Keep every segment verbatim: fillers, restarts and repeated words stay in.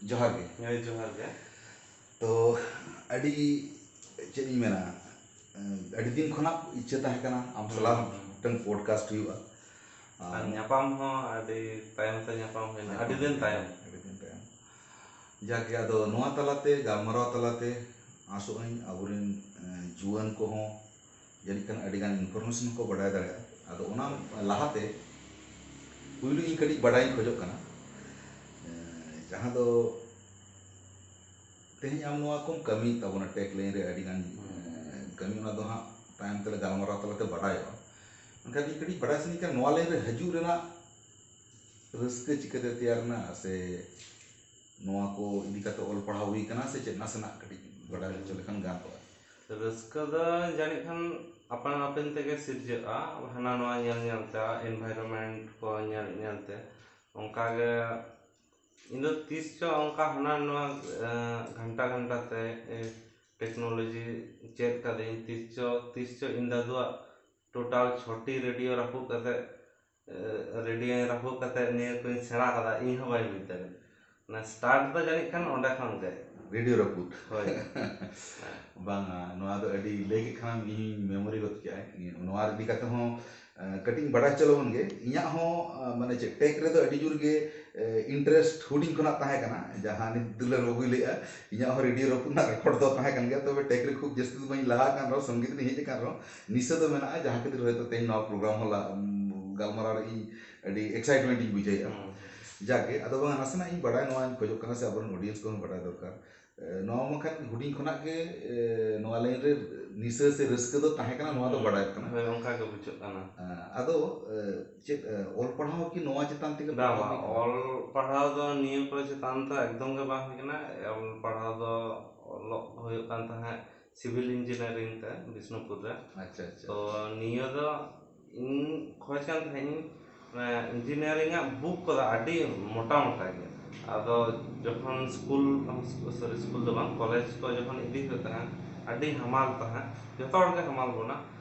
ᱡᱚᱦᱟᱨ ᱜᱮ᱾ ᱦᱳᱭ, ᱡᱚᱦᱟᱨ ᱜᱮ᱾ ᱛᱚ, ᱟᱹᱰᱤ, ᱪᱮᱫ ᱤᱧ ᱢᱮᱱᱟ, ᱟᱹᱰᱤ ᱫᱤᱱ ᱠᱷᱚᱱᱟᱜ ᱤᱪᱪᱷᱟᱹ ᱛᱟᱦᱮᱸ ᱠᱟᱱᱟ ᱟᱢ ᱦᱩᱸ, ᱥᱟᱞᱟᱜ ᱦᱩᱸ᱾ ᱢᱤᱫᱴᱟᱝ podcast ᱦᱩᱭᱩᱜᱼᱟ᱾ ᱟᱨ ᱟᱨ ᱧᱟᱯᱟᱢ ᱦᱚᱸ ᱟᱹᱰᱤ ᱛᱟᱭᱚᱢ ᱛᱮ ᱧᱟᱯᱟᱢ ᱦᱩᱭᱱᱟ, ᱧᱟᱯᱟᱢ ᱟᱹᱰᱤ ᱫᱤᱱ ᱦᱩᱭᱱᱟ, ᱛᱟᱭᱚᱢ᱾ ᱟᱹᱰᱤ ᱫᱤᱱ ᱛᱟᱭᱚᱢ᱾ ᱡᱟᱠ ᱜᱮ, ᱟᱫᱚ ᱱᱚᱣᱟ ᱛᱟᱞᱟᱛᱮ, ᱜᱟᱞᱢᱟᱨᱟᱣ ᱛᱟᱞᱟᱛᱮ ᱟᱥᱚᱜ ᱟᱹᱧ ᱟᱵᱚᱨᱮᱱ, ᱮᱸ, ᱡᱩᱣᱟᱹᱱ ᱠᱚᱦᱚᱸ ᱡᱟᱹᱱᱤᱡ ᱠᱷᱟᱱ ᱟᱹᱰᱤᱜᱟᱱ information ᱠᱚ ᱵᱟᱰᱟᱭ ᱫᱟᱲᱮᱭᱟᱜᱼᱟ᱾ ᱟᱫᱚ ᱚᱱᱟ ᱞᱟᱦᱟᱛᱮ ᱯᱩᱭᱞᱩ ᱤᱧ ᱠᱟᱹᱴᱤᱡ ᱵᱟᱰᱟᱭ ᱤᱧ ᱠᱷᱚᱡᱚᱜ ᱠᱟᱱᱟ, ᱮᱸ, ᱡᱟᱦᱟᱸ ᱫᱚ ᱛᱮᱦᱮᱧ ᱟᱢ ᱱᱚᱣᱟ ᱠᱚᱢ ᱠᱟᱹᱢᱤᱭᱮᱫ ᱛᱟᱵᱚᱱᱟ, tech line ᱨᱮ ᱟᱹᱰᱤᱜᱟᱱ, ᱦᱩᱸ᱾ ᱮᱸ, ᱠᱟᱹᱢᱤ, ᱚᱱᱟ ᱫᱚ ᱦᱟᱸᱜ ᱛᱟᱭᱚᱢ ᱛᱮᱞᱮ ᱜᱟᱞᱢᱟᱨᱟᱣ ᱛᱟᱞᱟᱛᱮ ᱵᱟᱰᱟᱭᱚᱜᱼᱟ᱾ ᱢᱮᱱᱠᱷᱟᱱ ᱤᱧ ᱠᱟᱹᱴᱤᱡ ᱵᱟᱰᱟᱭ ᱥᱟᱱᱟᱧ ᱠᱟᱱᱟ, ᱱᱚᱣᱟ line ᱨᱮ ᱦᱤᱡᱩᱜ ᱨᱮᱱᱟᱜ ᱨᱟᱹᱥᱠᱟᱹ ᱪᱤᱠᱟᱹᱛᱮ ᱛᱮᱭᱟᱨ ᱮᱱᱟ, ᱥᱮ ᱱᱚᱣᱟ ᱠᱚ ᱤᱫᱤ ᱠᱟᱛᱮ ᱚᱞ ᱯᱟᱲᱦᱟᱣ ᱦᱩᱭ ᱠᱟᱱᱟ ᱥᱮ ᱪᱮᱫ, ᱱᱟᱥᱮᱱᱟᱜ ᱠᱟᱹᱴᱤᱡ ᱵᱟᱰᱟᱭ ᱦᱚᱪᱚ ᱞᱮᱠᱷᱟᱱ ᱜᱟᱱ ᱠᱚᱜᱼᱟ᱾ ᱨᱟᱹᱥᱠᱟᱹ ᱫᱚ ᱡᱟᱹᱱᱤᱡ ᱠᱷᱟᱱ ᱟᱯᱟᱱ ᱟᱹᱯᱤᱱ ᱛᱮᱜᱮ ᱥᱤᱨᱡᱟᱹᱜᱼᱟ, ᱦᱟᱱᱟ ᱱᱚᱣᱟ ᱧᱮᱞ ᱧᱮᱞ ᱛᱮ, environment ᱠᱚ ᱧᱮᱞ ᱧᱮᱞ ᱛᱮ᱾ ᱚᱱᱠᱟ ᱜᱮ ᱤᱧ ᱫᱚ ᱛᱤᱥ ᱪᱚ ᱚᱱᱠᱟ ᱦᱟᱱᱟ ᱱᱚᱣᱟ, ᱮᱸ, ᱜᱷᱟᱱᱴᱟ ᱜᱷᱟᱱᱴᱟ ᱛᱮ, ᱮ, technology ᱪᱮᱫ ᱠᱟᱫᱟᱹᱧ, ᱛᱤᱥ ᱪᱚ, ᱛᱤᱥ ᱪᱚ ᱤᱧ ᱫᱟᱫᱩᱣᱟᱜ total ᱪᱷᱚᱴᱤ radio ᱨᱟᱹᱯᱩᱫ ᱠᱟᱛᱮ, ᱮ, radioᱧ ᱨᱟᱹᱯᱩᱫ ᱠᱟᱛᱮ ᱱᱤᱭᱟᱹ ᱠᱚᱧ ᱥᱮᱬᱟ ᱠᱟᱫᱟ, ᱤᱧ ᱦᱚᱸ ᱵᱟᱹᱧ ᱵᱩᱡᱽ ᱫᱟᱲᱮᱭᱟᱜ᱾ ᱚᱱᱟ start ᱫᱚ ᱡᱟᱹᱱᱤᱡ ᱠᱷᱟᱱ ᱚᱸᱰᱮ ᱠᱷᱚᱱ ᱜᱮ᱾ Radio ᱨᱟᱹᱯᱩᱫ᱾ ᱦᱳᱭ᱾ ᱵᱟᱝᱟ, ᱱᱚᱣᱟ ᱫᱚ ᱟᱹᱰᱤ ᱞᱟᱹᱭ ᱠᱮᱫ ᱠᱷᱟᱱ ᱤᱧ memory ᱜᱚᱫ ᱠᱮᱜᱼᱟ᱾ ᱱᱚᱣᱟ ᱤᱫᱤ ᱠᱟᱛᱮ ᱦᱚᱸ, ᱮ, ᱠᱟᱹᱴᱤᱡ ᱤᱧ ᱵᱟᱰᱟᱭ ᱦᱚᱪᱚ ᱞᱮᱵᱚᱱ ᱜᱮ᱾ ᱤᱧᱟᱹᱜ ᱦᱚᱸ, ᱮ, ᱢᱟᱱᱮ ᱪᱮᱫ, tech ᱨᱮᱫᱚ ᱟᱹᱰᱤ ᱡᱳᱨ ᱜᱮ, ᱮ, interest ᱦᱩᱰᱤᱧ ᱠᱷᱚᱱᱟᱜ ᱛᱟᱦᱮᱸ ᱠᱟᱱᱟ, ᱡᱟᱦᱟᱸ ᱱᱤᱛ ᱫᱩᱞᱟᱹᱲ ᱵᱟᱹᱵᱩᱭ ᱞᱟᱹᱭᱮᱜᱼᱟ᱾ ᱤᱧᱟᱹᱜ ᱦᱚᱸ radio ᱨᱟᱹᱯᱩᱫ ᱨᱮᱱᱟᱜ record ᱫᱚ ᱛᱟᱦᱮᱸ ᱠᱟᱱ ᱜᱮᱭᱟ, ᱛᱚᱵᱮ tech ᱨᱮ ᱠᱷᱩᱵ ᱡᱟᱹᱥᱛᱤ ᱫᱚ ᱵᱟᱹᱧ ᱞᱟᱦᱟ ᱟᱠᱟᱱ ᱨᱮᱦᱚᱸ, ᱥᱚᱝᱜᱤᱛ ᱨᱤᱧ ᱦᱮᱡ ᱟᱠᱟᱱ ᱨᱮᱦᱚᱸ, ᱱᱤᱥᱟᱹ ᱫᱚ ᱢᱮᱱᱟᱜᱼᱟ, ᱡᱟᱦᱟᱸ ᱠᱷᱟᱹᱛᱤᱨ ᱦᱚᱭᱛᱳ ᱛᱮᱦᱮᱧ ᱱᱚᱣᱟ program ᱦᱚᱸ ᱞᱟ-, ᱩᱢ, ᱜᱟᱞᱢᱟᱨᱟᱣ ᱨᱮ ᱤᱧ ᱟᱹᱰᱤ excitement ᱤᱧ ᱵᱩᱡᱷᱟᱹᱣᱮᱫᱼᱟ᱾ ᱦᱩᱸ᱾ ᱡᱟᱜᱮ, ᱟᱫᱚ ᱵᱟᱝ, ᱱᱟᱥᱮᱱᱟᱜ ᱤᱧ ᱵᱟᱰᱟᱭ, ᱱᱚᱣᱟᱧ ᱠᱷᱚᱡᱚᱜ ᱠᱟᱱᱟ ᱥᱮ ᱟᱵᱚᱨᱮᱱ audience ᱠᱚᱦᱚᱸ ᱵᱟᱰᱟᱭ ᱫᱚᱨᱠᱟᱨ᱾ ᱮ, ᱱᱚᱣᱟ ᱢᱟ ᱠᱷᱟᱱ ᱦᱩᱰᱤᱧ ᱠᱷᱚᱱᱟᱜ ᱜᱮ, ᱮ, ᱱᱚᱣᱟ line ᱨᱮ ᱱᱤᱥᱟᱹ ᱥᱮ ᱨᱟᱹᱥᱠᱟᱹ ᱫᱚ ᱛᱟᱦᱮᱸ ᱠᱟᱱᱟ, ᱱᱚᱣᱟ ᱫᱚ ᱦᱩᱸ᱾ ᱵᱟᱰᱟᱭ ᱠᱟᱱᱟ᱾ ᱦᱳᱭ, ᱚᱱᱠᱟ ᱜᱮ ᱵᱩᱡᱷᱟᱹᱜ ᱠᱟᱱᱟ᱾ ᱮ, ᱟᱫᱚ, ᱮ, ᱪᱮᱫ, ᱮ, ᱚᱞ ᱯᱟᱲᱦᱟᱣ ᱠᱤ ᱱᱚᱣᱟ ᱪᱮᱛᱟᱱ ᱛᱮᱜᱮ ᱵᱟᱝ, ᱯᱟᱲᱦᱟᱣ ᱵᱟᱝ, ᱦᱩᱭ ᱠᱟᱱᱟ? ᱚᱞ ᱯᱟᱲᱦᱟᱣ ᱫᱚ ᱱᱤᱭᱟᱹ ᱠᱚ ᱪᱮᱛᱟᱱ ᱫᱚ ᱮᱠᱫᱚᱢ ᱜᱮ ᱵᱟᱝ ᱦᱩᱭ ᱠᱟᱱᱟ᱾ ᱚᱞ ᱯᱟᱲᱦᱟᱣ ᱫᱚ ᱚᱞᱚᱜ ᱦᱩᱭᱩᱜ ᱠᱟᱱ ᱛᱟᱦᱮᱸᱫ civil engineering ᱛᱮ ᱵᱤᱥᱱᱩᱯᱩᱨ ᱨᱮ᱾ ᱟᱪᱪᱷᱟ, ᱟᱪᱪᱷᱟ᱾ ᱛᱚ ᱱᱤᱭᱟᱹ ᱫᱚ ᱤᱧ ᱠᱷᱚᱡᱽ ᱠᱟᱱ ᱛᱟᱦᱮᱸᱫ ᱤᱧ, ᱢᱟᱱᱮ, engineering ᱟᱜ book ᱠᱚᱫᱚ ᱟᱹᱰᱤ ᱢᱚᱴᱟ ᱢᱚᱴᱟ ᱜᱮᱭᱟ᱾ ᱟᱫᱚ ᱡᱚᱠᱷᱚᱱ ᱥᱠᱩᱞ, sorry, ᱥᱠᱩᱞ ᱫᱚ ᱵᱟᱝ, ᱠᱚᱞᱮᱡᱽ ᱠᱚ ᱡᱚᱠᱷᱚᱱ ᱤᱫᱤ ᱦᱩᱭᱩᱜ ᱛᱟᱦᱮᱸᱫ, ᱟᱹᱰᱤ ᱦᱟᱢᱟᱞ ᱛᱟᱦᱮᱸᱫ, ᱡᱚᱛᱚ ᱦᱚᱲ ᱜᱮ ᱦᱟᱢᱟᱞ ᱵᱚᱱᱟ᱾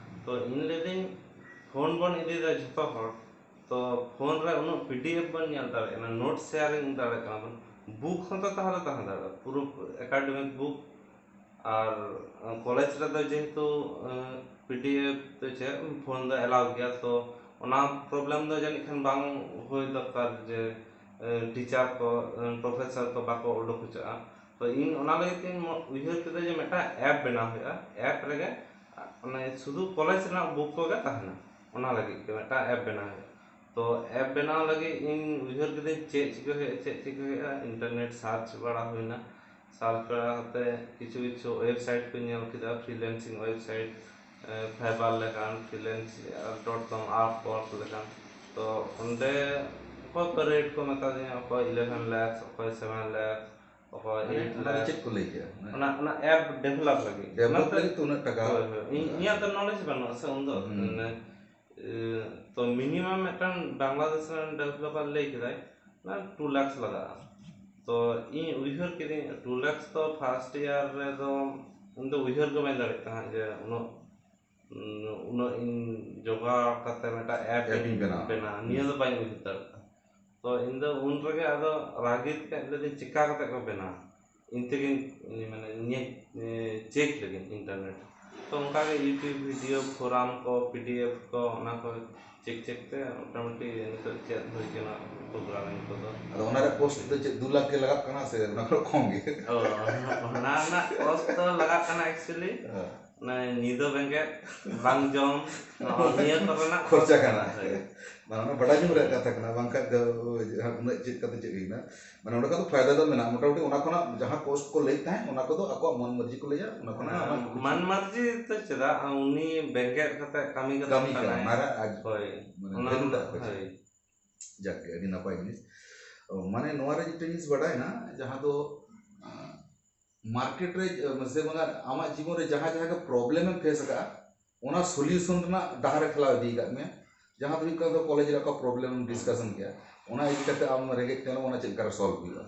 ᱛᱚ ᱤᱧ ᱞᱟᱹᱭᱫᱟᱹᱧ, ᱯᱷᱳᱱ ᱵᱚᱱ ᱤᱫᱤᱭᱮᱫᱟ ᱡᱷᱚᱛᱚ ᱦᱚᱲ, ᱛᱚ ᱯᱷᱳᱱ ᱨᱮ ᱩᱱᱟᱹᱜ ᱯᱤᱰᱤᱮᱯᱷ ᱵᱚᱱ ᱧᱮᱞ ᱫᱟᱲᱮᱭᱟᱜ ᱠᱟᱱᱟ, ᱱᱳᱴ ᱥᱮᱭᱟᱨᱤᱝ ᱫᱟᱲᱮᱭᱟᱜ ᱠᱟᱱᱟ ᱵᱚᱱ, ᱵᱩᱠ ᱦᱚᱸᱛᱚ ᱛᱟᱦᱚᱞᱮ ᱛᱟᱦᱮᱸ ᱫᱟᱲᱮᱭᱟᱜᱼᱟ, ᱯᱩᱨᱟᱹ ᱮᱠᱟᱰᱮᱢᱤᱠ ᱵᱩᱠ᱾ ᱟᱨ ᱠᱚᱞᱮᱡᱽ ᱨᱮᱫᱚ ᱡᱮᱦᱮᱛᱩ ᱯᱤᱰᱤᱮᱯᱷ ᱛᱮ ᱪᱮᱫ ᱯᱷᱳᱱ ᱫᱚ ᱮᱞᱟᱣ ᱜᱮᱭᱟ, ᱛᱚ ᱚᱱᱟ ᱯᱨᱚᱵᱞᱮᱢ ᱫᱚ ᱡᱟᱹᱱᱤᱡ ᱠᱷᱟᱱ ᱵᱟᱝ ᱦᱩᱭ ᱫᱚᱨᱠᱟᱨ ᱡᱮ ᱴᱤᱪᱟᱨ ᱠᱚ, ᱯᱨᱚᱯᱷᱮᱥᱚᱨ ᱠᱚ ᱵᱟᱠᱚ ᱩᱰᱩᱠ ᱦᱚᱪᱚᱜᱼᱟ᱾ ᱛᱚ ᱤᱧ ᱚᱱᱟ ᱞᱟᱹᱜᱤᱫ ᱛᱤᱧ ᱢᱚ- ᱩᱭᱦᱟᱹᱨ ᱠᱮᱫᱟ ᱡᱮ ᱢᱤᱫᱴᱟᱝ ᱮᱯ ᱵᱮᱱᱟᱣ ᱦᱩᱭᱩᱜᱼᱟ, ᱮᱯ ᱨᱮᱜᱮ ᱢᱟᱱᱮ ᱥᱩᱫᱷᱩ ᱠᱚᱞᱮᱡᱽ ᱨᱮᱱᱟᱜ ᱵᱩᱠ ᱠᱚᱜᱮ ᱛᱟᱦᱮᱱᱟ, ᱚᱱᱟ ᱞᱟᱹᱜᱤᱫ ᱜᱮ ᱢᱤᱫᱴᱟᱝ ᱮᱯ ᱵᱮᱱᱟᱣ ᱦᱩᱭᱩᱜᱼᱟ᱾ ᱛᱚ ᱮᱯ ᱵᱮᱱᱟᱣ ᱞᱟᱹᱜᱤᱫ ᱤᱧ ᱩᱭᱦᱟᱹᱨ ᱠᱤᱫᱟᱹᱧ ᱪᱮᱫ ᱪᱤᱠᱟᱹ ᱦᱩᱭᱩᱜᱼᱟ, ᱪᱮᱫ ᱪᱤᱠᱟᱹ ᱦᱩᱭᱩᱜᱼᱟ, ᱤᱱᱴᱟᱨᱱᱮᱴ ᱥᱟᱨᱪ ᱵᱟᱲᱟ ᱦᱩᱭᱱᱟ᱾ ᱥᱟᱨᱪ ᱵᱟᱲᱟ ᱠᱟᱛᱮ ᱠᱤᱪᱷᱩ ᱠᱤᱪᱷᱩ ᱳᱭᱮᱵᱽᱥᱟᱭᱤᱴ ᱠᱚᱧ ᱧᱮᱞ ᱠᱮᱫᱟ, ᱯᱷᱨᱤᱞᱮᱱᱥᱤᱝ ᱳᱭᱮᱵᱽᱥᱟᱭᱤᱴ, ᱯᱷᱟᱭᱵᱟᱨ ᱞᱮᱠᱟᱱ, ᱯᱷᱨᱤᱞᱮᱱᱥ ᱰᱚᱴ ᱠᱚᱢ, ᱟᱯᱣᱚᱨᱠ ᱞᱮᱠᱟᱱ᱾ ᱛᱚ ᱚᱸᱰᱮ ᱚᱠᱚᱭ ᱠᱚ ᱨᱮᱴ ᱠᱚ ᱢᱮᱛᱟ ᱫᱤᱧᱟ, ᱚᱠᱚᱭ ᱤᱞᱮᱵᱷᱮᱱ ᱞᱮᱠᱥ, ᱚᱠᱚᱭ ᱥᱮᱵᱷᱮᱱ ᱞᱮᱠᱥ, ᱚᱠᱚᱭ ᱢᱟᱱᱮ ᱮᱭᱤᱴ ᱚᱱᱟ ᱫᱚ ᱞᱮᱠᱥ᱾ ᱪᱮᱫ ᱠᱚ ᱞᱟᱹᱭ ᱠᱮᱜᱼᱟ? ᱚᱱᱟ, ᱚᱱᱟ ᱮᱯ ᱰᱮᱵᱷᱞᱚᱯ ᱞᱟᱹᱜᱤᱫ᱾ ᱰᱮᱵᱷᱞᱚᱯ ᱚᱱᱟᱛᱮ ᱞᱟᱹᱜᱤᱫ ᱛᱚ ᱩᱱᱟᱹᱜ ᱴᱟᱠᱟ᱾ ᱦᱳᱭ, ᱦᱳᱭ᱾ ᱤᱧ, ᱤᱧᱟᱹᱜ ᱫᱚ ᱱᱚᱞᱮᱡᱽ ᱵᱟᱹᱱᱩᱜᱼᱟ ᱥᱮ ᱩᱱᱫᱚ᱾ ᱦᱩᱸ᱾ ᱢᱟᱱᱮ, ᱮ, ᱛᱚ ᱢᱤᱱᱤᱢᱟᱢ ᱢᱤᱫᱴᱟᱝ ᱵᱟᱝᱞᱟᱫᱮᱥ ᱨᱮᱱ ᱰᱮᱵᱷᱞᱚᱯᱟᱨ ᱞᱟᱹᱭ ᱠᱮᱫᱟᱭ, ᱚᱱᱟ ᱴᱩ ᱞᱟᱠᱷᱥ ᱞᱟᱜᱟᱜᱼᱟ᱾ ᱛᱚ ᱤᱧ ᱩᱭᱦᱟᱹᱨ ᱠᱤᱫᱟᱹᱧ, ᱴᱩ ᱞᱟᱠᱷᱥ ᱛᱚ ᱯᱷᱟᱨᱥᱴ ᱤᱭᱟᱨ ᱨᱮᱫᱚ ᱤᱧ ᱫᱚ ᱩᱭᱦᱟᱹᱨ ᱜᱮ ᱵᱟᱹᱧ ᱫᱟᱲᱮᱭᱟᱜ ᱛᱟᱦᱮᱸᱫ ᱡᱮ ᱩᱱᱟᱹᱜ, ᱩᱱᱟᱹᱜ ᱤᱧ ᱡᱚᱜᱟᱲ ᱠᱟᱛᱮ ᱢᱤᱫᱴᱟᱝ ᱮᱯ ᱮᱯ ᱤᱧ ᱤᱧ ᱵᱮᱱᱟᱣᱟ᱾ ᱵᱮᱱᱟᱣᱟ, ᱱᱤᱭᱟᱹ ᱫᱚ ᱵᱟᱹᱧ ᱩᱭᱦᱟᱹᱨ ᱫᱟᱲᱮᱭᱟᱜ ᱛᱟᱦᱮᱸᱫ᱾ ᱛᱚ ᱤᱧ ᱫᱚ ᱩᱱ ᱨᱮᱜᱮ ᱟᱫᱚ ᱨᱟᱹᱜᱤ ᱠᱟᱛᱮ ᱞᱟᱹᱭᱫᱟᱹᱧ, ᱪᱮᱠᱟ ᱠᱟᱛᱮ ᱠᱚ ᱵᱮᱱᱟᱣᱟ? ᱤᱧ ᱛᱮᱜᱮᱧ, ᱢᱟᱱᱮ, ᱧᱮᱞ, ᱪᱮᱠ ᱞᱮᱜᱤᱧ ᱤᱱᱴᱟᱨᱱᱮᱴ᱾ ᱛᱚ ᱚᱱᱠᱟᱜᱮ YouTube ᱵᱷᱤᱰᱤᱭᱳ, ᱯᱷᱳᱨᱟᱢ ᱠᱚ, ᱯᱤᱰᱤᱮᱯᱷ ᱠᱚ, ᱚᱱᱟ ᱠᱚ ᱪᱮᱠ ᱪᱮᱠ ᱛᱮ ᱢᱚᱴᱟᱢᱩᱴᱤ ᱱᱤᱛᱚᱜ ᱪᱮᱫ ᱦᱩᱭ ᱠᱟᱱᱟ ᱯᱨᱳᱜᱨᱟᱢᱤᱝ ᱠᱚᱫᱚ᱾ ᱟᱫᱚ ᱚᱱᱟ ᱨᱮᱭᱟᱜ ᱠᱚᱥᱴ ᱫᱚ ᱪᱮᱫ ᱫᱩ ᱞᱟᱠᱷ ᱜᱮ ᱞᱟᱜᱟᱜ ᱠᱟᱱᱟ ᱥᱮ ᱚᱱᱟ ᱠᱷᱚᱱ ᱠᱚᱢ ᱜᱮ? ᱚ, ᱚᱱᱟ ᱨᱮᱱᱟᱜ ᱠᱚᱥᱴ ᱫᱚ ᱞᱟᱜᱟᱜ ᱠᱟᱱᱟ actually᱾ ᱦᱮᱸ᱾ ᱚᱱᱟ ᱧᱤᱫᱟᱹ ᱵᱮᱸᱜᱮᱫ, ᱵᱟᱝ ᱡᱚᱢ, ᱱᱚᱜᱼᱚ ᱱᱤᱭᱟᱹ ᱠᱚᱨᱮᱱᱟᱜ ᱠᱷᱚᱨᱪᱟ ᱠᱚᱥᱴ ᱠᱟᱱᱟ᱾ ᱦᱳᱭ᱾ ᱢᱟᱱᱮ ᱚᱱᱟ ᱵᱟᱰᱟᱭ ᱡᱚᱝ ᱨᱮᱭᱟᱜ ᱠᱟᱛᱷᱟ ᱠᱟᱱᱟ, ᱵᱟᱝᱠᱷᱟᱱ ᱫᱚ ᱡᱟᱦᱟᱸ ᱩᱱᱟᱹᱜ ᱪᱮᱫ ᱠᱟᱛᱮ ᱪᱮᱫ ᱦᱩᱭᱱᱟ? ᱢᱟᱱᱮ ᱚᱸᱰᱮ ᱠᱷᱚᱱ ᱫᱚ ᱯᱷᱟᱭᱫᱟ ᱫᱚ ᱢᱮᱱᱟᱜᱼᱟ, ᱢᱚᱴᱟᱢᱩᱴᱤ ᱚᱱᱟ ᱠᱷᱚᱱᱟᱜ ᱡᱟᱦᱟᱸ ᱠᱚᱥᱴ ᱠᱚ ᱞᱟᱹᱭᱮᱫ ᱛᱟᱦᱮᱸᱫ, ᱚᱱᱟ ᱠᱚᱫᱚ ᱟᱠᱚᱣᱟᱜ ᱢᱚᱱ ᱢᱚᱨᱡᱤ ᱠᱚ ᱞᱟᱹᱭᱟ, ᱚᱱᱟ ᱠᱷᱚᱱᱟᱜ ᱟᱢᱟᱜ ᱢᱟᱱ ᱢᱚᱨᱡᱤ ᱪᱮᱫᱟᱜ ᱩᱱᱤ ᱵᱮᱸᱜᱮᱫ ᱠᱟᱛᱮ ᱠᱟᱹᱢᱤ ᱠᱟᱛᱮ ᱠᱟᱹᱢᱤ ᱠᱟᱱᱟ, ᱠᱟᱱᱟᱭ᱾ ᱚᱱᱟ ᱨᱮ ᱟᱡ ᱦᱳᱭ, ᱢᱟᱱᱮ ᱚᱱᱟ ᱵᱷᱮᱞᱩ ᱴᱟᱜ ᱠᱚ ᱦᱳᱭ᱾ ᱡᱟᱠ ᱜᱮ, ᱟᱹᱰᱤ ᱱᱟᱯᱟᱭ ᱡᱤᱱᱤᱥ᱾ ᱚ, ᱢᱟᱱᱮ ᱱᱚᱣᱟ ᱨᱮ ᱢᱤᱫᱴᱮᱱ ᱡᱤᱱᱤᱥ ᱵᱟᱰᱟᱭᱮᱱᱟ, ᱡᱟᱦᱟᱸ ᱫᱚ, ᱟᱸ, ᱢᱟᱨᱠᱮᱴ ᱨᱮ, ᱟᱸ, ᱥᱮ ᱵᱟᱝᱟ, ᱟᱢᱟᱜ ᱡᱤᱵᱚᱱ ᱨᱮ ᱡᱟᱦᱟᱸ ᱡᱟᱦᱟᱸ ᱜᱮ ᱯᱨᱚᱵᱞᱮᱢ ᱮᱢ ᱯᱷᱮᱥ ᱟᱠᱟᱫᱼᱟ, ᱚᱱᱟ ᱥᱚᱞᱤᱭᱩᱥᱚᱱ ᱨᱮᱱᱟᱜ ᱰᱟᱦᱟᱨ ᱮ ᱴᱷᱮᱞᱟᱣ ᱤᱫᱤ ᱟᱠᱟᱫ ᱢᱮᱭᱟ᱾ ᱡᱟᱦᱟᱸ ᱫᱚ ᱦᱩᱭᱩᱜ ᱠᱟᱱᱟ, ᱠᱚᱞᱮᱡᱽ ᱨᱮ ᱚᱠᱟ ᱯᱨᱚᱵᱞᱮᱢ ᱮᱢ ᱰᱤᱥᱠᱟᱥᱚᱱ ᱠᱮᱭᱟ, ᱚᱱᱟ ᱤᱫᱤ ᱠᱟᱛᱮ ᱟᱢ ᱨᱮᱸᱜᱮᱡ ᱛᱮ ᱚᱱᱟ ᱪᱮᱫ ᱞᱮᱠᱟ ᱨᱮ ᱥᱚᱞᱵᱷ ᱦᱩᱭᱩᱜᱼᱟ?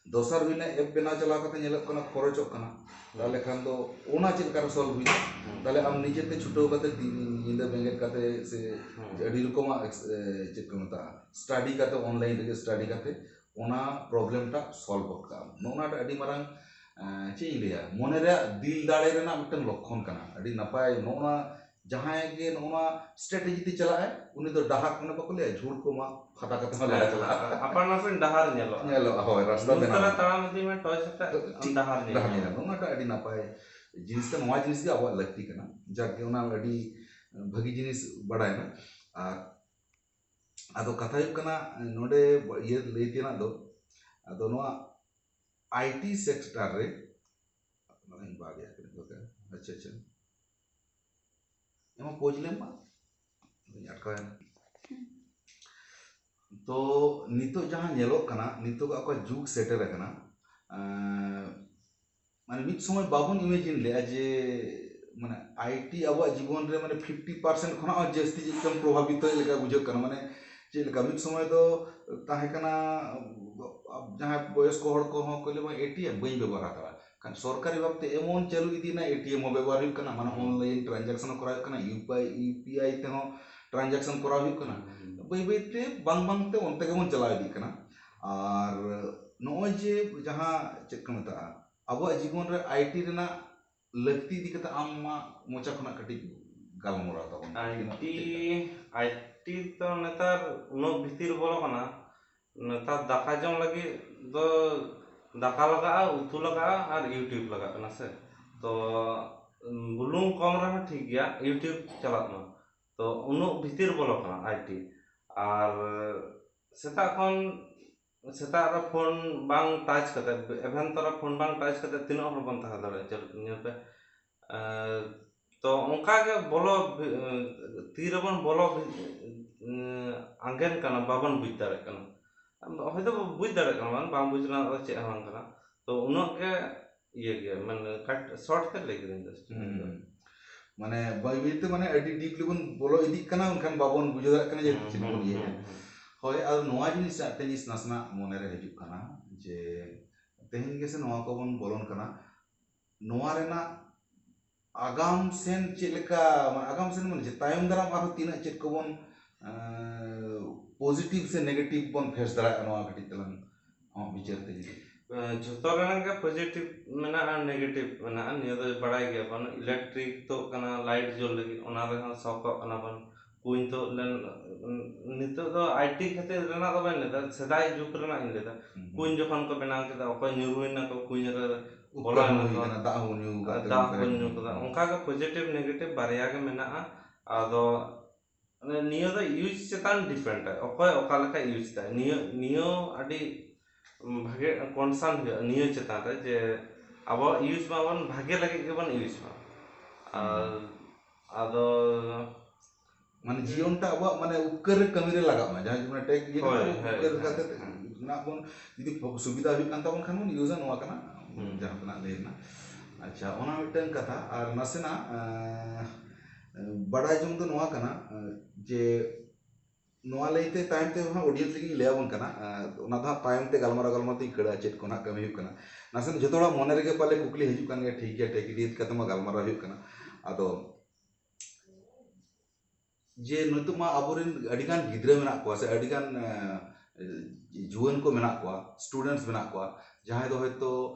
ᱫᱚᱥᱟᱨ ᱦᱩᱭᱱᱟ, ᱮᱯ ᱵᱮᱱᱟᱣ ᱪᱟᱞᱟᱣ ᱠᱟᱛᱮ ᱧᱮᱞᱚᱜ ᱠᱟᱱᱟ ᱠᱷᱚᱨᱚᱪᱚᱜ ᱠᱟᱱᱟ᱾ ᱛᱟᱦᱚᱞᱮ ᱠᱷᱟᱱ ᱫᱚ ᱚᱱᱟ ᱪᱮᱫ ᱞᱮᱠᱟ ᱨᱮ ᱥᱚᱞᱵᱷ ᱦᱩᱭᱩᱜᱼᱟ? ᱛᱟᱦᱚᱞᱮ ᱟᱢ ᱱᱤᱡᱮᱛᱮ ᱪᱷᱩᱴᱟᱹᱣ ᱠᱟᱛᱮ ᱫᱤᱱ ᱧᱤᱫᱟᱹ ᱵᱮᱸᱜᱮᱫ ᱠᱟᱛᱮ ᱥᱮ ᱟᱹᱰᱤ ᱨᱚᱠᱚᱢᱟᱜ ᱮᱠᱥ- ᱮ, ᱪᱮᱫ ᱠᱚ ᱢᱮᱛᱟᱜᱼᱟ, ᱥᱴᱟᱰᱤ ᱠᱟᱛᱮ, ᱚᱱᱞᱟᱭᱤᱱ ᱨᱮᱜᱮ ᱥᱴᱟᱰᱤ ᱠᱟᱛᱮ ᱚᱱᱟ ᱯᱨᱚᱵᱞᱮᱢ ᱴᱟᱜ ᱥᱚᱞᱵᱷ ᱜᱚᱫ ᱠᱟᱜᱼᱟ᱾ ᱱᱚᱜᱼᱚ ᱱᱚᱣᱟ ᱴᱟᱜ ᱟᱹᱰᱤ ᱢᱟᱨᱟᱝ, ᱮ, ᱪᱮᱫ ᱤᱧ ᱞᱟᱹᱭᱟ, ᱢᱚᱱᱮ ᱨᱮᱭᱟᱜ ᱫᱤᱞ ᱫᱟᱲᱮ ᱨᱮᱱᱟᱜ ᱢᱤᱫᱴᱮᱱ ᱞᱚᱠᱠᱷᱚᱱ ᱠᱟᱱᱟ᱾ ᱟᱹᱰᱤ ᱱᱟᱯᱟᱭ ᱱᱚᱜᱼᱚ ᱱᱚᱣᱟ ᱡᱟᱦᱟᱸᱭ ᱜᱮ ᱱᱚᱜᱼᱚ ᱱᱚᱣᱟ ᱥᱴᱨᱮᱴᱮᱡᱤ ᱛᱮ ᱪᱟᱞᱟᱜᱼᱟᱭ, ᱩᱱᱤ ᱫᱚ ᱰᱟᱦᱟᱨ, ᱚᱱᱮ ᱵᱟᱠᱚ ᱞᱟᱹᱭᱟ, ᱡᱷᱩᱲ ᱠᱚ ᱢᱟᱜ ᱯᱷᱟᱫᱟ ᱠᱟᱛᱮ ᱦᱚᱸ ᱞᱟᱦᱟ ᱪᱟᱞᱟᱜᱼᱟ᱾ ᱟᱯᱟᱱ ᱟᱹᱯᱤᱱ ᱰᱟᱦᱟᱨ ᱧᱮᱞᱚᱜᱼᱟ᱾ ᱧᱮᱞᱚᱜᱼᱟ, ᱦᱳᱭ, ᱨᱟᱥᱛᱟ ᱧᱩᱛ ᱵᱮᱱᱟᱣ ᱛᱟᱞᱟ ᱧᱮᱞᱚᱜᱼᱟ᱾ ᱛᱟᱲᱟᱢ ᱤᱫᱤ ᱢᱮ, ᱴᱚᱨᱪ ᱟᱛᱮ ᱴᱷᱤᱠ, ᱰᱟᱦᱟᱨ ᱰᱟᱦᱟᱨ ᱧᱮᱞᱚᱜᱼᱟ᱾ ᱧᱮᱞᱚᱜᱼᱟ᱾ ᱚᱱᱟᱴᱟᱜ ᱟᱹᱰᱤ ᱱᱟᱯᱟᱭ ᱡᱤᱱᱤᱥ ᱠᱟᱱᱟ᱾ ᱱᱚᱣᱟ ᱡᱤᱱᱤᱥ ᱜᱮ ᱟᱵᱚᱣᱟᱜ ᱞᱟᱹᱠᱛᱤ ᱠᱟᱱᱟ᱾ ᱡᱟᱠ ᱜᱮ, ᱚᱱᱟ ᱟᱹᱰᱤ ᱵᱷᱟᱹᱜᱤ ᱡᱤᱱᱤᱥ ᱵᱟᱲᱟᱭᱮᱱᱟ᱾ ᱟᱨ ᱟᱫᱚ ᱠᱟᱛᱷᱟ ᱦᱩᱭᱩᱜ ᱠᱟᱱᱟ, ᱱᱚᱰᱮ ᱤᱭᱟᱹ ᱞᱟᱹᱭ ᱛᱮᱱᱟᱜ ᱫᱚ, ᱟᱫᱚ ᱱᱚᱣᱟ ᱟᱭ ᱴᱤ ᱥᱮᱠᱴᱟᱨ ᱨᱮ, ᱱᱚᱣᱟᱧ ᱵᱟᱫ ᱮᱫᱟ, ᱟᱪᱪᱷᱟ, ᱟᱪᱪᱷᱟ, ᱮᱢᱟ ᱯᱳᱡᱽ ᱞᱮᱢ ᱢᱟ, ᱟᱫᱚᱧ ᱟᱴᱠᱟᱣᱮᱱᱟ᱾ ᱛᱚ ᱱᱤᱛᱚᱜ ᱡᱟᱦᱟᱸ ᱧᱮᱞᱚᱜ ᱠᱟᱱᱟ, ᱱᱤᱛᱚᱜ ᱚᱠᱟ ᱡᱩᱜᱽ ᱥᱮᱴᱮᱨ ᱟᱠᱟᱱᱟ, ᱮᱸ, ᱢᱟᱱᱮ ᱢᱤᱫ ᱥᱚᱢᱚᱭ ᱵᱟᱵᱚᱱ ᱤᱢᱮᱡᱤᱱ ᱞᱮᱜᱼᱟ ᱡᱮ ᱢᱟᱱᱮ ᱟᱭ ᱴᱤ ᱟᱵᱚᱣᱟᱜ ᱡᱤᱵᱚᱱ ᱨᱮ ᱢᱟᱱᱮ ᱯᱷᱤᱯᱴᱤ ᱯᱟᱨᱥᱮᱱᱴ ᱠᱷᱚᱱᱟᱜ ᱦᱚᱸ ᱡᱟᱹᱥᱛᱤ ᱪᱮᱫ ᱪᱚᱝ ᱯᱨᱚᱵᱷᱟᱵᱤᱛᱚ ᱞᱮᱠᱟ ᱵᱩᱡᱷᱟᱹᱜ ᱠᱟᱱᱟ᱾ ᱢᱟᱱᱮ ᱪᱮᱫ ᱞᱮᱠᱟ ᱢᱤᱫ ᱥᱚᱢᱚᱭ ᱫᱚ ᱛᱟᱦᱮᱸ ᱠᱟᱱᱟ, ᱡᱟᱦᱟᱸᱭ ᱵᱚᱭᱚᱥᱠᱚ ᱦᱚᱲ ᱠᱚᱦᱚᱸ ᱠᱚ ᱞᱟᱹᱭᱟ, "ᱮ ᱴᱤ ᱮᱢ ᱵᱟᱹᱧ ᱵᱮᱵᱚᱦᱟᱨ ᱦᱟᱛᱟᱲᱟ", ᱠᱷᱟᱱ ᱥᱚᱨᱠᱟᱨᱤ ᱵᱷᱟᱵᱛᱮ ᱮᱢᱚᱱ ᱪᱟᱹᱞᱩ ᱤᱫᱤᱭᱮᱱᱟ, ᱮ ᱴᱤ ᱮᱢ ᱦᱚᱸ ᱵᱮᱵᱚᱦᱟᱨ ᱦᱩᱭᱩᱜ ᱠᱟᱱᱟ, ᱢᱟᱱᱮ ᱚᱱᱞᱟᱭᱤᱱ ᱴᱨᱟᱱᱡᱟᱠᱥᱚᱱ ᱦᱚᱸ ᱠᱚᱨᱟᱣ ᱦᱩᱭᱩᱜ ᱠᱟᱱᱟ, U P I, U P I ᱛᱮᱦᱚᱸ ᱴᱨᱟᱱᱡᱟᱠᱥᱚᱱ ᱠᱚᱨᱟᱣ ᱦᱩᱭᱩᱜ ᱠᱟᱱᱟ᱾ ᱵᱟᱹᱭ ᱵᱟᱹᱭ ᱛᱮ ᱵᱟᱝ ᱵᱟᱝ ᱛᱮ ᱚᱱᱛᱮ ᱜᱮᱵᱚᱱ ᱪᱟᱞᱟᱣ ᱤᱫᱤᱜ ᱠᱟᱱᱟ᱾ ᱟᱨ ᱱᱚᱜᱼᱚᱭ ᱡᱮ ᱡᱟᱦᱟᱸ ᱪᱮᱫ ᱠᱚ ᱢᱮᱛᱟᱜᱼᱟ, ᱟᱵᱚᱣᱟᱜ ᱡᱤᱵᱚᱱ ᱨᱮ ᱟᱭ ᱴᱤ ᱨᱮᱱᱟᱜ ᱞᱟᱹᱠᱛᱤ ᱤᱫᱤ ᱠᱟᱛᱮ ᱟᱢᱟᱜ ᱢᱚᱪᱟ ᱠᱷᱚᱱᱟᱜ ᱠᱟᱹᱴᱤᱡ ᱜᱟᱞᱢᱟᱨᱟᱣ ᱛᱟᱵᱚᱱ ᱢᱮ᱾ ᱛᱤᱱᱟᱹᱜ ᱟᱭ ᱴᱤ, ᱪᱮᱫ ᱞᱮᱠᱟ? ᱟᱭ ᱴᱤ ᱛᱚ ᱱᱮᱛᱟᱨ ᱩᱱᱟᱹᱜ ᱵᱷᱤᱛᱤᱨ ᱵᱚᱞᱚ ᱠᱟᱱᱟ, ᱱᱮᱛᱟᱨ ᱫᱟᱠᱟ ᱡᱚᱢ ᱞᱟᱹᱜᱤᱫ ᱫᱚ ᱫᱟᱠᱟ ᱞᱟᱜᱟᱜᱼᱟ, ᱩᱛᱩ ᱞᱟᱜᱟᱜᱼᱟ ᱟᱨ YouTube ᱞᱟᱜᱟᱜ ᱠᱟᱱᱟ ᱥᱮ᱾ ᱛᱚ ᱵᱩᱞᱩᱝ ᱠᱚᱢ ᱨᱮᱦᱚᱸ ᱴᱷᱤᱠ ᱜᱮᱭᱟ, YouTube ᱪᱟᱞᱟᱜ ᱢᱟ᱾ ᱛᱚ ᱩᱱᱟᱹᱜ ᱵᱷᱤᱛᱤᱨ ᱵᱚᱞᱚ ᱠᱟᱱᱟ ᱟᱭ ᱴᱤ᱾ ᱟᱨ ᱥᱮᱛᱟᱜ ᱠᱷᱚᱱ, ᱥᱮᱛᱟᱜ ᱨᱮ ᱯᱷᱳᱱ ᱵᱟᱝ ᱴᱟᱪ ᱠᱟᱛᱮ, ᱮᱵᱷᱮᱱ ᱛᱚᱨᱟ ᱯᱷᱳᱱ ᱵᱟᱝ ᱴᱟᱪ ᱠᱟᱛᱮ ᱛᱤᱱᱟᱹᱜ ᱦᱚᱲ ᱵᱚᱱ ᱛᱟᱦᱮᱸ ᱫᱟᱲᱮᱭᱟᱜᱼᱟ? ᱪᱚᱞ, ᱧᱮᱞ ᱯᱮ᱾ ᱟᱨ ᱛᱚ ᱚᱱᱠᱟ ᱜᱮ ᱵᱚᱞᱚ, ᱛᱤ ᱨᱮᱵᱚᱱ ᱵᱚᱞᱚ ᱟᱸᱜᱮᱱ ᱠᱟᱱᱟ, ᱵᱟᱵᱚᱱ ᱵᱩᱡᱽ ᱫᱟᱲᱮᱭᱟᱜ ᱠᱟᱱᱟ᱾ ᱦᱚᱭᱛᱳ ᱵᱚ ᱵᱩᱡᱽ ᱫᱟᱲᱮᱭᱟᱜ ᱠᱟᱱᱟ, ᱵᱟᱝ, ᱵᱟᱝ ᱵᱩᱡᱽ ᱨᱮᱱᱟᱜ ᱫᱚ ᱪᱮᱫ ᱦᱚᱸ ᱵᱟᱝ ᱠᱟᱱᱟ᱾ ᱛᱚ ᱩᱱᱟᱹᱜ ᱜᱮ ᱤᱭᱟᱹ ᱜᱮᱭᱟ, ᱢᱟᱱᱮ ᱠᱟᱴ-, ᱥᱚᱨᱴ ᱛᱮ ᱞᱟᱹᱭ ᱠᱤᱫᱟᱹᱧ just᱾ ᱦᱩᱸ᱾ ᱢᱟᱱᱮ ᱵᱟᱹᱭ ᱵᱟᱹᱭ ᱛᱮ ᱢᱟᱱᱮ ᱟᱹᱰᱤ ᱰᱤᱯᱞᱤ ᱵᱚᱱ ᱵᱚᱞᱚ ᱤᱫᱤᱜ ᱠᱟᱱᱟ, ᱢᱮᱱᱠᱷᱟᱱ ᱵᱟᱵᱚᱱ ᱵᱩᱡᱷᱟᱹᱣ ᱫᱟᱲᱮᱭᱟᱜ ᱠᱟᱱᱟ ᱡᱮ ᱦᱩᱸ, ᱪᱮᱫ ᱦᱩᱸ, ᱵᱚᱱ ᱤᱭᱟᱹᱭᱟ᱾ ᱦᱩᱸ, ᱦᱩᱸ᱾ ᱦᱳᱭ, ᱟᱫᱚ ᱱᱚᱣᱟ ᱡᱤᱱᱤᱥ ᱢᱤᱫᱴᱮᱱ ᱡᱤᱱᱤᱥ ᱱᱟᱥᱮᱱᱟᱜ ᱢᱚᱱᱮᱨᱮ ᱦᱤᱡᱩᱜ ᱠᱟᱱᱟ ᱡᱮ ᱛᱮᱦᱮᱧ ᱜᱮᱥᱮ ᱱᱚᱣᱟ ᱠᱚᱵᱚᱱ ᱵᱚᱞᱚᱱ ᱠᱟᱱᱟ, ᱱᱚᱣᱟ ᱨᱮᱱᱟᱜ ᱟᱜᱟᱢ ᱥᱮᱱ ᱪᱮᱫ ᱞᱮᱠᱟ, ᱢᱟᱱᱮ ᱟᱜᱟᱢ ᱥᱮᱱ ᱢᱟᱱᱮ ᱪᱮᱫ, ᱛᱟᱭᱚᱢ ᱫᱟᱨᱟᱢ ᱟᱨᱦᱚᱸ ᱛᱤᱱᱟᱹᱜ ᱪᱮᱫ ᱠᱚᱵᱚᱱ ᱯᱚᱡᱤᱴᱤᱵᱷ ᱥᱮ ᱱᱮᱜᱮᱴᱤᱵᱷ ᱵᱚᱱ ᱯᱷᱮᱥ ᱫᱟᱲᱮᱭᱟᱜᱼᱟ, ᱱᱚᱣᱟ ᱠᱟᱹᱴᱤᱡ ᱛᱟᱞᱟᱝ ᱟᱢᱟᱜ ᱵᱤᱪᱟᱹᱨ ᱛᱮ ᱡᱩᱫᱤ᱾ ᱡᱷᱚᱛᱚ ᱨᱮᱱᱟᱜ ᱜᱮ ᱯᱚᱡᱤᱴᱤᱵᱷ ᱢᱮᱱᱟᱜᱼᱟ, ᱱᱮᱜᱮᱴᱤᱵᱷ ᱢᱮᱱᱟᱜᱼᱟ, ᱱᱤᱭᱟᱹ ᱫᱚ ᱵᱟᱲᱟᱭ ᱜᱮᱭᱟᱵᱚᱱ᱾ ᱤᱞᱮᱠᱴᱨᱤᱠ ᱛᱚ ᱠᱟᱱᱟ, ᱞᱟᱭᱤᱴ ᱡᱳᱞ ᱞᱟᱹᱜᱤᱫ, ᱚᱱᱟ ᱨᱮᱦᱚᱸ ᱥᱚᱠᱚᱜ ᱠᱟᱱᱟ ᱵᱚᱱ᱾ ᱠᱩᱧ ᱛᱚ ᱞᱮᱱ ᱱᱤᱛᱚᱜ ᱫᱚ ᱟᱭᱴᱤ ᱠᱷᱟᱹᱛᱤᱨ ᱨᱮᱱᱟᱜ ᱫᱚ ᱵᱟᱹᱧ ᱞᱟᱹᱭᱫᱟ, ᱥᱮᱫᱟᱭ ᱡᱩᱜᱽ ᱨᱮᱱᱟᱜ ᱤᱧ ᱞᱟᱹᱭᱫᱟ᱾ ᱦᱩᱸ᱾ ᱠᱩᱧ ᱡᱚᱠᱷᱚᱱ ᱠᱚ ᱵᱮᱱᱟᱣ ᱠᱮᱫᱟ, ᱚᱠᱚᱭ ᱧᱩᱨᱩᱭᱱᱟ ᱠᱚ ᱠᱩᱧ ᱨᱮ, ᱩᱯᱠᱟᱹᱨ ᱵᱚᱞᱚᱭᱱᱟ ᱦᱩᱭ ᱠᱚ, ᱠᱟᱱᱟ, ᱫᱟᱜ ᱦᱚᱸ ᱧᱩ ᱠᱟᱛᱮ ᱫᱟᱜ ᱩᱯᱠᱟᱹᱨ ᱦᱚᱸ ᱧᱩ ᱦᱩᱭ ᱠᱟᱫᱟ᱾ ᱠᱟᱱᱟ᱾ ᱚᱱᱠᱟ ᱜᱮ ᱯᱚᱡᱤᱴᱤᱵᱷ ᱱᱮᱜᱮᱴᱤᱵᱷ ᱵᱟᱨᱭᱟ ᱜᱮ ᱢᱮᱱᱟᱜᱼᱟ᱾ ᱟᱫᱚ ᱢᱟᱱᱮ ᱱᱤᱭᱟᱹ ᱫᱚ ᱤᱭᱩᱡᱽ ᱪᱮᱛᱟᱱ ᱰᱤᱯᱮᱱᱰ ᱟᱭ, ᱚᱠᱚᱭ ᱚᱠᱟ ᱞᱮᱠᱟ ᱤᱭᱩᱡᱽ ᱫᱟᱭ᱾ ᱱᱤᱭᱟᱹ, ᱱᱤᱭᱟᱹ ᱟᱹᱰᱤ ᱵᱷᱟᱜᱮ ᱠᱚᱱᱥᱟᱨᱱ ᱦᱩᱭᱩᱜᱼᱟ ᱱᱤᱭᱟᱹ ᱪᱮᱛᱟᱱ ᱨᱮ, ᱡᱮ ᱟᱵᱚ ᱤᱭᱩᱡᱽ ᱢᱟᱵᱚᱱ ᱵᱷᱟᱜᱮ ᱞᱟᱹᱜᱤᱫ ᱜᱮᱵᱚᱱ ᱤᱭᱩᱡᱽ ᱢᱟ᱾ ᱟᱨ ᱦᱩᱸ᱾ ᱟᱫᱚ ᱢᱟᱱᱮ ᱡᱤᱭᱚᱱ ᱴᱟᱜ ᱟᱵᱚᱣᱟᱜ ᱢᱟᱱᱮ ᱩᱯᱠᱟᱹᱨ ᱨᱮ ᱠᱟᱹᱢᱤ ᱨᱮ ᱞᱟᱜᱟᱜ ᱢᱟ, ᱡᱟᱦᱟᱸ ᱡᱮᱢᱚᱱ ᱴᱮᱠ ᱤᱭᱟᱹ ᱦᱳᱭ, ᱠᱟᱱᱟ, ᱦᱳᱭ, ᱩᱯᱠᱟᱹᱨ ᱦᱳᱭ, ᱠᱟᱛᱮ ᱦᱮᱸ᱾ ᱨᱮᱱᱟᱜ ᱵᱚᱱ, ᱡᱩᱫᱤ ᱥᱩᱵᱤᱫᱷᱟ ᱦᱩᱭᱩᱜ ᱠᱟᱱ ᱛᱟᱵᱚᱱ ᱠᱷᱟᱱ ᱵᱚᱱ ᱤᱭᱩᱡᱟ, ᱱᱚᱣᱟ ᱠᱟᱱᱟ ᱦᱩᱸ᱾ ᱡᱟᱦᱟᱸ ᱛᱮᱱᱟᱜ ᱞᱟᱹᱭ ᱨᱮᱱᱟᱜ᱾ ᱟᱪᱪᱷᱟ, ᱚᱱᱟ ᱢᱤᱫᱴᱟᱝ ᱠᱟᱛᱷᱟ᱾ ᱟᱨ ᱱᱟᱥᱮᱱᱟᱜ, ᱮᱸ, ᱵᱟᱰᱟᱭ ᱡᱚᱝ ᱫᱚ ᱱᱚᱣᱟ ᱠᱟᱱᱟ, ᱮᱸ, ᱡᱮ ᱱᱚᱣᱟ ᱞᱟᱹᱭᱛᱮ ᱛᱟᱭᱚᱢ ᱛᱮ ᱦᱟᱸᱜ ᱚᱰᱤᱭᱮᱱᱥ ᱞᱟᱹᱜᱤᱫ ᱤᱧ ᱞᱟᱹᱭ ᱟᱵᱚᱱ ᱠᱟᱱᱟ, ᱮᱸ, ᱚᱱᱟ ᱫᱚ ᱦᱟᱸᱜ ᱛᱟᱭᱚᱢ ᱛᱮ ᱜᱟᱞᱢᱟᱨᱟᱣ ᱜᱟᱞᱢᱟᱨᱟᱣ ᱛᱤᱧ ᱠᱷᱟᱹᱲᱟ ᱪᱮᱫ ᱠᱚ ᱦᱟᱸᱜ ᱠᱟᱹᱢᱤ ᱦᱩᱭᱩᱜ ᱠᱟᱱᱟ᱾ ᱱᱟᱥᱮᱱᱟᱜ ᱡᱚᱛᱚ ᱦᱚᱲᱟᱜ ᱢᱚᱱᱮ ᱨᱮᱜᱮ ᱯᱟᱞᱮ ᱠᱩᱠᱞᱤ ᱦᱤᱡᱩᱜ ᱠᱟᱱ ᱜᱮᱭᱟ, ᱴᱷᱤᱠ ᱜᱮᱭᱟ, ᱴᱮᱠ ᱤᱫᱤ ᱠᱟᱛᱮ ᱢᱟ ᱜᱟᱞᱢᱟᱨᱟᱣ ᱦᱩᱭᱩᱜ ᱠᱟᱱᱟ᱾ ᱟᱫᱚ ᱡᱮ ᱱᱤᱛᱚᱜ ᱢᱟ ᱟᱵᱚᱨᱮᱱ ᱟᱹᱰᱤᱜᱟᱱ ᱜᱤᱫᱽᱨᱟᱹ ᱢᱮᱱᱟᱜ ᱠᱚᱣᱟ ᱥᱮ ᱟᱹᱰᱤᱜᱟᱱ, ᱮᱸ, ᱡᱩᱣᱟᱹᱱ ᱠᱚ ᱢᱮᱱᱟᱜ ᱠᱚᱣᱟ, ᱥᱴᱩᱰᱮᱱᱴᱥ ᱢᱮᱱᱟᱜ ᱠᱚᱣᱟ, ᱡᱟᱦᱟᱸᱭ ᱫᱚ ᱦᱚᱭᱛᱳ,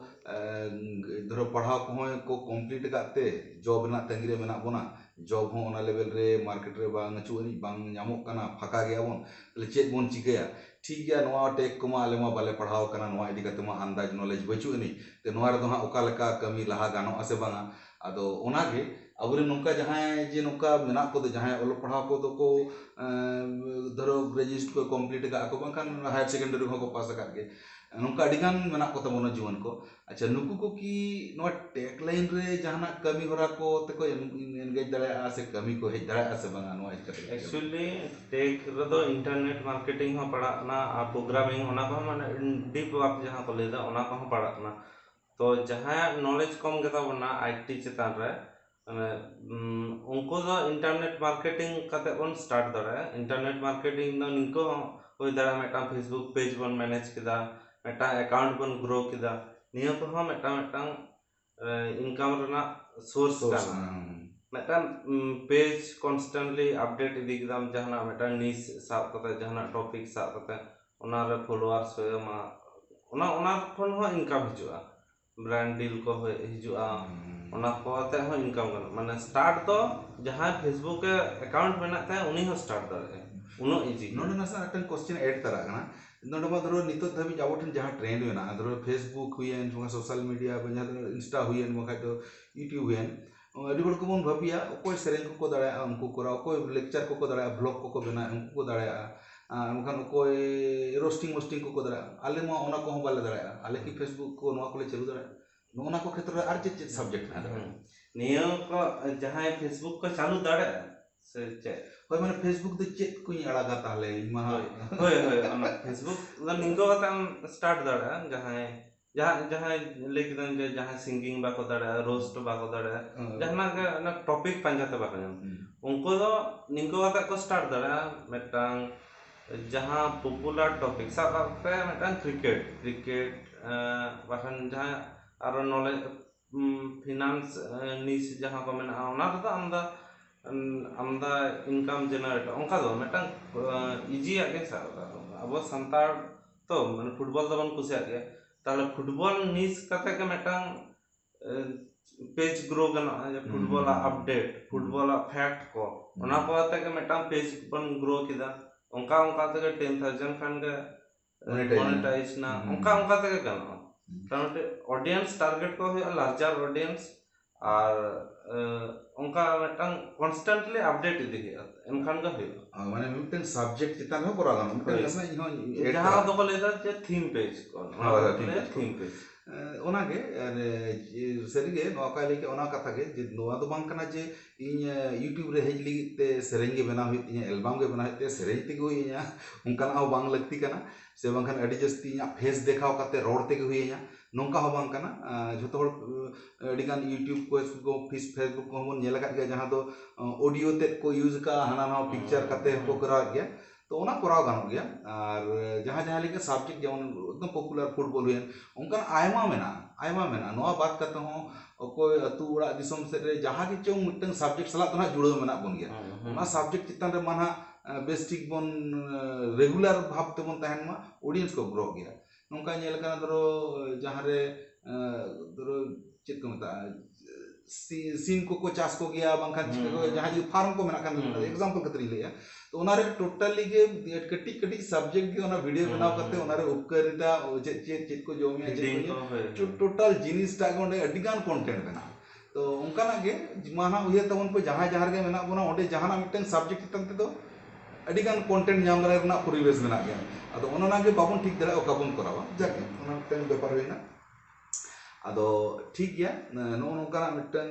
ᱮᱸ, ᱫᱷᱚᱨᱚ ᱯᱟᱲᱦᱟᱣ ᱠᱚᱦᱚᱸ ᱠᱚ ᱠᱚᱢᱯᱞᱤᱴ ᱟᱠᱟᱫ ᱛᱮ ᱡᱚᱵ ᱨᱮᱱᱟᱜ ᱛᱟᱺᱜᱤ ᱨᱮ ᱢᱮᱱᱟᱜ ᱵᱚᱱᱟ, ᱡᱚᱵ ᱦᱚᱸ ᱚᱱᱟ ᱞᱮᱵᱮᱞ ᱨᱮ ᱢᱟᱨᱠᱮᱴ ᱨᱮ ᱵᱟᱝ ᱟᱹᱪᱩᱜ ᱟᱹᱱᱤᱡ, ᱵᱟᱝ ᱧᱟᱢᱚᱜ ᱠᱟᱱᱟ, ᱯᱷᱟᱸᱠᱟ ᱜᱮᱭᱟᱵᱚᱱ, ᱛᱟᱦᱞᱮ ᱪᱮᱫ ᱵᱚᱱ ᱪᱤᱠᱟᱹᱭᱟ? ᱴᱷᱤᱠ ᱜᱮᱭᱟ, ᱱᱚᱣᱟ ᱴᱮᱠ ᱠᱚᱢᱟ ᱟᱞᱮ ᱢᱟ ᱵᱟᱞᱮ ᱯᱟᱲᱦᱟᱣ ᱠᱟᱱᱟ, ᱱᱚᱣᱟ ᱤᱫᱤ ᱠᱟᱛᱮ ᱢᱟ ᱟᱱᱫᱟᱡᱽ ᱱᱚᱞᱮᱡᱽ ᱵᱟᱹᱪᱩᱜ ᱟᱹᱱᱤᱡ, ᱛᱮ ᱱᱚᱣᱟ ᱨᱮᱫᱚ ᱦᱟᱸᱜ ᱚᱠᱟ ᱞᱮᱠᱟ ᱠᱟᱹᱢᱤ ᱞᱟᱦᱟ ᱜᱟᱱᱚᱜᱼᱟ ᱥᱮ ᱵᱟᱝᱟ? ᱟᱫᱚ ᱚᱱᱟᱜᱮ ᱟᱵᱚᱨᱮᱱ ᱱᱚᱝᱠᱟ ᱡᱟᱦᱟᱸᱭ ᱡᱮ ᱱᱚᱝᱠᱟ ᱢᱮᱱᱟᱜ ᱠᱚᱫᱚ, ᱡᱟᱦᱟᱸᱭ ᱚᱞᱚᱜ ᱯᱟᱲᱦᱟᱣ ᱠᱚᱫᱚ ᱠᱚ, ᱮᱸ, ᱫᱷᱚᱨᱚ ᱜᱨᱮᱡᱩᱭᱮᱴ ᱠᱚ ᱠᱚᱢᱯᱞᱤᱴ ᱟᱠᱟᱫ ᱠᱚ, ᱵᱟᱝᱠᱷᱟᱱ ᱦᱟᱭᱟᱨ ᱥᱮᱠᱮᱱᱰᱟᱨᱤ ᱠᱚᱦᱚᱸ ᱠᱚ ᱯᱟᱥ ᱟᱠᱟᱫ ᱜᱮ, ᱱᱚᱝᱠᱟ ᱟᱹᱰᱤᱜᱟᱱ ᱢᱮᱱᱟᱜ ᱠᱚ ᱛᱟᱵᱚᱱᱟ ᱡᱩᱣᱟᱹᱱ ᱠᱚ᱾ ᱟᱪᱪᱷᱟ, ᱱᱩᱠᱩ ᱠᱚ ᱠᱤ ᱱᱚᱣᱟ ᱴᱮᱠ ᱞᱟᱭᱤᱱ ᱨᱮ ᱡᱟᱦᱟᱱᱟᱜ ᱠᱟᱹᱢᱤ ᱦᱚᱨᱟ ᱠᱚ ᱛᱮᱠᱚ ᱮᱱᱜᱮᱡᱽ ᱫᱟᱲᱮᱭᱟᱜᱼᱟ ᱥᱮ ᱠᱟᱹᱢᱤ ᱠᱚ ᱦᱮᱡ ᱫᱟᱲᱮᱭᱟᱜᱼᱟ ᱥᱮ ᱵᱟᱝᱟ, ᱱᱚᱣᱟ ᱤᱫᱤ ᱠᱟᱛᱮ ᱠᱟᱹᱴᱤᱡ ᱞᱟᱹᱭ ᱢᱮ᱾ ᱮᱠᱪᱩᱭᱮᱞᱤ ᱴᱮᱠ ᱨᱮᱫᱚ ᱤᱱᱴᱟᱨᱱᱮᱴ ᱢᱟᱨᱠᱮᱴᱤᱝ ᱦᱚᱸ ᱯᱟᱲᱟᱜ ᱠᱟᱱᱟ ᱟᱨ ᱯᱨᱳᱜᱨᱟᱢᱤᱝ, ᱚᱱᱟ ᱠᱚᱦᱚᱸ, ᱢᱟᱱᱮ ᱰᱤᱯ ᱳᱣᱟᱨᱠ ᱡᱟᱦᱟᱸ ᱠᱚ ᱞᱟᱹᱭᱫᱟ, ᱚᱱᱟ ᱠᱚᱦᱚᱸ ᱯᱟᱲᱟᱜ ᱠᱟᱱᱟ᱾ ᱛᱚ ᱡᱟᱦᱟᱸᱭᱟᱜ ᱱᱚᱞᱮᱡᱽ ᱠᱚᱢ ᱜᱮᱛᱟ ᱵᱚᱱᱟ ᱟᱭᱴᱤ ᱪᱮᱛᱟᱱ ᱨᱮ, ᱢᱟᱱᱮ, ᱩᱱᱠᱩ ᱫᱚ ᱤᱱᱴᱟᱨᱱᱮᱴ ᱢᱟᱨᱠᱮᱴᱤᱝ ᱠᱟᱛᱮ ᱵᱚᱱ ᱥᱴᱟᱨᱴ ᱫᱟᱲᱮᱭᱟᱜᱼᱟ᱾ ᱤᱱᱴᱟᱨᱱᱮᱴ ᱢᱟᱨᱠᱮᱴᱤᱝ ᱫᱚ ᱱᱤᱝᱠᱟᱹ ᱦᱚᱸ ᱦᱩᱭ ᱫᱟᱲᱮᱭᱟᱜᱼᱟ ᱢᱤᱫᱴᱟᱝ Facebook page ᱵᱚᱱ manage ᱠᱮᱫᱟ, ᱢᱤᱫᱴᱟᱝ account ᱵᱚᱱ grow ᱠᱮᱫᱟ, ᱱᱤᱭᱟᱹ ᱠᱚᱦᱚᱸ ᱢᱤᱫᱴᱟᱝ ᱢᱤᱫᱴᱟᱝ income ᱨᱮᱱᱟᱜ source ᱠᱟᱱᱟ᱾ ᱢᱤᱫᱴᱟᱝ page constantly update ᱤᱫᱤ ᱠᱮᱫᱟᱢ, ᱡᱟᱦᱟᱱᱟᱜ ᱢᱤᱫᱴᱟᱝ niche ᱥᱟᱵ ᱠᱟᱛᱮ, ᱡᱟᱦᱟᱱᱟᱜ topic ᱥᱟᱵ ᱠᱟᱛᱮ, ᱚᱱᱟᱨᱮ followers ᱦᱩᱭ ᱟᱢᱟ, ᱚᱱᱟ ᱚᱱᱟ ᱠᱷᱚᱱ ᱦᱚᱸ income ᱦᱤᱡᱩᱜᱼᱟ᱾ Brand deal ᱠᱚ ᱦᱩᱭ- ᱦᱤᱡᱩᱜᱼᱟ᱾ ᱚᱱᱟ ᱠᱚ ᱟᱛᱮ ᱦᱚᱸ income ᱜᱟᱱᱚᱜᱼᱟ᱾ ᱢᱟᱱᱮ start ᱫᱚ ᱡᱟᱦᱟᱸᱭ Facebook ᱮ account ᱢᱮᱱᱟᱜ ᱛᱟᱭᱟ, ᱩᱱᱤ ᱦᱚᱸ start ᱫᱟᱲᱮᱭᱟᱜᱼᱟ᱾ ᱩᱱᱟᱹᱜ easy ᱜᱮᱭᱟ᱾ ᱱᱚᱰᱮ ᱱᱟᱥᱮ ᱢᱤᱫᱴᱟᱝ question add ᱛᱟᱨᱟᱜ ᱠᱟᱱᱟ᱾ ᱱᱚᱰᱮ ᱢᱟ ᱫᱷᱚᱨᱚ ᱱᱤᱛᱚᱜ ᱫᱷᱟᱹᱵᱤᱡ ᱟᱵᱚ ᱴᱷᱮᱱ ᱡᱟᱦᱟᱸ trend ᱢᱮᱱᱟᱜᱼᱟ, ᱫᱷᱚᱨᱚ Facebook ᱦᱩᱭᱮᱱ, ᱵᱟᱝᱠᱷᱟᱱ social media, ᱵᱟᱝᱠᱷᱟᱱ Insta ᱦᱩᱭᱮᱱ, ᱵᱟᱝᱠᱷᱟᱱ ᱫᱚ YouTube ᱦᱩᱭᱮᱱ, ᱟᱹᱰᱤ ᱦᱚᱲ ᱠᱚᱵᱚᱱ ᱵᱷᱟᱹᱵᱤᱭᱟ ᱚᱠᱚᱭ ᱥᱮᱨᱮᱧ ᱠᱚᱠᱚ ᱫᱟᱲᱮᱭᱟᱜᱼᱟ ᱩᱱᱠᱩ ᱠᱚᱨᱟᱣ, ᱚᱠᱚᱭ lecture ᱠᱚᱠᱚ ᱫᱟᱲᱮᱭᱟᱜᱼᱟ, blog ᱠᱚᱠᱚ ᱵᱮᱱᱟᱣᱟ ᱩᱱᱠᱩ ᱠᱚ ᱫᱟᱲᱮᱭᱟᱜᱼᱟ, ᱟᱨ ᱵᱟᱝᱠᱷᱟᱱ ᱚᱠᱚᱭ roasting ᱢᱳᱥᱴᱤᱝ ᱠᱚᱠᱚ ᱫᱟᱲᱮᱭᱟᱜᱼᱟ᱾ ᱟᱞᱮ ᱢᱟ ᱚᱱᱟ ᱠᱚᱦᱚᱸ ᱵᱟᱞᱮ ᱫᱟᱲᱮᱭᱟᱜᱼᱟ, ᱟᱞᱮ ᱠᱤ Facebook ᱠᱚ ᱱᱚᱣᱟ ᱠᱚᱞᱮ ᱪᱟᱹᱞᱩ ᱫᱟᱲᱮᱭᱟᱜᱼᱟ? ᱱᱚᱜᱼᱚ ᱱᱟ ᱠᱚ ᱠᱷᱮᱛᱨᱚ ᱨᱮ ᱟᱨ ᱪᱮᱫ ᱪᱮᱫ subject ᱢᱮᱱᱟᱜ ᱛᱟᱯᱮᱭᱟ? ᱦᱩᱸ᱾ ᱱᱤᱭᱟᱹ ᱠᱚ ᱡᱟᱦᱟᱸᱭ Facebook ᱠᱚ ᱪᱟᱹᱞᱩ ᱫᱟᱲᱮᱭᱟᱜᱼᱟ ᱥᱮ ᱪᱮᱫ? ᱦᱳᱭ, ᱢᱟᱱᱮ Facebook ᱫᱚ ᱪᱮᱫ ᱠᱚᱧ ᱟᱲᱟᱜᱟ ᱛᱟᱦᱞᱮ ᱤᱧ ᱢᱟ ᱦᱟᱸᱜ? ᱦᱳᱭ, ᱦᱳᱭ, ᱦᱳᱭ, ᱚᱱᱟ Facebook ᱫᱚ ᱱᱤᱝᱠᱟᱹ ᱠᱟᱛᱮ ᱟᱢ start ᱫᱟᱲᱮᱭᱟᱜᱼᱟ᱾ ᱡᱟᱦᱟᱸᱭ ᱡᱟᱦᱟᱸ ᱡᱟᱦᱟᱸᱭ ᱞᱟᱹᱭ ᱠᱮᱫᱟᱢ ᱡᱮ ᱡᱟᱦᱟᱸᱭ singing ᱵᱟᱠᱚ ᱫᱟᱲᱮᱭᱟᱜᱼᱟ, roast ᱵᱟᱠᱚ ᱫᱟᱲᱮᱭᱟᱜᱼᱟ, ᱦᱳᱭ᱾ ᱡᱟᱦᱟᱱᱟᱜ ᱜᱮ ᱚᱱᱟ topic ᱯᱟᱸᱡᱟᱛᱮ ᱵᱟᱠᱚ ᱧᱟᱢᱟ, ᱦᱩᱸ᱾ ᱩᱱᱠᱩ ᱫᱚ ᱱᱤᱝᱠᱟᱹ ᱠᱟᱛᱮ ᱠᱚ start ᱫᱟᱲᱮᱭᱟᱜᱼᱟ᱾ ᱢᱤᱫᱴᱟᱝ ᱡᱟᱦᱟᱸ popular topic, ᱥᱟᱵ ᱠᱟᱜ ᱯᱮ ᱢᱤᱫᱴᱟᱝ cricket, cricket, ᱮᱸ, ᱵᱟᱠᱷᱟᱱ ᱡᱟᱦᱟᱸ ᱟᱨᱚ knowledge, ᱩᱢ, finance, ᱮᱸ, niche ᱡᱟᱦᱟᱸ ᱠᱚ ᱢᱮᱱᱟᱜᱼᱟ, ᱚᱱᱟ ᱨᱮᱫᱚ ᱟᱢᱫᱟ, ᱩᱢ, ᱟᱢᱫᱟ income generate, ᱚᱱᱠᱟ ᱫᱚ ᱢᱤᱫᱴᱟᱝ, ᱮᱸ, easy ᱟᱜ ᱜᱮ ᱥᱟᱵ ᱠᱟᱜ ᱢᱮ᱾ ᱟᱵᱚ ᱥᱟᱱᱛᱟᱲ ᱛᱚ, ᱢᱟᱱᱮ, football ᱫᱚᱵᱚᱱ ᱠᱩᱥᱤᱭᱟᱜ ᱜᱮᱭᱟ, ᱛᱟᱦᱞᱮ football niche ᱠᱟᱛᱮ ᱜᱮ ᱢᱤᱫᱴᱟᱝ, ᱮᱸ, page grow ᱜᱟᱱᱚᱜᱼᱟ, ᱡᱮ ᱦᱩᱸ᱾ football ᱟᱜ update, football ᱟᱜ fact ᱠᱚ, ᱦᱩᱸ᱾ ᱚᱱᱟ ᱠᱚ ᱟᱛᱮ ᱜᱮ ᱢᱤᱫᱴᱟᱝ page ᱵᱚᱱ grow ᱠᱮᱫᱟ᱾ ᱚᱱᱠᱟ ᱚᱱᱠᱟ ᱛᱮᱜᱮ ten thousand ᱠᱷᱟᱱ ᱜᱮ Monetize ᱮᱱᱟ᱾ monetize ᱮᱱᱟ, ᱦᱩᱸ᱾ ᱚᱱᱠᱟ ᱚᱱᱠᱟ ᱛᱮᱜᱮ ᱜᱟᱱᱚᱜᱼᱟ᱾ ᱦᱩᱸ᱾ ᱠᱟᱨᱚᱱ audience target ᱠᱚ ᱦᱩᱭᱩᱜᱼᱟ larger audience, ᱟᱨ, ᱮ, ᱚᱱᱠᱟ ᱢᱤᱫᱴᱟᱝ constantly update ᱤᱫᱤ ᱦᱩᱭᱩᱜᱼᱟ, ᱮᱱᱠᱷᱟᱱ ᱜᱮ ᱦᱩᱭᱩᱜᱼᱟ᱾ ᱟᱨ ᱢᱟᱱᱮ ᱢᱤᱫᱴᱮᱱ subject ᱪᱮᱛᱟᱱ ᱨᱮᱦᱚᱸ ᱠᱚᱨᱟᱣ ᱜᱟᱱᱚᱜᱼᱟ᱾ ᱢᱤᱫᱴᱮᱱ ᱦᱳᱭ᱾ ᱱᱟᱥᱮᱱᱟᱜ ᱤᱧ ᱦᱚᱸᱧ add ᱡᱟᱦᱟᱸ ᱠᱟᱜᱼᱟ᱾ ᱫᱚᱠᱚ ᱞᱟᱹᱭᱫᱟ ᱡᱮ theme page ᱠᱚ, ᱚᱱᱟ ᱦᱳᱭ, ᱦᱳᱭ, ᱫᱚᱠᱚ theme ᱞᱟᱹᱭᱟ page ᱠᱚ᱾ theme page᱾ ᱮ, ᱚᱱᱟᱜᱮ, ᱟᱨ, ᱮ, ᱥᱟᱹᱨᱤᱜᱮ ᱱᱚᱣᱟ ᱠᱟᱭ ᱞᱟᱹᱭ ᱠᱮᱫ, ᱚᱱᱟ ᱠᱟᱛᱷᱟ ᱜᱮ ᱡᱮ ᱱᱚᱣᱟ ᱫᱚ ᱵᱟᱝ ᱠᱟᱱᱟ ᱡᱮ ᱤᱧ, ᱮ, YouTube ᱨᱮ ᱦᱮᱡ ᱞᱟᱹᱜᱤᱫ ᱛᱮ ᱥᱮᱨᱮᱧ ᱜᱮ ᱵᱮᱱᱟᱣ ᱦᱩᱭᱩᱜ ᱛᱤᱧᱟᱹ, album ᱜᱮ ᱵᱮᱱᱟᱣ ᱦᱩᱭᱩᱜ ᱛᱤᱧᱟᱹ, ᱥᱮᱨᱮᱧ ᱛᱮᱜᱮ ᱦᱩᱭ ᱤᱧᱟ, ᱚᱱᱠᱟᱱᱟᱜ ᱦᱚᱸ ᱵᱟᱝ ᱞᱟᱹᱠᱛᱤ ᱠᱟᱱᱟ᱾ ᱥᱮ ᱵᱟᱝᱠᱷᱟᱱ ᱟᱹᱰᱤ ᱡᱟᱹᱥᱛᱤ ᱤᱧᱟᱹᱜ face ᱫᱮᱠᱷᱟᱣ ᱠᱟᱛᱮ ᱨᱚᱲ ᱛᱮᱜᱮ ᱦᱩᱭ ᱤᱧᱟ, ᱱᱚᱝᱠᱟ ᱦᱚᱸ ᱵᱟᱝ ᱠᱟᱱᱟ᱾ ᱟ, ᱡᱷᱚᱛᱚ ᱦᱚᱲ, ᱮ, ᱟᱹᱰᱤᱜᱟᱱ YouTube ᱠᱚ, Facebook ᱠᱚ, Face-, Facebook ᱠᱚᱦᱚᱸ ᱵᱚᱱ ᱧᱮᱞ ᱟᱠᱟᱫ ᱜᱮᱭᱟ, ᱡᱟᱦᱟᱸ ᱫᱚ, ᱚ, audio ᱛᱮᱫ ᱠᱚ use ᱟᱠᱟᱫᱼᱟ, ᱦᱟᱱᱟ ᱱᱟᱣᱟ picture ᱠᱟᱛᱮ ᱦᱚᱸᱠᱚ ᱠᱚᱨᱟᱣᱮᱫ ᱜᱮᱭᱟ᱾ ᱛᱚ ᱚᱱᱟ ᱠᱚᱨᱟᱣ ᱜᱟᱱᱚᱜ ᱜᱮᱭᱟ᱾ ᱟᱨ ᱡᱟᱦᱟᱸ ᱡᱟᱦᱟᱸ ᱞᱮᱠᱟ subject, ᱡᱮᱢᱚᱱ ᱮᱠᱫᱚᱢ popular football ᱦᱩᱭᱮᱱ, ᱚᱱᱠᱟᱱ ᱟᱭᱢᱟ ᱢᱮᱱᱟᱜᱼᱟ, ᱟᱭᱢᱟ ᱢᱮᱱᱟᱜᱼᱟ᱾ ᱱᱚᱣᱟ ᱵᱟᱫ ᱠᱟᱛᱮ ᱦᱚᱸ ᱚᱠᱚᱭ ᱟᱹᱛᱩ ᱚᱲᱟᱜ ᱫᱤᱥᱚᱢ ᱥᱮᱫ ᱨᱮ ᱡᱟᱦᱟᱸ ᱜᱮ ᱪᱚᱝ ᱢᱤᱫᱴᱟᱝ subject ᱥᱟᱞᱟᱜ ᱫᱚ ᱱᱟᱦᱟᱜ ᱡᱩᱲᱟᱹᱣ ᱢᱮᱱᱟᱜ ᱵᱚᱱ ᱜᱮᱭᱟ᱾ ᱦᱩᱸ, ᱦᱩᱸ᱾ ᱚᱱᱟ subject ᱪᱮᱛᱟᱱ ᱨᱮ ᱢᱟ ᱱᱟᱦᱟᱜ, ᱮ, ᱵᱮᱥ ᱴᱷᱤᱠ ᱵᱚᱱ, ᱮ, regular ᱵᱷᱟᱵ ᱛᱮᱵᱚᱱ ᱛᱟᱦᱮᱱ ᱢᱟ, audience ᱠᱚ grow ᱜᱮᱭᱟ᱾ ᱱᱚᱝᱠᱟ ᱧᱮᱞ ᱟᱠᱟᱱᱟ, ᱫᱷᱚᱨᱚ, ᱡᱟᱦᱟᱸ ᱨᱮ, ᱮ, ᱫᱷᱚᱨᱚ, ᱪᱮᱫ ᱠᱚ ᱢᱮᱛᱟᱜᱼᱟ, ᱥᱤ-, ᱥᱤᱢ ᱠᱚᱠᱚ ᱪᱟᱥ ᱠᱚ ᱜᱮᱭᱟ, ᱵᱟᱝᱠᱷᱟᱱ ᱪᱤᱠᱟᱹ ᱠᱚ, ᱦᱩᱸ᱾ ᱡᱟᱦᱟᱸᱭ ᱡᱩᱫᱤ farm ᱠᱚ ᱢᱮᱱᱟᱜ ᱠᱷᱟᱱ, ᱦᱩᱸ᱾ Example ᱠᱷᱟᱹᱛᱤᱨ ᱤᱧ ᱞᱟᱹᱭᱮᱜᱼᱟ᱾ ᱛᱚ ᱚᱱᱟ ᱨᱮ totally ᱜᱮ ᱠᱟᱹᱴᱤᱡ ᱠᱟᱹᱴᱤᱡ subject ᱜᱮ ᱚᱱᱟ video ᱦᱩᱸ, ᱵᱮᱱᱟᱣ ᱠᱟᱛᱮ ᱦᱩᱸ᱾ ᱚᱱᱟ ᱨᱮ ᱩᱯᱠᱟᱹᱨᱤᱛᱟ, ᱪᱮᱫ, ᱪᱮᱫ, ᱪᱮᱫ ᱠᱚ ᱡᱚᱢᱮᱜᱼᱟ, ᱪᱮᱫ ᱠᱚ feeding ᱧᱩᱭᱟ, ᱠᱚ, ᱦᱳᱭ, ᱴᱳ-, ᱦᱳᱭ᱾ Total ᱡᱤᱱᱤᱥᱴᱟᱜ ᱜᱮ ᱚᱸᱰᱮ ᱟᱹᱰᱤ ᱜᱟᱱ content ᱢᱮᱱᱟᱜᱼᱟ᱾ ᱛᱚ ᱚᱱᱠᱟᱱᱟᱜ ᱜᱮ ᱢᱟ ᱱᱟᱦᱟᱜ ᱩᱭᱦᱟᱹᱨ ᱛᱟᱵᱚᱱ ᱯᱮ, ᱡᱟᱦᱟᱸᱭ ᱡᱟᱦᱟᱸ ᱨᱮᱜᱮ ᱢᱮᱱᱟᱜ ᱵᱚᱱᱟ, ᱚᱸᱰᱮ ᱡᱟᱦᱟᱱᱟᱜ ᱢᱤᱫᱴᱟᱝ subject ᱪᱮᱛᱟᱱ ᱛᱮᱫᱚ ᱟᱹᱰᱤ ᱜᱟᱱ content ᱧᱟᱢ ᱫᱟᱲᱮ ᱨᱮᱱᱟᱜ ᱯᱚᱨᱤᱵᱮᱥ ᱢᱮᱱᱟᱜ ᱜᱮᱭᱟ᱾ ᱟᱫᱚ ᱚᱱᱟ ᱚᱱᱟ ᱜᱮ ᱵᱟᱵᱚᱱ ᱴᱷᱤᱠ ᱫᱟᱲᱮᱭᱟᱜᱼᱟ ᱚᱠᱟ ᱵᱚᱱ ᱠᱚᱨᱟᱣᱟ᱾ ᱡᱟᱠ, ᱚᱱᱟ ᱢᱤᱫᱴᱟᱝ ᱵᱮᱯᱟᱨ ᱦᱩᱭᱱᱟ᱾ ᱟᱫᱚ ᱴᱷᱤᱠ ᱜᱮᱭᱟ, ᱱᱚᱜᱼᱚ ᱱᱚᱝᱠᱟᱱᱟᱜ ᱢᱤᱫᱴᱟᱝ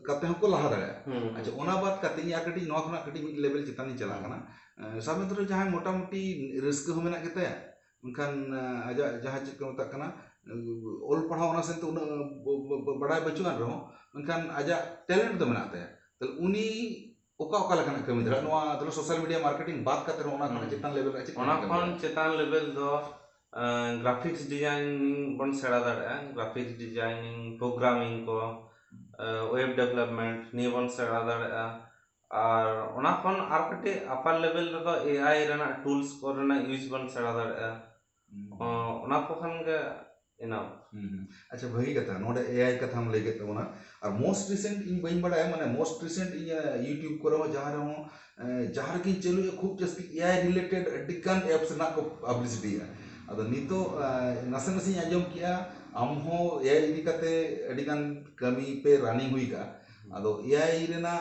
ᱠᱟᱛᱮ ᱦᱚᱸᱠᱚ ᱞᱟᱦᱟ ᱫᱟᱲᱮᱭᱟᱜᱼᱟ᱾ ᱦᱩᱸ, ᱦᱩᱸ᱾ ᱟᱪᱪᱷᱟ, ᱚᱱᱟ ᱵᱟᱫ ᱠᱟᱛᱮ ᱤᱧ ᱟᱨ ᱠᱟᱹᱴᱤᱡ ᱱᱚᱣᱟ ᱠᱷᱚᱱᱟᱜ ᱠᱟᱹᱴᱤᱡ ᱢᱤᱫ level ᱪᱮᱛᱟᱱ ᱤᱧ ᱪᱟᱞᱟᱜ ᱠᱟᱱᱟ᱾ ᱮᱸ, ᱥᱟᱵ ᱢᱮ ᱫᱷᱚᱨᱚ ᱡᱟᱦᱟᱸᱭ ᱢᱚᱴᱟᱢᱩᱴᱤ ᱨᱟᱹᱥᱠᱟᱹ ᱦᱚᱸ ᱢᱮᱱᱟᱜ ᱜᱮᱛᱟᱭᱟ, ᱢᱮᱱᱠᱷᱟᱱ, ᱮᱸ, ᱟᱡᱟᱜ ᱡᱟᱦᱟᱸ ᱪᱮᱫ ᱠᱚ ᱢᱮᱛᱟᱜ ᱠᱟᱱᱟ, ᱚᱞ ᱯᱟᱲᱦᱟᱣ ᱚᱱᱟ ᱥᱮᱱ ᱛᱮ ᱩᱱᱟᱹᱜ ᱵ-, ᱵ-, ᱵ-, ᱵᱟᱰᱟᱭ ᱵᱟᱹᱪᱩᱜ ᱟᱱ ᱨᱮᱦᱚᱸ, ᱢᱮᱱᱠᱷᱟᱱ ᱟᱡᱟᱜ talent ᱫᱚ ᱢᱮᱱᱟᱜ ᱛᱟᱭᱟ᱾ ᱛᱟᱦᱞᱮ ᱩᱱᱤ ᱚᱠᱟ ᱚᱠᱟ ᱞᱮᱠᱟᱱᱟᱜ ᱠᱟᱹᱢᱤ ᱫᱟᱲᱮᱭᱟᱜᱼᱟ? ᱱᱚᱣᱟ ᱫᱷᱚᱨᱚ social media marketing ᱵᱟᱫ ᱠᱟᱛᱮ ᱨᱮᱦᱚᱸ ᱚᱱᱟ ᱠᱷᱚᱱᱟᱜ ᱦᱩᱸ᱾ ᱪᱮᱛᱟᱱ level ᱨᱮ ᱪᱮᱫ ᱚᱱᱟ ᱠᱟᱹᱢᱤ ᱠᱷᱚᱱ ᱫᱟᱲᱮᱭᱟᱜᱼᱟ? ᱪᱮᱛᱟᱱ level ᱫᱚ, ᱮᱸ, graphics designing ᱵᱚᱱ ᱥᱮᱬᱟ ᱫᱟᱲᱮᱭᱟᱜᱼᱟ᱾ Graphics designing, programming ᱠᱚ, ᱮᱸ, web development ᱱᱤᱭᱟᱹ ᱵᱚᱱ ᱥᱮᱬᱟ ᱫᱟᱲᱮᱭᱟᱜᱼᱟ᱾ ᱟᱨ ᱚᱱᱟ ᱠᱷᱚᱱ ᱟᱨ ᱠᱟᱹᱴᱤᱡ upper level ᱨᱮᱫᱚ AI ᱨᱮᱱᱟᱜ tools ᱠᱚᱨᱮᱱᱟᱜ use ᱵᱚᱱ ᱥᱮᱬᱟ ᱫᱟᱲᱮᱭᱟᱜᱼᱟ᱾ ᱦᱩᱸ᱾ ᱚ, ᱚᱱᱟ ᱠᱚ ᱠᱷᱟᱱ ᱜᱮ enough᱾ ᱦᱩᱸ, ᱦᱩᱸ᱾ ᱟᱪᱪᱷᱟ, ᱵᱷᱟᱹᱜᱤ ᱠᱟᱛᱷᱟ, ᱱᱚᱰᱮ AI ᱠᱟᱛᱷᱟᱢ ᱞᱟᱹᱭ ᱠᱮᱫ ᱛᱟᱵᱚᱱᱟ᱾ ᱟᱨ most recent ᱤᱧ ᱵᱟᱹᱧ ᱵᱟᱲᱟᱭᱟ, ᱢᱟᱱᱮ most recent ᱤᱧ, ᱮ, YouTube ᱠᱚᱨᱮ ᱦᱚᱸ ᱡᱟᱦᱟᱸ ᱨᱮᱦᱚᱸ, ᱮ, ᱡᱟᱦᱟᱸ ᱨᱮᱜᱤᱧ ᱪᱟᱹᱞᱩᱭᱟ, ᱠᱷᱩᱵ ᱡᱟᱹᱥᱛᱤ AI related ᱟᱹᱰᱤ ᱜᱟᱱ apps ᱨᱮᱱᱟᱜ ᱠᱚ publicityᱭᱟ᱾ ᱟᱫᱚ ᱱᱤᱛᱚᱜ, ᱮ, ᱱᱟᱥᱮ ᱱᱟᱥᱮᱧ ᱟᱸᱡᱚᱢ ᱠᱮᱜᱼᱟ, ᱟᱢ ᱦᱚᱸ AI ᱤᱫᱤ ᱠᱟᱛᱮ ᱟᱹᱰᱤ ᱜᱟᱱ ᱠᱟᱹᱢᱤ ᱯᱮ running ᱦᱩᱭ ᱠᱟᱜᱼᱟ᱾ ᱟᱫᱚ AI ᱨᱮᱱᱟᱜ,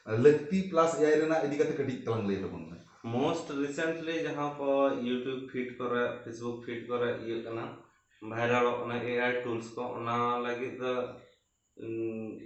ᱮ, ᱞᱟᱹᱠᱛᱤ plus AI ᱨᱮᱱᱟᱜ ᱤᱫᱤ ᱠᱟᱛᱮ ᱠᱟᱹᱴᱤᱡ ᱛᱟᱞᱟᱝ ᱞᱟᱹᱭ ᱛᱟᱵᱚᱱ ᱢᱮ᱾ Most recently ᱡᱟᱦᱟᱸ ᱠᱚ YouTube feed ᱠᱚᱨᱮ, Facebook feed ᱠᱚᱨᱮ ᱤᱭᱟᱹᱜ ᱠᱟᱱᱟ, viralᱚᱜ ᱠᱟᱱᱟ AI tools ᱠᱚ, ᱚᱱᱟ ᱞᱟᱹᱜᱤᱫ ᱫᱚ, ᱩᱸ,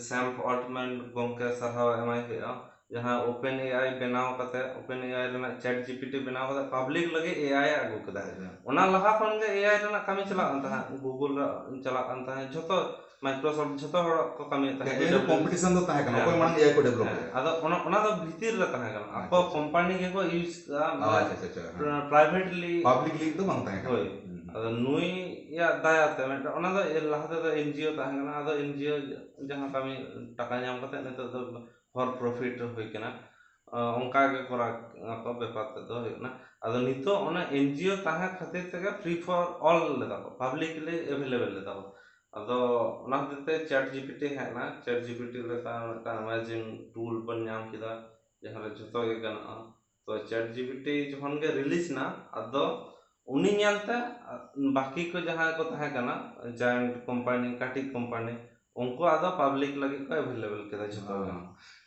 Sam Altman ᱜᱚᱢᱠᱮ ᱥᱟᱨᱦᱟᱣ ᱮᱢᱟᱭ ᱦᱩᱭᱩᱜᱼᱟ᱾ ᱡᱟᱦᱟᱸ ᱳᱯᱮᱱ ᱮ ᱟᱭ ᱵᱮᱱᱟᱣ ᱠᱟᱛᱮ, ᱳᱯᱮᱱ ᱮ ᱟᱭ ᱨᱮᱱᱟᱜ ᱪᱮᱴ ᱡᱤᱯᱤᱴᱤ ᱵᱮᱱᱟᱣ ᱠᱟᱛᱮ ᱯᱟᱵᱽᱞᱤᱠ ᱞᱟᱹᱜᱤᱫ ᱮ ᱟᱭ ᱮ ᱟᱹᱜᱩ ᱠᱮᱫᱟ᱾ ᱚᱱᱟ ᱞᱟᱦᱟ ᱠᱷᱚᱱ ᱜᱮ ᱮ ᱟᱭ ᱨᱮᱱᱟᱜ ᱠᱟᱹᱢᱤ ᱪᱟᱞᱟᱜ ᱠᱟᱱ ᱛᱟᱦᱮᱸᱫ, ᱜᱩᱜᱩᱞ ᱨᱮ ᱪᱟᱞᱟᱜ ᱠᱟᱱ ᱛᱟᱦᱮᱸᱫ, ᱡᱷᱚᱛᱚ ᱢᱟᱭᱠᱨᱳᱥᱚᱯᱷᱴ, ᱡᱷᱚᱛᱚ ᱦᱚᱲ ᱠᱚ ᱠᱟᱹᱢᱤᱭᱮᱫ ᱛᱟᱦᱮᱸᱫ᱾ ᱮ ᱟᱭ ᱨᱮ ᱠᱚᱢᱯᱤᱴᱤᱥᱚᱱ ᱫᱚ ᱛᱟᱦᱮᱸ ᱠᱟᱱᱟ, ᱦᱮᱸ᱾ ᱚᱠᱚᱭ ᱢᱟᱲᱟᱝ ᱮ ᱟᱭ ᱠᱚ ᱰᱮᱵᱷᱞᱚᱯ ᱦᱮᱸ, ᱞᱮᱫᱟ᱾ ᱟᱫᱚ ᱚᱱᱟ, ᱚᱱᱟ ᱫᱚ ᱵᱷᱤᱛᱤᱨ ᱨᱮ ᱛᱟᱦᱮᱸ ᱠᱟᱱᱟ, ᱟᱠᱚ ᱟᱪᱪᱷᱟ, ᱠᱳᱢᱯᱟᱱᱤ ᱜᱮᱠᱚ ᱤᱭᱩᱡᱽ ᱠᱮᱫᱟ, ᱟᱪᱪᱷᱟ, ᱟᱪᱪᱷᱟ, ᱟᱪᱪᱷᱟ, ᱦᱮᱸ᱾ ᱯᱨᱟᱭᱵᱷᱮᱴᱞᱤ᱾ ᱯᱟᱵᱽᱞᱤᱠ ᱞᱤᱜᱽ ᱫᱚ ᱵᱟᱝ ᱛᱟᱦᱮᱸ ᱠᱟᱱᱟ᱾ ᱦᱳᱭ᱾ ᱦᱩᱸ᱾ ᱟᱫᱚ ᱱᱩᱭᱟᱜ ᱫᱟᱭᱟ ᱛᱮ ᱢᱤᱫᱴᱟᱝ, ᱚᱱᱟ ᱫᱚ ᱮ-, ᱞᱟᱦᱟ ᱛᱮᱫᱚ ᱮᱱ ᱡᱤ ᱳ ᱛᱟᱦᱮᱸ ᱠᱟᱱᱟ, ᱟᱫᱚ ᱮᱱ ᱡᱤ ᱳ ᱡᱟᱦᱟᱸ ᱠᱟᱹᱢᱤ ᱴᱟᱠᱟ ᱧᱟᱢ ᱠᱟᱛᱮ ᱱᱤᱛᱚᱜ ᱫᱚ ᱯᱷᱚᱨ ᱯᱨᱚᱯᱷᱤᱴ ᱦᱩᱭ ᱠᱟᱱᱟ᱾ ᱚᱱᱠᱟ ᱜᱮ ᱠᱚᱨᱟᱣ ᱟᱠᱚ, ᱵᱮᱯᱟᱨ ᱛᱮᱫ ᱫᱚ ᱦᱩᱭᱩᱜ ᱠᱟᱱᱟ᱾ ᱟᱫᱚ ᱱᱤᱛᱚᱜ ᱚᱱᱟ ᱮᱱ ᱡᱤ ᱳ ᱛᱟᱦᱮᱸ ᱠᱷᱟᱹᱛᱤᱨ ᱛᱮᱜᱮ ᱯᱷᱨᱤ ᱯᱷᱚᱨ ᱚᱞ ᱞᱮᱫᱟ ᱠᱚ, ᱯᱟᱵᱽᱞᱤᱠᱞᱤ ᱮᱵᱷᱮᱞᱮᱵᱮᱞ ᱞᱮᱫᱟ ᱠᱚ᱾ ᱟᱫᱚ ᱚᱱᱟ ᱦᱚᱛᱮᱡ ᱛᱮ ᱪᱮᱴ ᱡᱤᱯᱤᱴᱤ ᱦᱮᱡ ᱮᱱᱟ᱾ ᱪᱮᱴ ᱡᱤᱯᱤᱴᱤ ᱞᱮᱠᱟ ᱢᱤᱫᱴᱟᱝ ᱮᱢᱮᱡᱤᱝ ᱴᱩᱞ ᱵᱚᱱ ᱧᱟᱢ ᱠᱮᱫᱟ, ᱡᱟᱦᱟᱸ ᱨᱮ ᱡᱷᱚᱛᱚ ᱜᱮ ᱜᱟᱱᱚᱜᱼᱟ᱾ ᱛᱚ ᱪᱮᱴ ᱡᱤᱯᱤᱴᱤ ᱡᱚᱠᱷᱚᱱ ᱜᱮ ᱨᱤᱞᱤᱡᱽ ᱮᱱᱟ, ᱟᱫᱚ ᱩᱱᱤ ᱧᱮᱞᱛᱮ ᱵᱟᱹᱠᱤ ᱠᱚ ᱡᱟᱦᱟᱸᱭ ᱠᱚ ᱛᱟᱦᱮᱸ ᱠᱟᱱᱟ, ᱡᱟᱭᱮᱱᱴ ᱠᱳᱢᱯᱟᱱᱤ, ᱠᱟᱹᱴᱤᱡ ᱠᱳᱢᱯᱟᱱᱤ, ᱩᱱᱠᱩ ᱟᱫᱚ ᱯᱟᱵᱽᱞᱤᱠ ᱞᱟᱹᱜᱤᱫ ᱠᱚ ᱮᱵᱷᱮᱞᱮᱵᱮᱞ ᱠᱮᱫᱟ ᱡᱷᱚᱛᱚ ᱜᱮ᱾ ᱦᱮᱸ᱾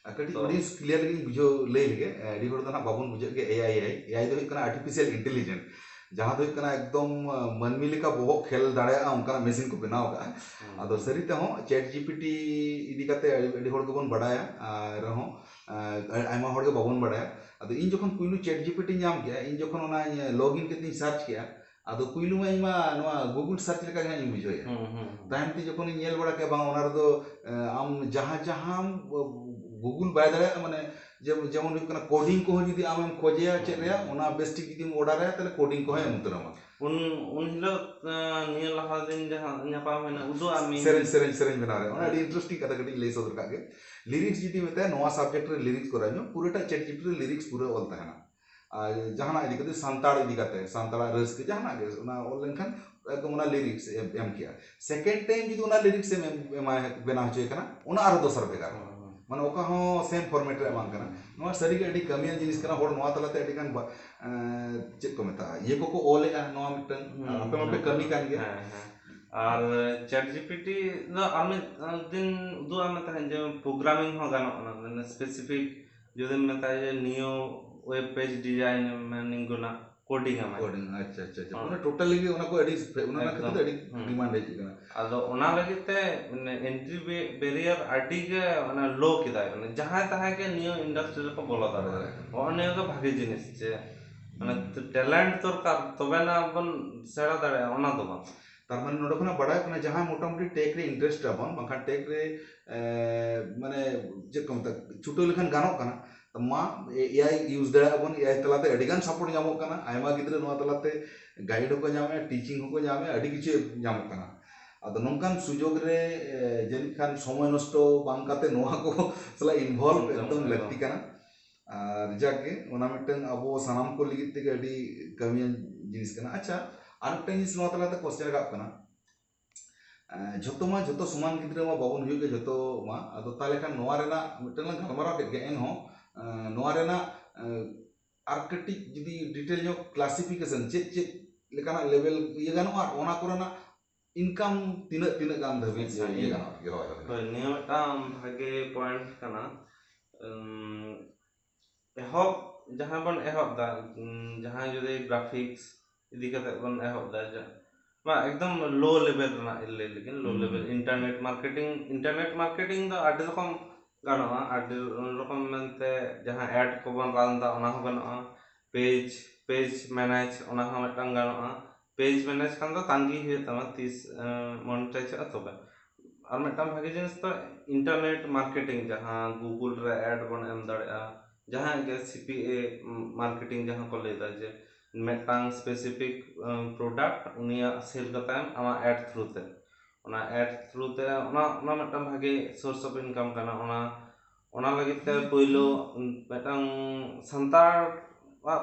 ᱟᱨ ᱠᱟᱹᱴᱤᱡ ᱛᱚ ᱚᱰᱤᱭᱮᱱᱥ ᱠᱞᱤᱭᱟᱨ ᱞᱟᱹᱜᱤᱫ ᱤᱧ ᱵᱩᱡᱷᱟᱹᱣ ᱞᱟᱹᱭ ᱞᱮᱜᱮ᱾ ᱟᱹᱰᱤ ᱦᱚᱲ ᱫᱚ ᱱᱟᱦᱟᱜ ᱵᱟᱵᱚᱱ ᱵᱩᱡᱷᱟᱹᱜ ᱜᱮᱭᱟ ᱮ ᱟᱭ, ᱮ ᱟᱭ᱾ ᱮ ᱟᱭ ᱫᱚ ᱦᱩᱭᱩᱜ ᱠᱟᱱᱟ ᱟᱨᱴᱤᱯᱷᱤᱥᱤᱭᱟᱞ ᱤᱱᱴᱮᱞᱤᱡᱮᱱᱥ, ᱡᱟᱦᱟᱸ ᱫᱚ ᱦᱩᱭᱩᱜ ᱠᱟᱱᱟ ᱮᱠᱫᱚᱢ, ᱟᱸ, ᱢᱟᱹᱱᱢᱤ ᱞᱮᱠᱟ ᱵᱚᱦᱚᱜ ᱠᱷᱮᱞ ᱫᱟᱲᱮᱭᱟᱜᱼᱟ ᱚᱱᱠᱟᱱᱟᱜ ᱢᱮᱥᱤᱱ ᱠᱚ ᱵᱮᱱᱟᱣ ᱟᱠᱟᱫᱼᱟ᱾ ᱦᱩᱸ᱾ ᱟᱫᱚ ᱥᱟᱹᱨᱤ ᱛᱮᱦᱚᱸ ᱪᱮᱴ ᱡᱤᱯᱤᱴᱤ ᱤᱫᱤ ᱠᱟᱛᱮ ᱟᱹᱰᱤ, ᱟᱹᱰᱤ ᱦᱚᱲ ᱜᱮᱵᱚᱱ ᱵᱟᱰᱟᱭᱟ, ᱟᱨ ᱨᱮᱦᱚᱸ, ᱟᱸ, ᱟᱭᱢᱟ ᱦᱚᱲ ᱜᱮ ᱵᱟᱵᱚᱱ ᱵᱟᱰᱟᱭᱟ᱾ ᱟᱫᱚ ᱤᱧ ᱡᱚᱠᱷᱚᱱ ᱯᱩᱭᱞᱩ ᱪᱮᱴ ᱡᱤᱯᱤᱴᱤ ᱧᱟᱢ ᱠᱮᱜᱼᱟ, ᱤᱧ ᱡᱚᱠᱷᱚᱱ ᱚᱱᱟᱧ ᱞᱚᱜᱤᱱ ᱠᱟᱛᱮᱧ ᱥᱟᱨᱪ ᱠᱮᱜᱼᱟ, ᱟᱫᱚ ᱯᱩᱭᱞᱩ ᱢᱟ ᱤᱧ ᱢᱟ ᱱᱚᱣᱟ ᱜᱩᱜᱩᱞ ᱥᱟᱨᱪ ᱞᱮᱠᱟ ᱜᱮ ᱦᱟᱸᱜ ᱤᱧ ᱵᱩᱡᱷᱟᱹᱣᱮᱫᱼᱟ᱾ ᱦᱩᱸ, ᱦᱩᱸ, ᱦᱩᱸ᱾ ᱛᱟᱭᱚᱢ ᱛᱮ ᱡᱚᱠᱷᱚᱱᱤᱧ ᱧᱮᱞ ᱵᱟᱲᱟ ᱠᱮᱜᱼᱟ, ᱵᱟᱝ, ᱚᱱᱟ ᱨᱮᱫᱚ, ᱮ, ᱟᱢ ᱡᱟᱦᱟᱸ ᱡᱟᱦᱟᱸ ᱜᱩᱜᱩᱞ ᱵᱟᱭ ᱫᱟᱲᱮᱭᱟᱜᱼᱟ, ᱢᱟᱱᱮ, ᱡᱮᱢ-, ᱡᱮᱢᱚᱱ ᱦᱩᱭᱩᱜ ᱠᱟᱱᱟ, ᱠᱳᱰᱤᱝ ᱠᱚᱦᱚᱸ ᱡᱩᱫᱤ ᱟᱢᱮᱢ ᱠᱷᱚᱡᱮᱭᱟ ᱪᱮᱫ ᱨᱮᱭᱟᱜ, ᱦᱩᱸ᱾ ᱚᱱᱟ ᱵᱮᱥ ᱴᱷᱤᱠ ᱡᱩᱫᱤᱢ ᱚᱰᱟᱨ ᱟᱭᱟ, ᱛᱟᱦᱞᱮ ᱠᱳᱰᱤᱝ ᱠᱚᱦᱚᱸᱭ ᱮᱢ ᱩᱛᱟᱹᱨᱟᱢᱟ᱾ ᱩᱱ, ᱩᱱ ᱦᱤᱞᱳᱜ, ᱮ, ᱱᱤᱭᱟᱹ ᱞᱟᱦᱟ ᱫᱤᱱ ᱡᱟᱦᱟᱸ ᱧᱟᱯᱟᱢ ᱦᱩᱭᱱᱟ, ᱩᱫᱩᱜ ᱟᱫ ᱢᱮᱭᱟ᱾ ᱥᱮᱨᱮᱧ, ᱥᱮᱨᱮᱧ, ᱥᱮᱨᱮᱧ ᱵᱮᱱᱟᱣ ᱨᱮ᱾ ᱚᱱᱟ ᱟᱹᱰᱤ ᱦᱮᱸ᱾ ᱤᱱᱴᱟᱨᱮᱥᱴᱤᱝ ᱠᱟᱛᱷᱟ, ᱠᱟᱹᱴᱤᱡ ᱤᱧ ᱞᱟᱹᱭ ᱥᱚᱫᱚᱨ ᱠᱟᱜ ᱜᱮ᱾ ᱞᱤᱨᱤᱠᱥ ᱡᱩᱫᱤ ᱢᱮᱛᱟᱭᱟ, "ᱱᱚᱣᱟ ᱥᱟᱵᱡᱮᱠᱴ ᱨᱮ ᱞᱤᱨᱤᱠᱥ ᱠᱚᱨᱟᱣ ᱧᱚᱜ", ᱯᱩᱨᱟᱹᱴᱟ ᱪᱮᱴ ᱡᱤᱯᱤᱴᱤ ᱨᱮ ᱞᱤᱨᱤᱠᱥ ᱯᱩᱨᱟᱹ ᱚᱞ ᱛᱟᱦᱮᱱᱟ᱾ ᱟᱨ ᱡᱟᱦᱟᱱᱟᱜ ᱤᱫᱤ ᱠᱟᱛᱮ, ᱥᱟᱱᱛᱟᱲ ᱤᱫᱤ ᱠᱟᱛᱮ, ᱥᱟᱱᱛᱟᱲᱟᱜ ᱨᱟᱹᱥᱠᱟᱹ, ᱡᱟᱦᱟᱱᱟᱜ ᱜᱮ, ᱚᱱᱟ ᱚᱞ ᱞᱮᱱᱠᱷᱟᱱ ᱮᱠᱫᱚᱢ ᱚᱱᱟ ᱞᱤᱨᱤᱠᱥ ᱮ ᱮᱢ, ᱮᱢ ᱠᱮᱭᱟ᱾ ᱥᱮᱠᱮᱱᱰ ᱴᱟᱭᱤᱢ ᱡᱩᱫᱤ ᱚᱱᱟ ᱞᱤᱨᱤᱠᱥ ᱮᱢ, ᱮᱢ, ᱮᱢᱟᱭ, ᱵᱮᱱᱟᱣ ᱦᱚᱪᱚᱭᱮ ᱠᱟᱱᱟ, ᱚᱱᱟ ᱟᱨᱦᱚᱸ ᱫᱚᱥᱟᱨ ᱵᱷᱮᱜᱟᱨ᱾ ᱦᱩᱸ, ᱦᱩᱸ᱾ ᱢᱟᱱᱮ ᱚᱠᱟ ᱦᱚᱸ ᱥᱮᱢ ᱯᱷᱚᱨᱢᱮᱴ ᱨᱮ ᱵᱟᱝ ᱠᱟᱱᱟ᱾ ᱱᱚᱣᱟ ᱥᱟᱹᱨᱤᱜᱮ ᱟᱹᱰᱤ ᱠᱟᱹᱢᱤᱭᱟᱱ ᱡᱤᱱᱤᱥ ᱠᱟᱱᱟ᱾ ᱦᱚᱲ ᱱᱚᱣᱟ ᱛᱟᱞᱟᱛᱮ ᱟᱹᱰᱤ ᱜᱟᱱ ᱵᱟ-, ᱮᱸ, ᱪᱮᱫ ᱠᱚ ᱢᱮᱛᱟᱜᱼᱟ, ᱤᱭᱟᱹ ᱠᱚᱠᱚ ᱚᱞᱮᱜᱼᱟ, ᱱᱚᱣᱟ ᱢᱤᱫᱴᱟᱝ, ᱦᱩᱸ, ᱟᱯᱮ ᱢᱟᱯᱮ ᱦᱩᱸ᱾ ᱠᱟᱹᱢᱤ ᱠᱟᱱ ᱜᱮᱭᱟ᱾ ᱦᱮᱸ, ᱦᱮᱸ᱾ ᱟᱨ ᱪᱮᱴ ᱡᱤᱯᱤᱴᱤ ᱫᱚ ᱟᱨ ᱢᱤᱫ ᱫᱤᱱ ᱩᱫᱩᱜ ᱟᱢ ᱛᱟᱦᱮᱸᱫ ᱡᱮ ᱯᱨᱳᱜᱨᱟᱢᱤᱝ ᱦᱚᱸ ᱜᱟᱱᱚᱜ ᱠᱟᱱᱟ, ᱢᱟᱱᱮ ᱥᱯᱮᱥᱤᱯᱷᱤᱠ ᱡᱩᱫᱤᱢ ᱢᱮᱛᱟᱭᱟ ᱡᱮ ᱱᱤᱭᱩ ᱳᱭᱮᱵ ᱯᱮᱡᱽ ᱰᱤᱡᱟᱭᱤᱱ ᱮᱢ ᱢᱮ, ᱱᱤᱝᱜᱩᱱᱟ, ᱠᱳᱰᱤᱝ ᱟᱢᱟᱭ᱾ ᱠᱳᱰᱤᱝ ᱟᱪᱪᱷᱟ ᱟᱪᱪᱷᱟ ᱟᱪᱪᱷᱟ ᱦᱳᱭ᱾ ᱢᱟᱱᱮ ᱴᱳᱴᱟᱞᱤ ᱜᱮ ᱚᱱᱟ ᱠᱚ ᱟᱹᱰᱤ ᱚᱱᱟ ᱨᱮᱱᱟᱜ ᱠᱷᱟᱹᱛᱤᱨ ᱛᱮ ᱟᱹᱰᱤ ᱦᱩᱸ᱾ ᱰᱤᱢᱟᱱᱰ ᱦᱮᱡ ᱟᱠᱟᱱᱟ᱾ ᱟᱫᱚ ᱚᱱᱟ ᱞᱟᱹᱜᱤᱫ ᱛᱮ ᱮᱱᱴᱨᱤ ᱵᱮᱨᱤᱭᱟᱨ ᱟᱹᱰᱤ ᱜᱮ ᱚᱱᱟ ᱞᱳ ᱠᱮᱫᱟᱭ᱾ ᱢᱟᱱᱮ ᱡᱟᱦᱟᱸᱭ ᱛᱟᱦᱟᱸᱭ ᱜᱮ ᱱᱤᱭᱟᱹ ᱤᱱᱰᱟᱥᱴᱨᱤ ᱨᱮᱠᱚ ᱵᱚᱞᱚ ᱫᱟᱲᱮᱭᱟᱜᱼᱟ᱾ ᱱᱚᱜᱼᱚ ᱱᱤᱭᱟᱹ ᱜᱮ ᱵᱷᱟᱜᱮ ᱡᱤᱱᱤᱥ ᱡᱮ ᱢᱟᱱᱮ ᱴᱮᱞᱮᱱᱴ ᱫᱚᱨᱠᱟᱨ, ᱛᱚᱵᱮ ᱱᱟ ᱵᱚᱱ ᱥᱮᱬᱟ ᱫᱟᱲᱮᱭᱟᱜᱼᱟ, ᱚᱱᱟ ᱫᱚ ᱵᱟᱝ᱾ ᱛᱟᱨ ᱢᱟᱱᱮ ᱱᱚᱰᱮ ᱠᱷᱚᱱᱟᱜ ᱵᱟᱲᱟᱭ ᱠᱟᱱᱟ ᱡᱟᱦᱟᱸᱭ ᱢᱚᱴᱟᱢᱩᱴᱤ ᱴᱮᱠ ᱨᱮ ᱤᱱᱴᱟᱨᱮᱥᱴ ᱟᱵᱚᱱ ᱵᱟᱝᱠᱷᱟᱱ ᱴᱮᱠ ᱨᱮ ᱮ, ᱢᱟᱱᱮ ᱪᱮᱫ ᱠᱚ ᱢᱮᱛᱟᱜ ᱪᱷᱩᱴᱟᱹᱣ ᱞᱮᱠᱷᱟᱱ ᱜᱟᱱᱚᱜ ᱠᱟᱱᱟ᱾ ᱛᱚ ᱢᱟ ᱮᱟᱭ ᱤᱭᱩᱡᱽ ᱫᱟᱲᱮᱭᱟᱜᱼᱟ ᱵᱚᱱ, ᱮᱟᱭ ᱛᱟᱞᱟᱛᱮ ᱟᱹᱰᱤ ᱜᱟᱱ ᱥᱟᱯᱳᱨᱴ ᱧᱟᱢᱚᱜ ᱠᱟᱱᱟ, ᱟᱭᱢᱟ ᱜᱤᱫᱽᱨᱟᱹ ᱱᱚᱣᱟ ᱛᱟᱞᱟᱛᱮ ᱜᱟᱭᱤᱰ ᱦᱚᱸᱠᱚ ᱧᱟᱢᱮᱫᱼᱟ, ᱴᱤᱪᱤᱝ ᱦᱚᱸᱠᱚ ᱧᱟᱢᱮᱫᱼᱟ, ᱟᱹᱰᱤ ᱠᱤᱪᱷᱩ ᱧᱟᱢᱚᱜ ᱠᱟᱱᱟ᱾ ᱟᱫᱚ ᱱᱚᱝᱠᱟᱱ ᱥᱩᱡᱳᱜᱽ ᱨᱮ ᱮ, ᱡᱟᱹᱱᱤᱡ ᱠᱷᱟᱱ ᱥᱚᱢᱚᱭ ᱱᱚᱥᱴᱚ ᱵᱟᱝ ᱠᱟᱛᱮ ᱱᱚᱣᱟ ᱠᱚ ᱥᱟᱞᱟᱜ ᱤᱱᱵᱷᱚᱞᱵᱷ ᱮᱠᱫᱚᱢ, ᱮᱠᱫᱚᱢ ᱮᱠᱫᱚᱢ᱾ ᱞᱟᱹᱠᱛᱤ ᱠᱟᱱᱟ᱾ ᱟᱨ ᱡᱟᱠ ᱜᱮ ᱚᱱᱟ ᱢᱤᱫᱴᱟᱝ ᱟᱵᱚ ᱥᱟᱱᱟᱢ ᱠᱚ ᱞᱟᱹᱜᱤᱫ ᱛᱮᱜᱮ ᱟᱹᱰᱤ ᱠᱟᱹᱢᱤᱭᱟᱱ ᱡᱤᱱᱤᱥ ᱠᱟᱱᱟ᱾ ᱟᱪᱪᱷᱟ, ᱟᱨ ᱢᱤᱫᱴᱟᱝ ᱡᱤᱱᱤᱥ ᱱᱚᱣᱟ ᱛᱟᱞᱟᱛᱮ ᱠᱚᱥᱪᱮᱱ ᱨᱟᱠᱟᱵ ᱠᱟᱱᱟ, ᱮᱸ, ᱡᱷᱚᱛᱚ ᱢᱟ ᱡᱷᱚᱛᱚ ᱥᱚᱢᱟᱱ ᱜᱤᱫᱽᱨᱟᱹ ᱢᱟ ᱵᱟᱵᱚᱱ ᱦᱩᱭᱩᱜ ᱜᱮ ᱡᱷᱚᱛᱚ ᱢᱟ᱾ ᱟᱫᱚ ᱛᱟᱦᱚᱞᱮ ᱠᱷᱟᱱ ᱱᱚᱣᱟ ᱨᱮᱱᱟᱜ ᱢᱤᱫᱴᱟᱝ ᱞᱟᱝ ᱜᱟᱞᱢᱟᱨᱟᱣ ᱠᱮᱫ ᱜᱮ, ᱮᱱᱦᱚᱸ ᱮᱸ, ᱱᱚᱣᱟ ᱨᱮᱱᱟᱜ ᱮᱸ, ᱟᱨ ᱠᱟᱹᱴᱤᱡ ᱡᱩᱫᱤ ᱰᱤᱴᱮᱞ ᱧᱚᱜ ᱠᱞᱟᱥᱤᱯᱷᱤᱠᱮᱥᱚᱱ ᱪᱮᱫ ᱪᱮᱫ ᱞᱮᱠᱟᱱᱟᱜ ᱞᱮᱵᱮᱞ ᱤᱭᱟᱹ ᱜᱟᱱᱚᱜᱼᱟ ᱟᱨ ᱚᱱᱟ ᱠᱚᱨᱮᱱᱟᱜ ᱤᱱᱠᱟᱢ ᱛᱤᱱᱟᱹᱜ ᱛᱤᱱᱟᱹᱜ ᱜᱟᱱ ᱫᱷᱟᱹᱵᱤᱡ ᱟᱪᱪᱷᱟ, ᱤᱭᱟᱹ ᱤᱧ- ᱜᱟᱱᱚᱜᱼᱟ ᱟᱨᱠᱤ? ᱦᱳᱭ, ᱦᱳᱭ᱾ ᱦᱳᱭ, ᱱᱤᱭᱟᱹ ᱢᱤᱫᱴᱟᱝ ᱵᱷᱟᱜᱮ ᱯᱚᱭᱮᱱᱴ ᱠᱟᱱᱟ᱾ ᱩᱢ, ᱮᱦᱚᱵ ᱡᱟᱦᱟᱸ ᱵᱚᱱ ᱮᱦᱚᱵ ᱫᱟ, ᱩᱢ, ᱡᱟᱦᱟᱸᱭ ᱡᱩᱫᱤ ᱜᱨᱟᱯᱷᱤᱠᱥ ᱤᱫᱤ ᱠᱟᱛᱮ ᱵᱚᱱ ᱮᱦᱚᱵ ᱫᱟ, ᱡᱟ- ᱵᱟ ᱮᱠᱫᱚᱢ ᱞᱳ ᱞᱮᱵᱮᱞ ᱨᱮᱱᱟᱜ ᱞᱟᱹᱭ ᱞᱟᱹᱜᱤᱫ ᱞᱳ ᱦᱩᱸ᱾ ᱞᱮᱵᱮᱞ ᱤᱱᱴᱟᱨᱱᱮᱴ ᱢᱟᱨᱠᱮᱴᱤᱝ, ᱤᱱᱴᱟᱨᱱᱮᱴ ᱢᱟᱨᱠᱮᱴᱤᱝ ᱫᱚ ᱟᱹᱰᱤ ᱨᱚᱠᱚᱢ ᱜᱟᱱᱚᱜᱼᱟ, ᱟᱹᱰᱤ ᱨᱚᱠᱚᱢ ᱢᱮᱱᱛᱮ ᱡᱟᱦᱟᱸ ᱮᱰ ᱠᱚᱵᱚᱱ ᱨᱟᱱ ᱫᱟ ᱚᱱᱟ ᱦᱚᱸ ᱜᱟᱱᱚᱜᱼᱟ, ᱯᱮᱡᱽ ᱯᱮᱡᱽ ᱢᱮᱱᱮᱡᱽ ᱚᱱᱟ ᱦᱚᱸ ᱢᱤᱫᱴᱟᱝ ᱜᱟᱱᱚᱜᱼᱟ᱾ ᱯᱮᱡᱽ ᱢᱮᱱᱮᱡᱽ ᱠᱷᱟᱱ ᱫᱚ ᱛᱟᱺᱜᱤ ᱦᱩᱭᱩᱜ ᱛᱟᱢᱟ ᱛᱤᱥ ᱢᱚᱱᱮᱴᱟᱭᱤᱡᱚᱜᱼᱟ ᱛᱚᱵᱮ᱾ ᱟᱨ ᱢᱤᱫᱴᱟᱝ ᱵᱷᱟᱜᱮ ᱡᱤᱱᱤᱥ ᱫᱚ ᱤᱱᱴᱟᱨᱱᱮᱴ ᱢᱟᱨᱠᱮᱴᱤᱝ, ᱡᱟᱦᱟᱸ ᱜᱩᱜᱩᱞ ᱨᱮ ᱮᱰ ᱵᱚᱱ ᱮᱢ ᱫᱟᱲᱮᱭᱟᱜᱼᱟ, ᱡᱟᱦᱟᱸᱭ ᱜᱮ ᱥᱤ ᱯᱤ ᱮ ᱢᱟᱨᱠᱮᱴᱤᱝ ᱡᱟᱦᱟᱸ ᱠᱚ ᱞᱟᱹᱭᱫᱟ ᱡᱮ ᱢᱤᱫᱴᱟᱝ ᱥᱯᱮᱥᱤᱯᱷᱤᱠ ᱯᱨᱚᱰᱟᱠᱴ ᱩᱱᱤᱭᱟᱜ ᱥᱮᱞ ᱠᱟᱛᱮ ᱟᱢᱟᱜ ᱮᱰ ᱛᱷᱨᱩ ᱛᱮ, ᱚᱱᱟ ᱮᱰ ᱛᱷᱨᱩ ᱛᱮ ᱚᱱᱟ ᱚᱱᱟ ᱢᱤᱫᱴᱟᱝ ᱵᱷᱟᱜᱮ ᱥᱳᱨᱥ ᱚᱯᱷ ᱤᱱᱠᱟᱢ ᱠᱟᱱᱟ᱾ ᱚᱱᱟ ᱚᱱᱟ ᱞᱟᱹᱜᱤᱫ ᱛᱮ ᱯᱳᱭᱞᱳ ᱢᱤᱫᱴᱟᱝ ᱥᱟᱱᱛᱟᱲᱟᱜ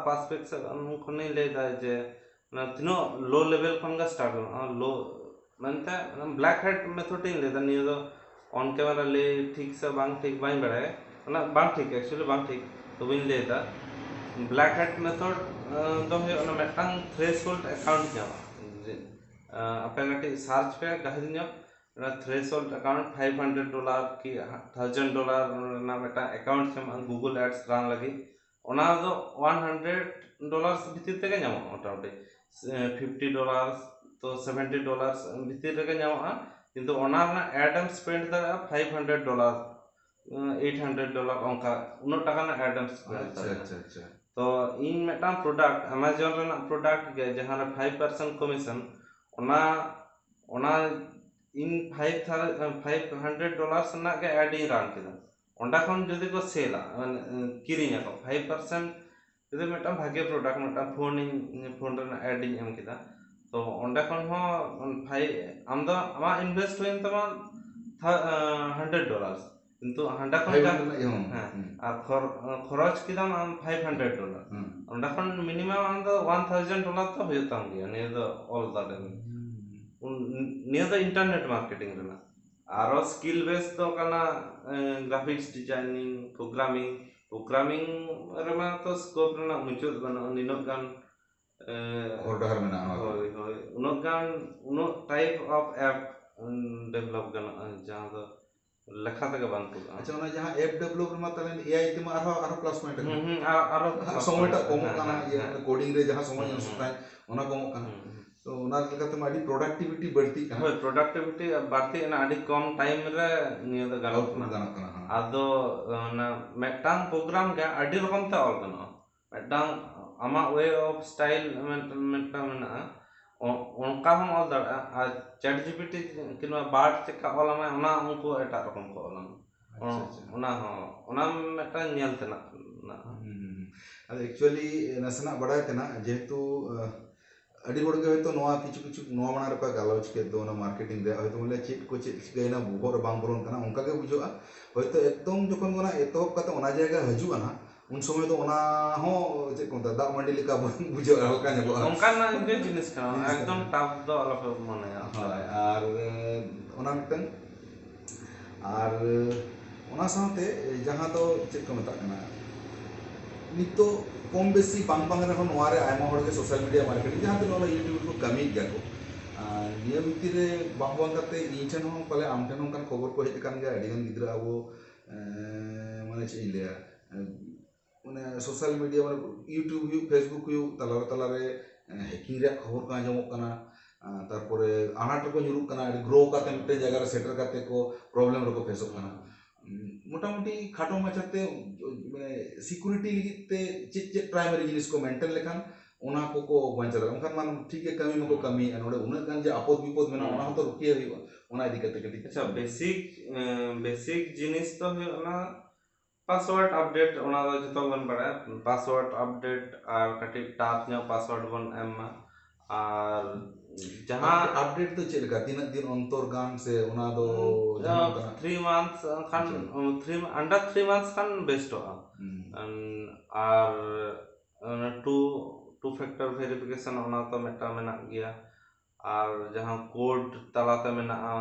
ᱯᱟᱨᱥᱯᱮᱠᱴᱤᱵᱷ ᱥᱮᱫ ᱠᱷᱚᱱᱤᱧ ᱞᱟᱹᱭᱫᱟ ᱡᱮ ᱚᱱᱟ ᱛᱤᱱᱟᱹᱜ ᱞᱳ ᱞᱮᱵᱮᱞ ᱠᱷᱚᱱ ᱜᱮ ᱥᱴᱟᱨᱴ ᱜᱟᱱᱚᱜᱼᱟ᱾ ᱞᱳ ᱢᱮᱱᱛᱮ ᱵᱞᱮᱠ ᱦᱮᱴ ᱢᱮᱛᱷᱚᱰ ᱤᱧ ᱞᱟᱹᱭᱫᱟ, ᱱᱤᱭᱟᱹ ᱫᱚ ᱚᱱ ᱠᱮᱢᱮᱨᱟ ᱞᱟᱹᱭ ᱴᱷᱤᱠ ᱥᱮ ᱵᱟᱝ ᱴᱷᱤᱠ ᱵᱟᱹᱧ ᱵᱟᱲᱟᱭᱟ, ᱚᱱᱟ ᱵᱟᱝ ᱴᱷᱤᱠ, ᱮᱠᱪᱩᱭᱮᱞᱤ ᱵᱟᱝ ᱴᱷᱤᱠ, ᱛᱚᱵᱮᱧ ᱞᱟᱹᱭᱫᱟ᱾ ᱵᱞᱮᱠ ᱦᱮᱴ ᱢᱮᱛᱷᱚᱰ ᱫᱚ ᱦᱩᱭᱩᱜ ᱠᱟᱱᱟ ᱢᱤᱫᱴᱟᱝ ᱛᱷᱨᱮᱥᱦᱳᱞᱰ ᱮᱠᱟᱣᱩᱱᱴ ᱧᱟᱢᱟ᱾ ᱡᱮ, ᱟᱸ, ᱟᱯᱮ ᱠᱟᱹᱴᱤᱡ ᱥᱟᱨᱪ ᱯᱮ ᱜᱟᱹᱦᱤᱨ ᱧᱚᱜ, ᱚᱱᱟ ᱛᱷᱨᱮᱥᱦᱳᱞᱰ ᱮᱠᱟᱣᱩᱱᱴ ᱯᱷᱟᱭᱤᱵᱷ ᱦᱟᱱᱰᱨᱮᱰ ᱰᱚᱞᱟᱨ ᱠᱤ ᱛᱷᱟᱣᱡᱮᱱᱰ ᱰᱚᱞᱟᱨ ᱨᱮᱱᱟᱜ ᱢᱤᱫᱴᱟᱝ ᱮᱠᱟᱣᱩᱱᱴ ᱧᱟᱢᱚᱜᱼᱟ ᱜᱩᱜᱩᱞ ᱮᱰᱥ ᱨᱟᱱ ᱞᱟᱹᱜᱤᱫ᱾ ᱚᱱᱟ ᱫᱚ one hundred dollars ᱵᱷᱤᱛᱤᱨ ᱛᱮᱜᱮ ᱧᱟᱢᱚᱜᱼᱟ ᱢᱚᱴᱟᱢᱩᱴᱤ᱾ Fifty dollars to seventy dollars ᱵᱷᱤᱛᱤᱨ ᱨᱮᱜᱮ ᱧᱟᱢᱚᱜᱼᱟ᱾ ᱠᱤᱱᱛᱩ ᱚᱱᱟ ᱨᱮᱱᱟᱜ ad ᱮᱢ spend ᱫᱟᱲᱮᱭᱟᱜᱼᱟ five hundred dollar, eight hundred dollar, ᱚᱱᱠᱟ ᱩᱱᱟᱹᱜ ᱴᱟᱠᱟ ᱨᱮᱱᱟᱜ ad ᱮᱢ spend ᱫᱟᱲᱮᱭᱟᱜᱼᱟ᱾ ᱟᱪᱪᱷᱟ᱾ ᱛᱚ ᱤᱧ ᱢᱤᱫᱴᱟᱝ product, Amazon ᱨᱮᱱᱟᱜ product ᱜᱮ, ᱡᱟᱦᱟᱸ ᱨᱮ five percent commission, ᱚᱱᱟ ᱚᱱᱟ ᱤᱧ five thousand, five hundred dollars ᱨᱮᱱᱟᱜ ᱜᱮ ad ᱤᱧ run ᱠᱮᱫᱟ᱾ ᱚᱸᱰᱮ ᱠᱷᱚᱱ ᱡᱩᱫᱤ ᱠᱚ ᱥᱮᱞᱟ, ᱢᱟᱱᱮ ᱠᱤᱨᱤᱧᱟᱠᱚ, five percent ᱡᱩᱫᱤ ᱢᱤᱫᱴᱟᱝ ᱵᱷᱟᱜᱮ product, ᱢᱤᱫᱴᱟᱝ ᱯᱷᱳᱱ ᱤᱧ ᱯᱷᱳᱱ ᱨᱮᱱᱟᱜ ad ᱤᱧ ᱮᱢ ᱠᱮᱫᱟ, ᱛᱚ ᱚᱸᱰᱮ ᱠᱷᱚᱱ ᱦᱚᱸ ᱯᱷᱟᱭ ᱟᱢ ᱫᱚ ᱟᱢᱟᱜ invest ᱦᱩᱭᱮᱱ ᱛᱟᱢᱟ hundred dollars, ᱠᱤᱱᱛᱩ ᱦᱟᱸᱰᱮ ᱠᱷᱚᱱ five ᱡᱟ- hundred ᱨᱮᱱᱟᱜ ᱦᱚᱸ ᱦᱮᱸ, ᱟᱨ ᱠᱷᱚᱨ- ᱠᱷᱚᱨᱚᱪ ᱠᱮᱫᱟᱢ ᱟᱢ five hundred dollar᱾ ᱦᱩᱸ᱾ ᱚᱸᱰᱮ ᱠᱷᱚᱱ minimum ᱟᱢ ᱫᱚ one thousand dollar ᱛᱚ ᱦᱩᱭᱩᱜ ᱛᱟᱢ ᱜᱮᱭᱟ ᱱᱤᱭᱟᱹ ᱫᱚ ᱚᱞ ᱫᱟᱲᱮ ᱨᱮ᱾ ᱩᱱ- ᱱᱤᱭᱟᱹ ᱫᱚ internet marketing ᱨᱮᱱᱟᱜ᱾ ᱟᱨᱚ skill base ᱫᱚ ᱠᱟᱱᱟ graphics designing, programming᱾ Programming ᱨᱮᱢᱟ ᱛᱚ scope ᱨᱮᱱᱟᱜ ᱢᱩᱪᱟᱹᱫ ᱵᱟᱹᱱᱩᱜᱼᱟ, ᱱᱤᱱᱟᱹᱜ ᱜᱟᱱ ᱮ, ᱦᱚᱨ ᱰᱟᱦᱟᱨ ᱢᱮᱱᱟᱜᱼᱟ ᱚᱱᱟ ᱨᱮ᱾ ᱦᱳᱭ ᱦᱳᱭ, ᱩᱱᱟᱹᱜ ᱜᱟᱱ ᱩᱱᱟᱹᱜ type of app develop ᱜᱟᱱᱚᱜᱼᱟ, ᱡᱟᱦᱟᱸ ᱫᱚ ᱞᱮᱠᱷᱟ ᱛᱮᱜᱮ ᱵᱟᱝ ᱯᱩᱨᱟᱹᱜᱼᱟ᱾ ᱟᱪᱪᱷᱟ, ᱚᱱᱟ ᱡᱟᱦᱟᱸ app develop ᱨᱮᱢᱟ ᱛᱟᱦᱞᱮ AI ᱛᱮᱢᱟ ᱟᱨᱦᱚᱸ ᱟᱨᱦᱚᱸ plus point ᱠᱟᱱᱟ᱾ ᱦᱩᱸ, ᱦᱩᱸ, ᱟᱨ- ᱟᱨᱚ ᱦᱟᱸᱜ ᱥᱚᱢᱚᱭᱴᱟᱜ ᱠᱚᱢᱚᱜ ᱦᱮᱸ, ᱠᱟᱱᱟ, ᱦᱮᱸ, ᱤᱭᱟᱹ ᱦᱮᱸ᱾ coding ᱨᱮ ᱡᱟᱦᱟᱸ ᱥᱚᱢᱚᱭ ᱦᱩᱸ, ᱧᱟᱢ ᱦᱩᱸ, ᱥᱟᱱᱟᱭ ᱚᱱᱟ ᱠᱚᱢᱚᱜ ᱠᱟᱱᱟ᱾ ᱦᱩᱸ, ᱦᱩᱸ᱾ ᱛᱚ ᱚᱱᱟ ᱞᱮᱠᱟᱛᱮ ᱢᱟ ᱟᱹᱰᱤ productivity ᱵᱟᱹᱲᱛᱤᱜ ᱠᱟᱱᱟ᱾ ᱦᱳᱭ, productivity ᱵᱟᱹᱲᱛᱤ ᱮᱱᱟ, ᱟᱹᱰᱤ ᱠᱚᱢ time ᱨᱮ ᱱᱤᱭᱟᱹ ᱫᱚ ᱜᱟᱱᱚᱜ Output ᱠᱟᱱᱟ᱾ ᱜᱟᱱᱚᱜ ᱠᱟᱱᱟ, ᱦᱮᱸ᱾ ᱟᱫᱚ ᱚᱱᱟ ᱢᱤᱫᱴᱟᱝ program ᱜᱮ ᱟᱹᱰᱤ ᱨᱚᱠᱚᱢ ᱛᱮ ᱚᱞ ᱜᱟᱱᱚᱜᱼᱟ᱾ ᱢᱤᱫᱴᱟᱝ ᱟᱢᱟᱜ way of style ᱢᱤᱫᱴᱟᱝ ᱢᱤᱫᱴᱟᱝ ᱢᱮᱱᱟᱜᱼᱟ, ᱚ- ᱚᱱᱠᱟ ᱦᱚᱸᱢ ᱚᱞ ᱫᱟᱲᱮᱭᱟᱜᱼᱟ᱾ ᱟᱨ ChatGPT ᱠᱤᱝᱵᱟ BARD ᱪᱮᱫᱠᱟ ᱚᱞ ᱟᱢᱟᱭ, ᱚᱱᱟ ᱩᱱᱠᱩ ᱮᱴᱟᱜ ᱨᱚᱠᱚᱢ ᱠᱚ ᱚᱞ ᱟᱢᱟ᱾ ᱟᱪᱪᱷᱟ, ᱟᱪᱪᱷᱟ᱾ ᱚᱱᱟ ᱦᱚᱸ, ᱚᱱᱟ ᱢᱤᱫᱴᱟᱝ ᱧᱮᱞ ᱛᱮᱱᱟᱜ ᱢᱮᱱᱟᱜᱼᱟ᱾ ᱦᱩᱸ, ᱦᱩᱸ, ᱦᱩᱸ᱾ ᱟᱫᱚ actually ᱱᱟᱥᱮᱱᱟᱜ ᱵᱟᱲᱟᱭ ᱛᱮᱱᱟᱜ, ᱡᱮᱦᱮᱛᱩ ᱟᱹᱰᱤ ᱦᱚᱲ ᱜᱮ ᱦᱚᱭᱛᱳ ᱱᱚᱣᱟ ᱠᱤᱪᱷᱩ ᱠᱤᱪᱷᱩ ᱱᱚᱣᱟ ᱢᱟᱲᱟᱝ ᱨᱮᱠᱚ ᱜᱟᱞᱚᱪ ᱠᱮᱫ ᱫᱚ ᱚᱱᱟ marketing ᱨᱮ, ᱦᱚᱭᱛᱳ ᱵᱚᱞᱮ ᱪᱮᱫ ᱠᱚ ᱪᱮᱫ ᱪᱤᱠᱟᱹᱭᱮᱱᱟ ᱵᱚᱦᱚᱜ ᱨᱮ ᱵᱟᱝ ᱵᱚᱞᱚᱱ ᱠᱟᱱᱟ, ᱚᱱᱠᱟ ᱜᱮ ᱵᱩᱡᱷᱟᱹᱜᱼᱟ᱾ ᱦᱚᱭᱛᱳ ᱮᱠᱫᱚᱢ ᱡᱚᱠᱷᱚᱱ ᱚᱱᱟ ᱮᱛᱚᱦᱚᱵ ᱠᱟᱛᱮ ᱚᱱᱟ ᱡᱟᱭᱜᱟ ᱦᱤᱡᱩᱜᱼᱟ ᱱᱟᱦᱟᱜ, ᱩᱱ ᱥᱚᱢᱚᱭ ᱫᱚ ᱚᱱᱟ ᱦᱚᱸ ᱪᱮᱫ ᱠᱚ ᱢᱮᱛᱟᱜᱼᱟ, ᱫᱟᱜ ᱢᱟᱹᱰᱤ ᱞᱮᱠᱟ ᱵᱩᱡᱷᱟᱹᱜᱼᱟ, ᱦᱟᱞᱠᱟ ᱧᱚᱜᱚᱜᱼᱟ᱾ ᱚᱱᱠᱟᱱᱟᱜ ᱜᱮ ᱡᱤᱱᱤᱥ ᱠᱟᱱᱟ, ᱡᱤᱱᱤᱥ ᱠᱟᱱᱟ᱾ ᱮᱠᱫᱚᱢ tough ᱫᱚ ᱟᱞᱚᱯᱮ ᱢᱚᱱᱮᱭᱟ᱾ ᱦᱳᱭ, ᱟᱨ ᱚᱱᱟ ᱢᱤᱫᱴᱟᱝ, ᱟᱨ ᱚᱱᱟ ᱥᱟᱶᱛᱮ ᱡᱟᱦᱟᱸ ᱫᱚ ᱪᱮᱫ ᱠᱚ ᱢᱮᱛᱟᱜ ᱠᱟᱱᱟ, ᱱᱤᱛᱚᱜ ᱠᱚᱢ ᱵᱮᱥᱤ ᱵᱟᱝ ᱵᱟᱝ ᱨᱮᱦᱚᱸ ᱱᱚᱣᱟ ᱨᱮ ᱟᱭᱢᱟ ᱦᱚᱲ ᱜᱮ social media marketing, ᱡᱟᱦᱟᱸ ᱛᱤᱱᱟᱹᱜ ᱚᱱᱟ YouTube ᱨᱮᱠᱚ ᱠᱟᱹᱢᱤᱭᱮᱫ ᱜᱮᱭᱟ ᱠᱚ, ᱟᱨ ᱱᱤᱭᱟᱹ ᱵᱷᱤᱛᱤᱨ ᱨᱮ ᱵᱟᱝ ᱵᱟᱝ ᱠᱟᱛᱮ ᱤᱧ ᱴᱷᱮᱱ ᱦᱚᱸ ᱯᱟᱞᱮ ᱟᱢ ᱴᱷᱮᱱ ᱦᱚᱸ ᱚᱱᱠᱟᱱ ᱠᱷᱚᱵᱚᱨ ᱠᱚ ᱦᱮᱡ ᱟᱠᱟᱱ ᱜᱮᱭᱟ, ᱟᱹᱰᱤ ᱜᱟᱱ ᱜᱤᱫᱽᱨᱟᱹ ᱟᱵᱚ, ᱮᱸ, ᱢᱟᱱᱮ ᱪᱮᱫ ᱤᱧ ᱞᱟᱹᱭᱟ, ᱢᱟᱱᱮ ᱥᱳᱥᱟᱞ ᱢᱤᱰᱤᱭᱟ, ᱢᱟᱱᱮ YouTube ᱦᱩᱭᱩᱜ, Facebook ᱦᱩᱭᱩᱜ, ᱛᱟᱞᱟᱨᱮ ᱛᱟᱞᱟᱨᱮ ᱦᱮᱠᱤᱝ ᱨᱮᱭᱟᱜ ᱠᱷᱚᱵᱚᱨ ᱠᱚ ᱟᱸᱡᱚᱢᱚᱜ ᱠᱟᱱᱟ᱾ ᱟᱨ ᱛᱟᱨᱯᱚᱨᱮ ᱟᱱᱟᱴ ᱨᱮᱠᱚ ᱧᱩᱨᱩᱜ ᱠᱟᱱᱟ, ᱟᱹᱰᱤ ᱜᱨᱳ ᱠᱟᱛᱮ ᱢᱤᱫᱴᱮᱱ ᱡᱟᱭᱜᱟ ᱨᱮ ᱥᱮᱴᱮᱨ ᱠᱟᱛᱮ ᱠᱚ ᱯᱨᱚᱵᱞᱮᱢ ᱨᱮᱠᱚ ᱯᱷᱮᱥᱚᱜ ᱠᱟᱱᱟ᱾ ᱢᱚᱴᱟᱢᱩᱴᱤ ᱠᱷᱟᱴᱚ ᱢᱟᱪᱷᱟᱛᱮ ᱢᱟᱱᱮ ᱥᱤᱠᱩᱨᱤᱴᱤ ᱞᱟᱹᱜᱤᱫ ᱛᱮ ᱪᱮᱫ ᱪᱮᱫ ᱯᱨᱟᱭᱢᱟᱨᱤ ᱡᱤᱱᱤᱥ ᱠᱚ ᱢᱮᱱᱴᱮᱱ ᱞᱮᱠᱷᱟᱱ ᱚᱱᱟ ᱠᱚᱠᱚ ᱵᱟᱧᱪᱟᱣ ᱫᱟᱲᱮᱭᱟᱜᱼᱟ? ᱚᱱᱠᱟᱱ ᱢᱟ ᱴᱷᱤᱠ ᱜᱮ ᱠᱟᱹᱢᱤ ᱢᱟᱠᱚ ᱠᱟᱹᱢᱤᱭᱮᱫᱼᱟ, ᱱᱚᱰᱮ ᱩᱱᱟᱹᱜ ᱜᱟᱱ ᱡᱮ ᱟᱯᱚᱫ ᱵᱤᱯᱚᱫ ᱢᱮᱱᱟᱜᱼᱟ, ᱚᱱᱟ ᱦᱚᱸᱛᱚ ᱨᱩᱠᱷᱤᱭᱟᱹ ᱦᱩᱭᱩᱜᱼᱟ᱾ ᱚᱱᱟ ᱤᱫᱤ ᱠᱟᱛᱮ ᱠᱟᱹᱴᱤᱡ᱾ ᱟᱪᱪᱷᱟ, ᱵᱮᱥᱤᱠ ᱵᱮᱥᱤᱠ ᱡᱤᱱᱤᱥ ᱫᱚ ᱦᱩᱭᱩᱜ ᱠᱟᱱᱟ ᱯᱟᱥᱣᱟᱨᱰ ᱟᱯᱰᱮᱴ᱾ ᱚᱱᱟ ᱫᱚ ᱡᱚᱛᱚ ᱵᱚᱱ ᱵᱟᱲᱟᱭᱟ, ᱯᱟᱥᱣᱟᱨᱰ ᱟᱯᱰᱮᱴ ᱟᱨ ᱠᱟᱹᱴᱤᱡ ᱴᱟᱯ ᱧᱚᱜ ᱯᱟᱥᱣᱟᱨᱰ ᱵᱚᱱ ᱮᱢ ᱢᱟ᱾ ᱟᱨ ᱡᱟᱦᱟᱸ ᱟᱯᱰᱮᱴ ᱫᱚ ᱪᱮᱫ ᱞᱮᱠᱟ, ᱛᱤᱱᱟᱹᱜ ᱫᱤᱱ ᱚᱱᱛᱚᱨ ᱜᱟᱱ ᱥᱮ ᱚᱱᱟ ᱫᱚ ᱡᱟᱦᱟᱸ ᱠᱟᱱᱟ? Three months ᱠᱷᱟᱱ, ᱟᱪᱪᱷᱟ᱾ Three under three months ᱠᱷᱟᱱ ᱵᱮᱥᱴᱚᱜᱼᱟ᱾ ᱦᱩᱸ᱾ ᱟᱨ ᱴᱩ ᱴᱩ ᱯᱷᱮᱠᱴᱚᱨ ᱵᱷᱮᱨᱤᱯᱷᱤᱠᱮᱥᱚᱱ, ᱚᱱᱟ ᱛᱚ ᱢᱤᱫᱴᱟᱝ ᱢᱮᱱᱟᱜ ᱜᱮᱭᱟ᱾ ᱟᱨ ᱡᱟᱦᱟᱸ ᱠᱳᱰ ᱛᱟᱞᱟᱛᱮ ᱢᱮᱱᱟᱜᱼᱟ,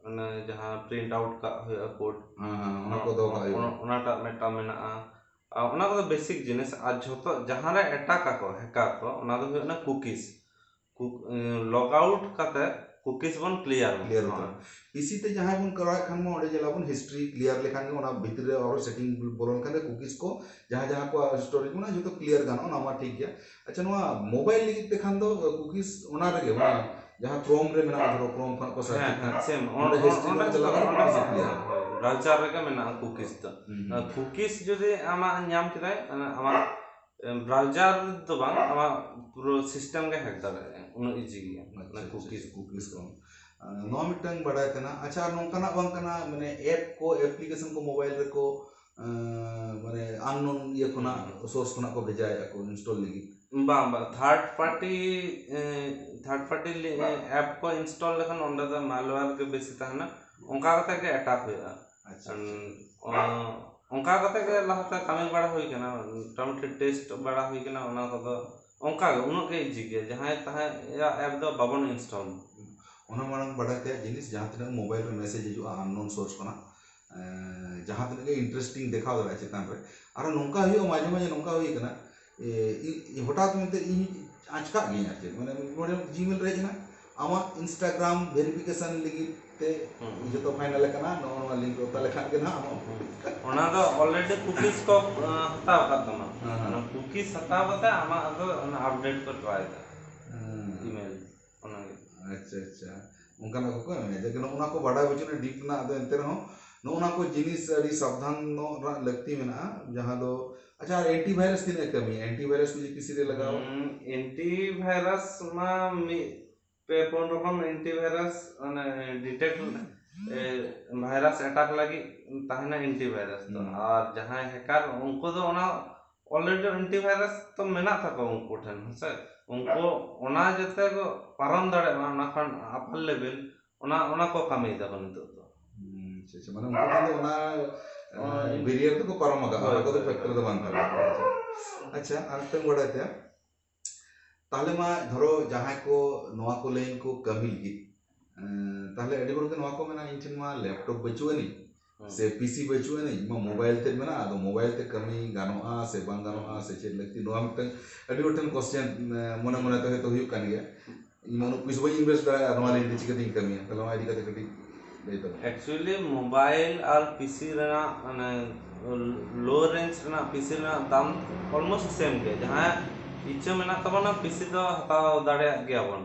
ᱚᱱᱮ ᱡᱟᱦᱟᱸ ᱯᱨᱤᱱᱴ ᱟᱣᱩᱴ ᱠᱟᱜ ᱦᱩᱭᱩᱜᱼᱟ ᱠᱳᱰ, ᱦᱮᱸ, ᱦᱮᱸ, ᱚᱱᱟ ᱠᱚ ᱫᱚᱦᱚ ᱠᱟᱜ ᱦᱩᱭᱩᱜᱼᱟ᱾ ᱚᱱᱟ-, ᱚᱱᱟᱴᱟᱜ ᱢᱤᱫᱴᱟᱝ ᱢᱮᱱᱟᱜᱼᱟ᱾ ᱟᱨ ᱚᱱᱟ ᱠᱚᱫᱚ ᱵᱮᱥᱤᱠ ᱡᱤᱱᱤᱥ᱾ ᱟᱨ ᱡᱷᱚᱛᱚ ᱡᱟᱦᱟᱸᱨᱮ ᱮᱴᱟᱠ ᱟᱠᱚ ᱦᱮᱠᱟᱨ ᱠᱚ, ᱚᱱᱟ ᱫᱚ ᱦᱩᱭᱩᱜ ᱠᱟᱱᱟ ᱠᱩᱠᱤᱥ᱾ ᱞᱚᱜ ᱟᱣᱩᱴ ᱠᱟᱛᱮ ᱠᱩᱠᱤᱥ ᱵᱚᱱ ᱠᱞᱤᱭᱟᱨ ᱢᱟ᱾ ᱠᱞᱤᱭᱟᱨ ᱩᱛᱟᱹᱨ᱾ ᱯᱤᱥᱤ ᱛᱮ ᱡᱟᱦᱟᱸᱭ ᱵᱚᱱ ᱠᱚᱨᱟᱣᱮᱫ ᱠᱷᱟᱱ ᱢᱟ, ᱚᱸᱰᱮ ᱧᱮᱞᱟᱵᱚᱱ ᱦᱤᱥᱴᱨᱤ ᱠᱞᱤᱭᱟᱨ ᱞᱮᱠᱷᱟᱱ ᱜᱮ, ᱚᱱᱟ ᱵᱷᱤᱛᱨᱤ ᱨᱮ ᱟᱨᱚ ᱥᱮᱴᱤᱝ ᱵᱚᱞᱚ ᱞᱮᱱᱠᱷᱟᱱ ᱜᱮ ᱠᱩᱠᱤᱥ ᱠᱚ ᱡᱟᱦᱟᱸ ᱡᱟᱦᱟᱸ ᱠᱚ ᱥᱴᱳᱨᱮᱡᱽ ᱢᱮᱱᱟᱜᱼᱟ, ᱡᱷᱚᱛᱚ ᱠᱞᱤᱭᱟᱨ ᱜᱟᱱᱚᱜᱼᱟ, ᱚᱱᱟ ᱢᱟ ᱴᱷᱤᱠ ᱜᱮᱭᱟ᱾ ᱟᱪᱪᱷᱟ, ᱱᱚᱣᱟ ᱢᱳᱵᱟᱭᱤᱞ ᱞᱟᱹᱜᱤᱫ ᱛᱮ ᱠᱷᱟᱱ ᱫᱚ ᱠᱩᱠᱤᱥ ᱚᱱᱟ ᱨᱮᱜᱮ, ᱢᱟᱱᱮ ᱡᱟᱦᱟᱸ ᱠᱨᱳᱢ ᱨᱮ ᱢᱮᱱᱟᱜᱼᱟ, ᱫᱷᱚᱨᱚ ᱠᱨᱳᱢ ᱠᱷᱚᱱᱟᱜ ᱠᱚ ᱦᱮᱸ, ᱥᱟᱨᱪ ᱦᱮᱸ, ᱠᱷᱟᱱ ᱥᱮᱢ᱾ ᱚᱸᱰᱮ ᱚᱸᱰᱮ ᱦᱤᱥᱴᱨᱤ ᱚᱸᱰᱮ ᱨᱮ ᱪᱟᱞᱟᱣ ᱠᱟᱛᱮ ᱚᱸᱰᱮ ᱠᱩᱠᱤᱥ ᱠᱞᱤᱭᱟᱨ᱾ ᱦᱳᱭ, ᱵᱨᱟᱣᱡᱟᱨ ᱨᱮᱜᱮ ᱢᱮᱱᱟᱜᱼᱟ ᱠᱩᱠᱤᱥ ᱫᱚ᱾ ᱦᱩᱸ, ᱦᱩᱸ᱾ ᱠᱩᱠᱤᱥ ᱡᱩᱫᱤ ᱟᱢᱟᱜ ᱧᱟᱢ ᱠᱮᱫᱟᱭ, ᱟᱢᱟᱜ ᱵᱨᱟᱣᱡᱟᱨ ᱫᱚ ᱵᱟᱝ, ᱟᱢᱟᱜ ᱯᱩᱨᱟᱹ ᱥᱤᱥᱴᱮᱢ ᱜᱮ ᱦᱮᱠ ᱫᱟᱲᱮᱭᱟᱜᱼᱟᱭ, ᱩᱱᱟᱹᱜ ᱤᱡᱤ ᱜᱮᱭᱟ᱾ ᱟᱪᱪᱷᱟ, ᱚᱱᱟ ᱟᱪᱪᱷᱟ, ᱠᱩᱠᱤᱡ᱾ ᱟᱪᱪᱷᱟ, ᱠᱩᱠᱤᱡ ᱠᱚ᱾ ᱟᱨ ᱱᱚᱣᱟ ᱢᱤᱫᱴᱟᱝ ᱵᱟᱰᱟᱭ ᱛᱮᱱᱟᱜ᱾ ᱟᱪᱪᱷᱟ, ᱟᱨ ᱱᱚᱝᱠᱟᱱᱟᱜ ᱵᱟᱝ ᱠᱟᱱᱟ, ᱢᱟᱱᱮ, ᱮᱯ ᱠᱚ, ᱮᱯᱞᱤᱠᱮᱥᱚᱱ ᱠᱚ ᱢᱳᱵᱟᱭᱤᱞ ᱨᱮᱠᱚ, ᱟᱸ, ᱢᱟᱱᱮ, ᱟᱱᱱᱳᱱ ᱤᱭᱟᱹ ᱠᱷᱚᱱᱟᱜ, ᱦᱩᱸ᱾ ᱥᱳᱨᱥ ᱠᱷᱚᱱᱟᱜ ᱠᱚ ᱵᱷᱮᱡᱟᱭᱮᱫᱼᱟ ᱠᱚ ᱤᱱᱥᱴᱚᱞ ᱞᱟᱹᱜᱤᱫ? ᱵᱟᱝ, ᱵᱟᱝ, ᱛᱷᱟᱨᱰ ᱯᱟᱨᱴᱤ, ᱮᱸ, ᱛᱷᱟᱨᱰ ᱯᱟᱨᱴᱤ ᱞᱤ-, ᱮᱯ ᱠᱚ ᱤᱱᱥᱴᱚᱞ ᱞᱮᱠᱷᱟᱱ ᱚᱸᱰᱮ ᱫᱚ ᱢᱟᱞᱣᱮᱭᱟᱨ ᱜᱮ ᱵᱮᱥᱤ ᱛᱟᱦᱮᱱᱟ, ᱚᱱᱠᱟ ᱠᱟᱛᱮ ᱜᱮ ᱮᱴᱟᱠ ᱦᱩᱭᱩᱜᱼᱟ᱾ ᱟᱪᱪᱷᱟ, ᱟᱪᱪᱷᱟ᱾ ᱚᱱ-, ᱚᱱᱠᱟ ᱠᱟᱛᱮ ᱜᱮ ᱞᱟᱦᱟᱛᱮ ᱠᱟᱹᱢᱤ ᱵᱟᱲᱟ ᱦᱩᱭ ᱠᱟᱱᱟ, ᱢᱚᱴᱟᱢᱩᱴᱤ ᱴᱮᱥᱴ ᱵᱟᱲᱟ ᱦᱩᱭ ᱠᱟᱱᱟ, ᱚᱱᱟ ᱠᱚᱫᱚ ᱚᱱᱠᱟ ᱜᱮ, ᱩᱱᱟᱹᱜ ᱜᱮ ᱤᱡᱤ ᱜᱮᱭᱟ᱾ ᱡᱟᱦᱟᱸᱭ ᱛᱟᱦᱟᱸᱭᱟᱜ ᱮᱯ ᱫᱚ ᱵᱟᱵᱚᱱ ᱤᱱᱥᱴᱚᱞ᱾ ᱚᱱᱟ ᱢᱟᱲᱟᱝ ᱵᱟᱰᱟᱭ ᱛᱮᱭᱟᱜ ᱡᱤᱱᱤᱥ, ᱡᱟᱦᱟᱸ ᱛᱤᱱᱟᱹᱜ ᱢᱳᱵᱟᱭᱤᱞ ᱨᱮ ᱢᱮᱥᱮᱡᱽ ᱦᱤᱡᱩᱜᱼᱟ ᱟᱱᱱᱳᱱ ᱥᱳᱨᱥ ᱠᱷᱚᱱᱟᱜ, ᱮᱸ, ᱡᱟᱦᱟᱸ ᱛᱤᱱᱟᱹᱜ ᱜᱮ ᱤᱱᱴᱟᱨᱮᱥᱴᱤᱝ ᱫᱮᱠᱷᱟᱣ ᱫᱟᱲᱮᱭᱟᱜᱼᱟ ᱪᱮᱛᱟᱱ ᱨᱮ᱾ ᱟᱨᱚ ᱱᱚᱝᱠᱟ ᱦᱩᱭᱩᱜᱼᱟ, ᱢᱟᱡᱷᱮ ᱢᱟᱡᱷᱮ ᱱᱚᱝᱠᱟ ᱦᱩᱭ ᱠᱟᱱᱟ, ᱮ, ᱤ-, ᱤ-, ᱦᱚᱴᱟᱛ ᱢᱮᱱᱛᱮ ᱤᱧ ᱟᱪᱠᱟᱜ ᱜᱤᱭᱟᱹᱧ ᱟᱨ ᱪᱮᱫ, ᱢᱟᱱᱮ, ᱱᱚᱰᱮ ᱡᱤᱢᱮᱞ ᱨᱮ ᱦᱮᱡ ᱮᱱᱟ, ᱟᱢᱟᱜ Instagram verification ᱞᱟᱹᱜᱤᱫ ᱛᱮ ᱦᱩᱸ᱾ ᱡᱚᱛᱚ final ᱟᱠᱟᱱᱟ᱾ ᱱᱚᱜᱼᱚ ᱱᱚᱣᱟ link ᱨᱮ ᱛᱟᱦᱞᱮ ᱠᱷᱟᱱ ᱜᱮ ᱱᱟᱦᱟᱜ ᱟᱢᱟᱜ ᱚᱱᱟ ᱫᱚ already cookies ᱠᱚ ᱟᱸ, ᱦᱟᱛᱟᱣ ᱟᱠᱟᱫ ᱛᱟᱢᱟ᱾ ᱦᱮᱸ, ᱦᱮᱸ᱾ ᱚᱱᱟ cookies ᱦᱟᱛᱟᱣ ᱠᱟᱛᱮ ᱟᱢᱟᱜ ᱫᱚ ᱚᱱᱟ update ᱠᱚ try ᱮᱫᱟ᱾ ᱦᱮᱸ᱾ Email ᱚᱱᱟᱜᱮ᱾ ᱟᱪᱪᱷᱟ, ᱟᱪᱪᱷᱟ᱾ ᱚᱱᱠᱟᱱᱟᱜ ᱠᱚᱠᱚ ᱮᱢᱮᱭᱟ᱾ ᱡᱟᱠ, ᱱᱚᱜᱼᱚ ᱱᱚᱣᱟ ᱠᱚ ᱵᱟᱰᱟᱭ ᱵᱟᱹᱪᱩᱜᱼᱟ deep ᱨᱮᱱᱟᱜ, ᱟᱫᱚ ᱮᱱᱛᱮ ᱨᱮᱦᱚᱸ ᱱᱚᱜᱼᱚ ᱱᱚᱣᱟ ᱠᱚ ᱡᱤᱱᱤᱥ ᱟᱹᱰᱤ ᱥᱟᱵᱫᱷᱟᱱ ᱧᱚᱜ ᱨᱮᱱᱟᱜ ᱞᱟᱹᱠᱛᱤ ᱢᱮᱱᱟᱜᱼᱟ᱾ ᱡᱟᱦᱟᱸ ᱫᱚ, ᱟᱪᱪᱷᱟ, ᱟᱨ antivirus ᱛᱤᱱᱟᱹᱜ ᱮ ᱠᱟᱹᱢᱤᱭᱟ? Antivirus ᱠᱚ ᱡᱩᱫᱤ PC ᱨᱮ ᱞᱟᱜᱟᱣ? ᱦᱩᱸ, antivirus ᱢᱟ ᱢᱤᱫ ᱯᱮ ᱯᱩᱱ ᱨᱚᱠᱚᱢ antivirus ᱚᱱᱮ detect, ᱮ, virus attack ᱞᱟᱹᱜᱤᱫ ᱛᱟᱦᱮᱱᱟ antivirus ᱫᱚ᱾ ᱦᱩᱸ᱾ ᱟᱨ ᱡᱟᱦᱟᱸᱭ hacker, ᱩᱱᱠᱩ ᱫᱚ ᱚᱱᱟ already antivirus ᱛᱚ ᱢᱮᱱᱟᱜ ᱛᱟᱠᱚᱣᱟ ᱩᱱᱠᱩ ᱴᱷᱮᱱ, ᱦᱮᱸᱥᱮ? ᱩᱱᱠᱩ ᱚᱱᱟ ᱡᱟᱛᱮ ᱠᱚ ᱯᱟᱨᱚᱢ ᱫᱟᱲᱮᱭᱟᱜ ᱢᱟ, ᱚᱱᱟ ᱠᱷᱚᱱ upper level, ᱚᱱᱟ, ᱚᱱᱟ ᱠᱚ ᱠᱟᱹᱢᱤᱭ ᱫᱟᱠᱚ ᱱᱤᱛᱚᱜ ᱫᱚ᱾ ᱦᱩᱸ, ᱟᱪᱪᱷᱟ, ᱟᱪᱪᱷᱟ᱾ ᱢᱟᱱᱮ ᱩᱱᱠᱩ ᱴᱷᱮᱱ ᱫᱚ ᱚᱱᱟ, ᱦᱳᱭ᱾ ᱮ, barrier ᱫᱚᱠᱚ ᱯᱟᱨᱚᱢ ᱟᱠᱟᱫᱼᱟ, ᱦᱳᱭ, ᱚᱱᱟ ᱠᱚᱫᱚ ᱦᱳᱭ, factor ᱦᱳᱭ᱾ ᱫᱚ ᱵᱟᱝ ᱠᱟᱱᱟ᱾ ᱟᱪᱪᱷᱟ, ᱟᱨ ᱢᱤᱫᱴᱟᱝ ᱵᱟᱲᱟᱭ ᱛᱮ, ᱛᱟᱦᱞᱮ ᱢᱟ ᱫᱷᱚᱨᱚ ᱡᱟᱦᱟᱸᱭ ᱠᱚ ᱱᱚᱣᱟ ᱠᱚ line ᱠᱚ ᱠᱟᱹᱢᱤ ᱞᱟᱹᱜᱤᱫ, ᱮ, ᱛᱟᱦᱞᱮ ᱟᱹᱰᱤ ᱦᱚᱲ ᱜᱮ ᱱᱚᱣᱟ ᱠᱚ ᱢᱮᱱᱟ, "ᱤᱧ ᱴᱷᱮᱱ ᱢᱟ laptop ᱵᱟᱹᱪᱩᱜ ᱟᱹᱱᱤᱡ, ᱦᱩᱸ᱾ ᱥᱮ PC ᱵᱟᱹᱪᱩᱜ ᱟᱹᱱᱤᱡ, ᱤᱧ ᱢᱟ mobile ᱛᱮᱫ ᱢᱮᱱᱟᱜᱼᱟ, ᱟᱫᱚ mobile ᱛᱮ ᱠᱟᱹᱢᱤ ᱜᱟᱱᱚᱜᱼᱟ ᱥᱮ ᱵᱟᱝ ᱜᱟᱱᱚᱜᱼᱟ, ᱥᱮ ᱪᱮᱫ ᱞᱟᱹᱠᱛᱤ?" ᱱᱚᱣᱟ ᱢᱤᱫᱴᱟᱝ ᱟᱹᱰᱤ ᱦᱚᱲ ᱴᱷᱮᱱ question, ᱮ, ᱢᱚᱱᱮ ᱢᱚᱱᱮ ᱛᱮ ᱦᱚᱭᱛᱳ ᱦᱩᱭᱩᱜ ᱠᱟᱱ ᱜᱮᱭᱟ, "ᱤᱧ ᱢᱟ ᱩᱱᱟᱹᱜ ᱯᱩᱭᱥᱟᱹ ᱵᱟᱹᱧ invest ᱫᱟᱲᱮᱭᱟᱜᱼᱟ, ᱱᱚᱣᱟ line ᱛᱮ ᱪᱤᱠᱟᱹᱛᱤᱧ ᱠᱟᱹᱢᱤᱭᱟ?" ᱛᱟᱦᱞᱮ ᱱᱚᱣᱟ ᱤᱫᱤ ᱠᱟᱛᱮ ᱠᱟᱹᱴᱤᱡ ᱞᱟᱹᱭ ᱛᱟᱵᱚᱱ᱾ Actually, mobile ᱟᱨ PC ᱨᱮᱱᱟᱜ, ᱢᱟᱱᱮ, low range ᱨᱮᱱᱟᱜ PC ᱨᱮᱱᱟᱜ ᱫᱟᱢ almost same ᱜᱮ᱾ ᱡᱟᱦᱟᱸᱭᱟᱜ ᱤᱪᱪᱷᱟᱹ ᱢᱮᱱᱟᱜ ᱛᱟᱵᱚᱱᱟ, PC ᱫᱚ ᱦᱟᱛᱟᱣ ᱫᱟᱲᱮᱭᱟᱜ ᱜᱮᱭᱟᱵᱚᱱ᱾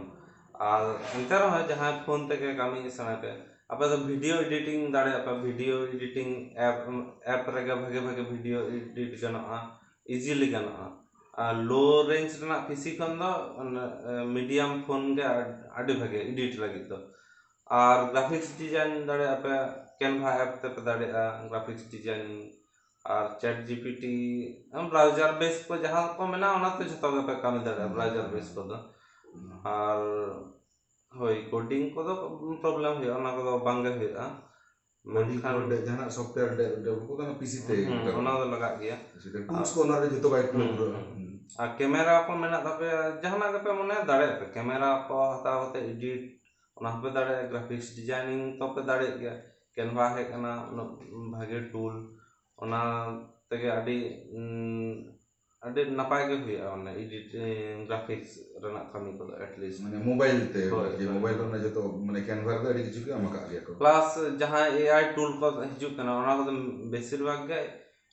ᱟᱨ ᱮᱱᱛᱮ ᱨᱮᱦᱚᱸ ᱡᱟᱦᱟᱸᱭ phone ᱛᱮᱜᱮ ᱠᱟᱹᱢᱤ ᱥᱟᱱᱟ ᱯᱮ, ᱟᱯᱮ ᱫᱚ video editing ᱫᱟᱲᱮᱭᱟᱜᱼᱟ ᱯᱮ, video editing app, app ᱨᱮᱜᱮ ᱵᱷᱟᱜᱮ ᱵᱷᱟᱜᱮ video edit ᱜᱟᱱᱚᱜᱼᱟ, easily ᱜᱟᱱᱚᱜᱼᱟ᱾ ᱟᱨ low range ᱨᱮᱱᱟᱜ PC ᱠᱷᱚᱱ ᱫᱚ, ᱚᱱᱟ, medium phone ᱜᱮ ᱟᱹᱰᱤ ᱵᱷᱟᱜᱮ edit ᱞᱟᱹᱜᱤᱫ ᱫᱚ᱾ ᱟᱨ graphics design ᱫᱟᱲᱮᱭᱟᱜᱼᱟ ᱯᱮ, Canva app ᱛᱮᱯᱮ ᱫᱟᱲᱮᱭᱟᱜᱼᱟ graphics design, ᱟᱨ ChatGPT, browser base ᱠᱚ ᱡᱟᱦᱟᱸ ᱠᱚ ᱢᱮᱱᱟᱜᱼᱟ, ᱚᱱᱟᱛᱮ ᱡᱷᱚᱛᱚ ᱜᱮᱯᱮ ᱠᱟᱹᱢᱤ ᱫᱟᱲᱮᱭᱟᱜᱼᱟ, browser base ᱠᱚᱫᱚ᱾ ᱟᱨ ᱦᱳᱭ, coding ᱠᱚᱫᱚ problem ᱦᱩᱭᱩᱜᱼᱟ, ᱚᱱᱟ ᱠᱚᱫᱚ ᱵᱟᱝᱜᱮ ᱦᱩᱭᱩᱜᱼᱟ᱾ Coding ᱢᱮᱱᱠᱷᱟᱱ ᱠᱚ ᱰᱮ-, ᱡᱟᱦᱟᱱᱟᱜ software ᱰᱮ-, develop ᱠᱚ ᱚᱱᱟ PC ᱛᱮ ᱦᱩᱸ, ᱠᱟᱹᱢᱤ᱾ ᱚᱱᱟ ᱫᱚ ᱞᱟᱜᱟᱜ ᱜᱮᱭᱟ᱾ ᱟᱪᱪᱷᱟ, tools ᱠᱚ ᱚᱱᱟ ᱨᱮ ᱡᱷᱚᱛᱚ ᱵᱟᱭ ᱠᱩᱞᱟᱹᱣ ᱦᱩᱸ, ᱯᱩᱨᱟᱹᱜᱼᱟ᱾ ᱦᱩᱸ᱾ ᱟᱨ camera ᱠᱚ ᱢᱮᱱᱟᱜ ᱛᱟᱯᱮᱭᱟ, ᱡᱟᱦᱟᱱᱟᱜ ᱜᱮᱯᱮ ᱢᱚᱱᱮᱭᱟ ᱫᱟᱲᱮᱭᱟᱜ ᱯᱮ, camera ᱠᱚ ᱦᱟᱛᱟᱣ ᱠᱟᱛᱮ edit, ᱚᱱᱟ ᱦᱚᱸᱯᱮ ᱫᱟᱲᱮᱭᱟᱜᱼᱟ, graphics designing ᱛᱚᱯᱮ ᱫᱟᱲᱮᱭᱟᱜ ᱜᱮᱭᱟ, Canva ᱦᱮᱡ ᱟᱠᱟᱱᱟ, ᱩᱱᱟᱹᱜ ᱵᱷᱟᱜᱮ tool, ᱚᱱᱟ ᱛᱮᱜᱮ ᱟᱹᱰᱤ, ᱩᱸ, ᱟᱹᱰᱤ ᱱᱟᱯᱟᱭ ᱜᱮ ᱦᱩᱭᱩᱜᱼᱟ, ᱢᱟᱱᱮ ᱮᱰᱤᱴ, ᱜᱨᱟᱯᱷᱤᱠᱥ ᱨᱮᱱᱟᱜ ᱠᱟᱹᱢᱤ ᱠᱚᱫᱚ ᱮᱴᱞᱤᱥᱴ᱾ ᱢᱟᱱᱮ ᱢᱳᱵᱟᱭᱤᱞ ᱛᱮ ᱦᱳᱭ, ᱟᱨᱠᱤ, ᱦᱳᱭ᱾ ᱢᱳᱵᱟᱭᱤᱞ ᱨᱮᱱᱟᱜ ᱡᱚᱛᱚ ᱢᱟᱱᱮ ᱠᱮᱱᱵᱷᱟ ᱨᱮ ᱟᱹᱰᱤ ᱠᱤᱪᱷᱩ ᱜᱮ ᱮᱢ ᱟᱠᱟᱫ ᱜᱮᱭᱟ ᱠᱚ᱾ ᱯᱞᱟᱥ ᱡᱟᱦᱟᱸ ᱮ ᱟᱭ ᱴᱩᱞ ᱠᱚ ᱦᱤᱡᱩᱜ ᱠᱟᱱᱟ, ᱚᱱᱟ ᱠᱚᱫᱚ ᱵᱮᱥᱤᱨ ᱵᱷᱟᱜᱽ ᱜᱮ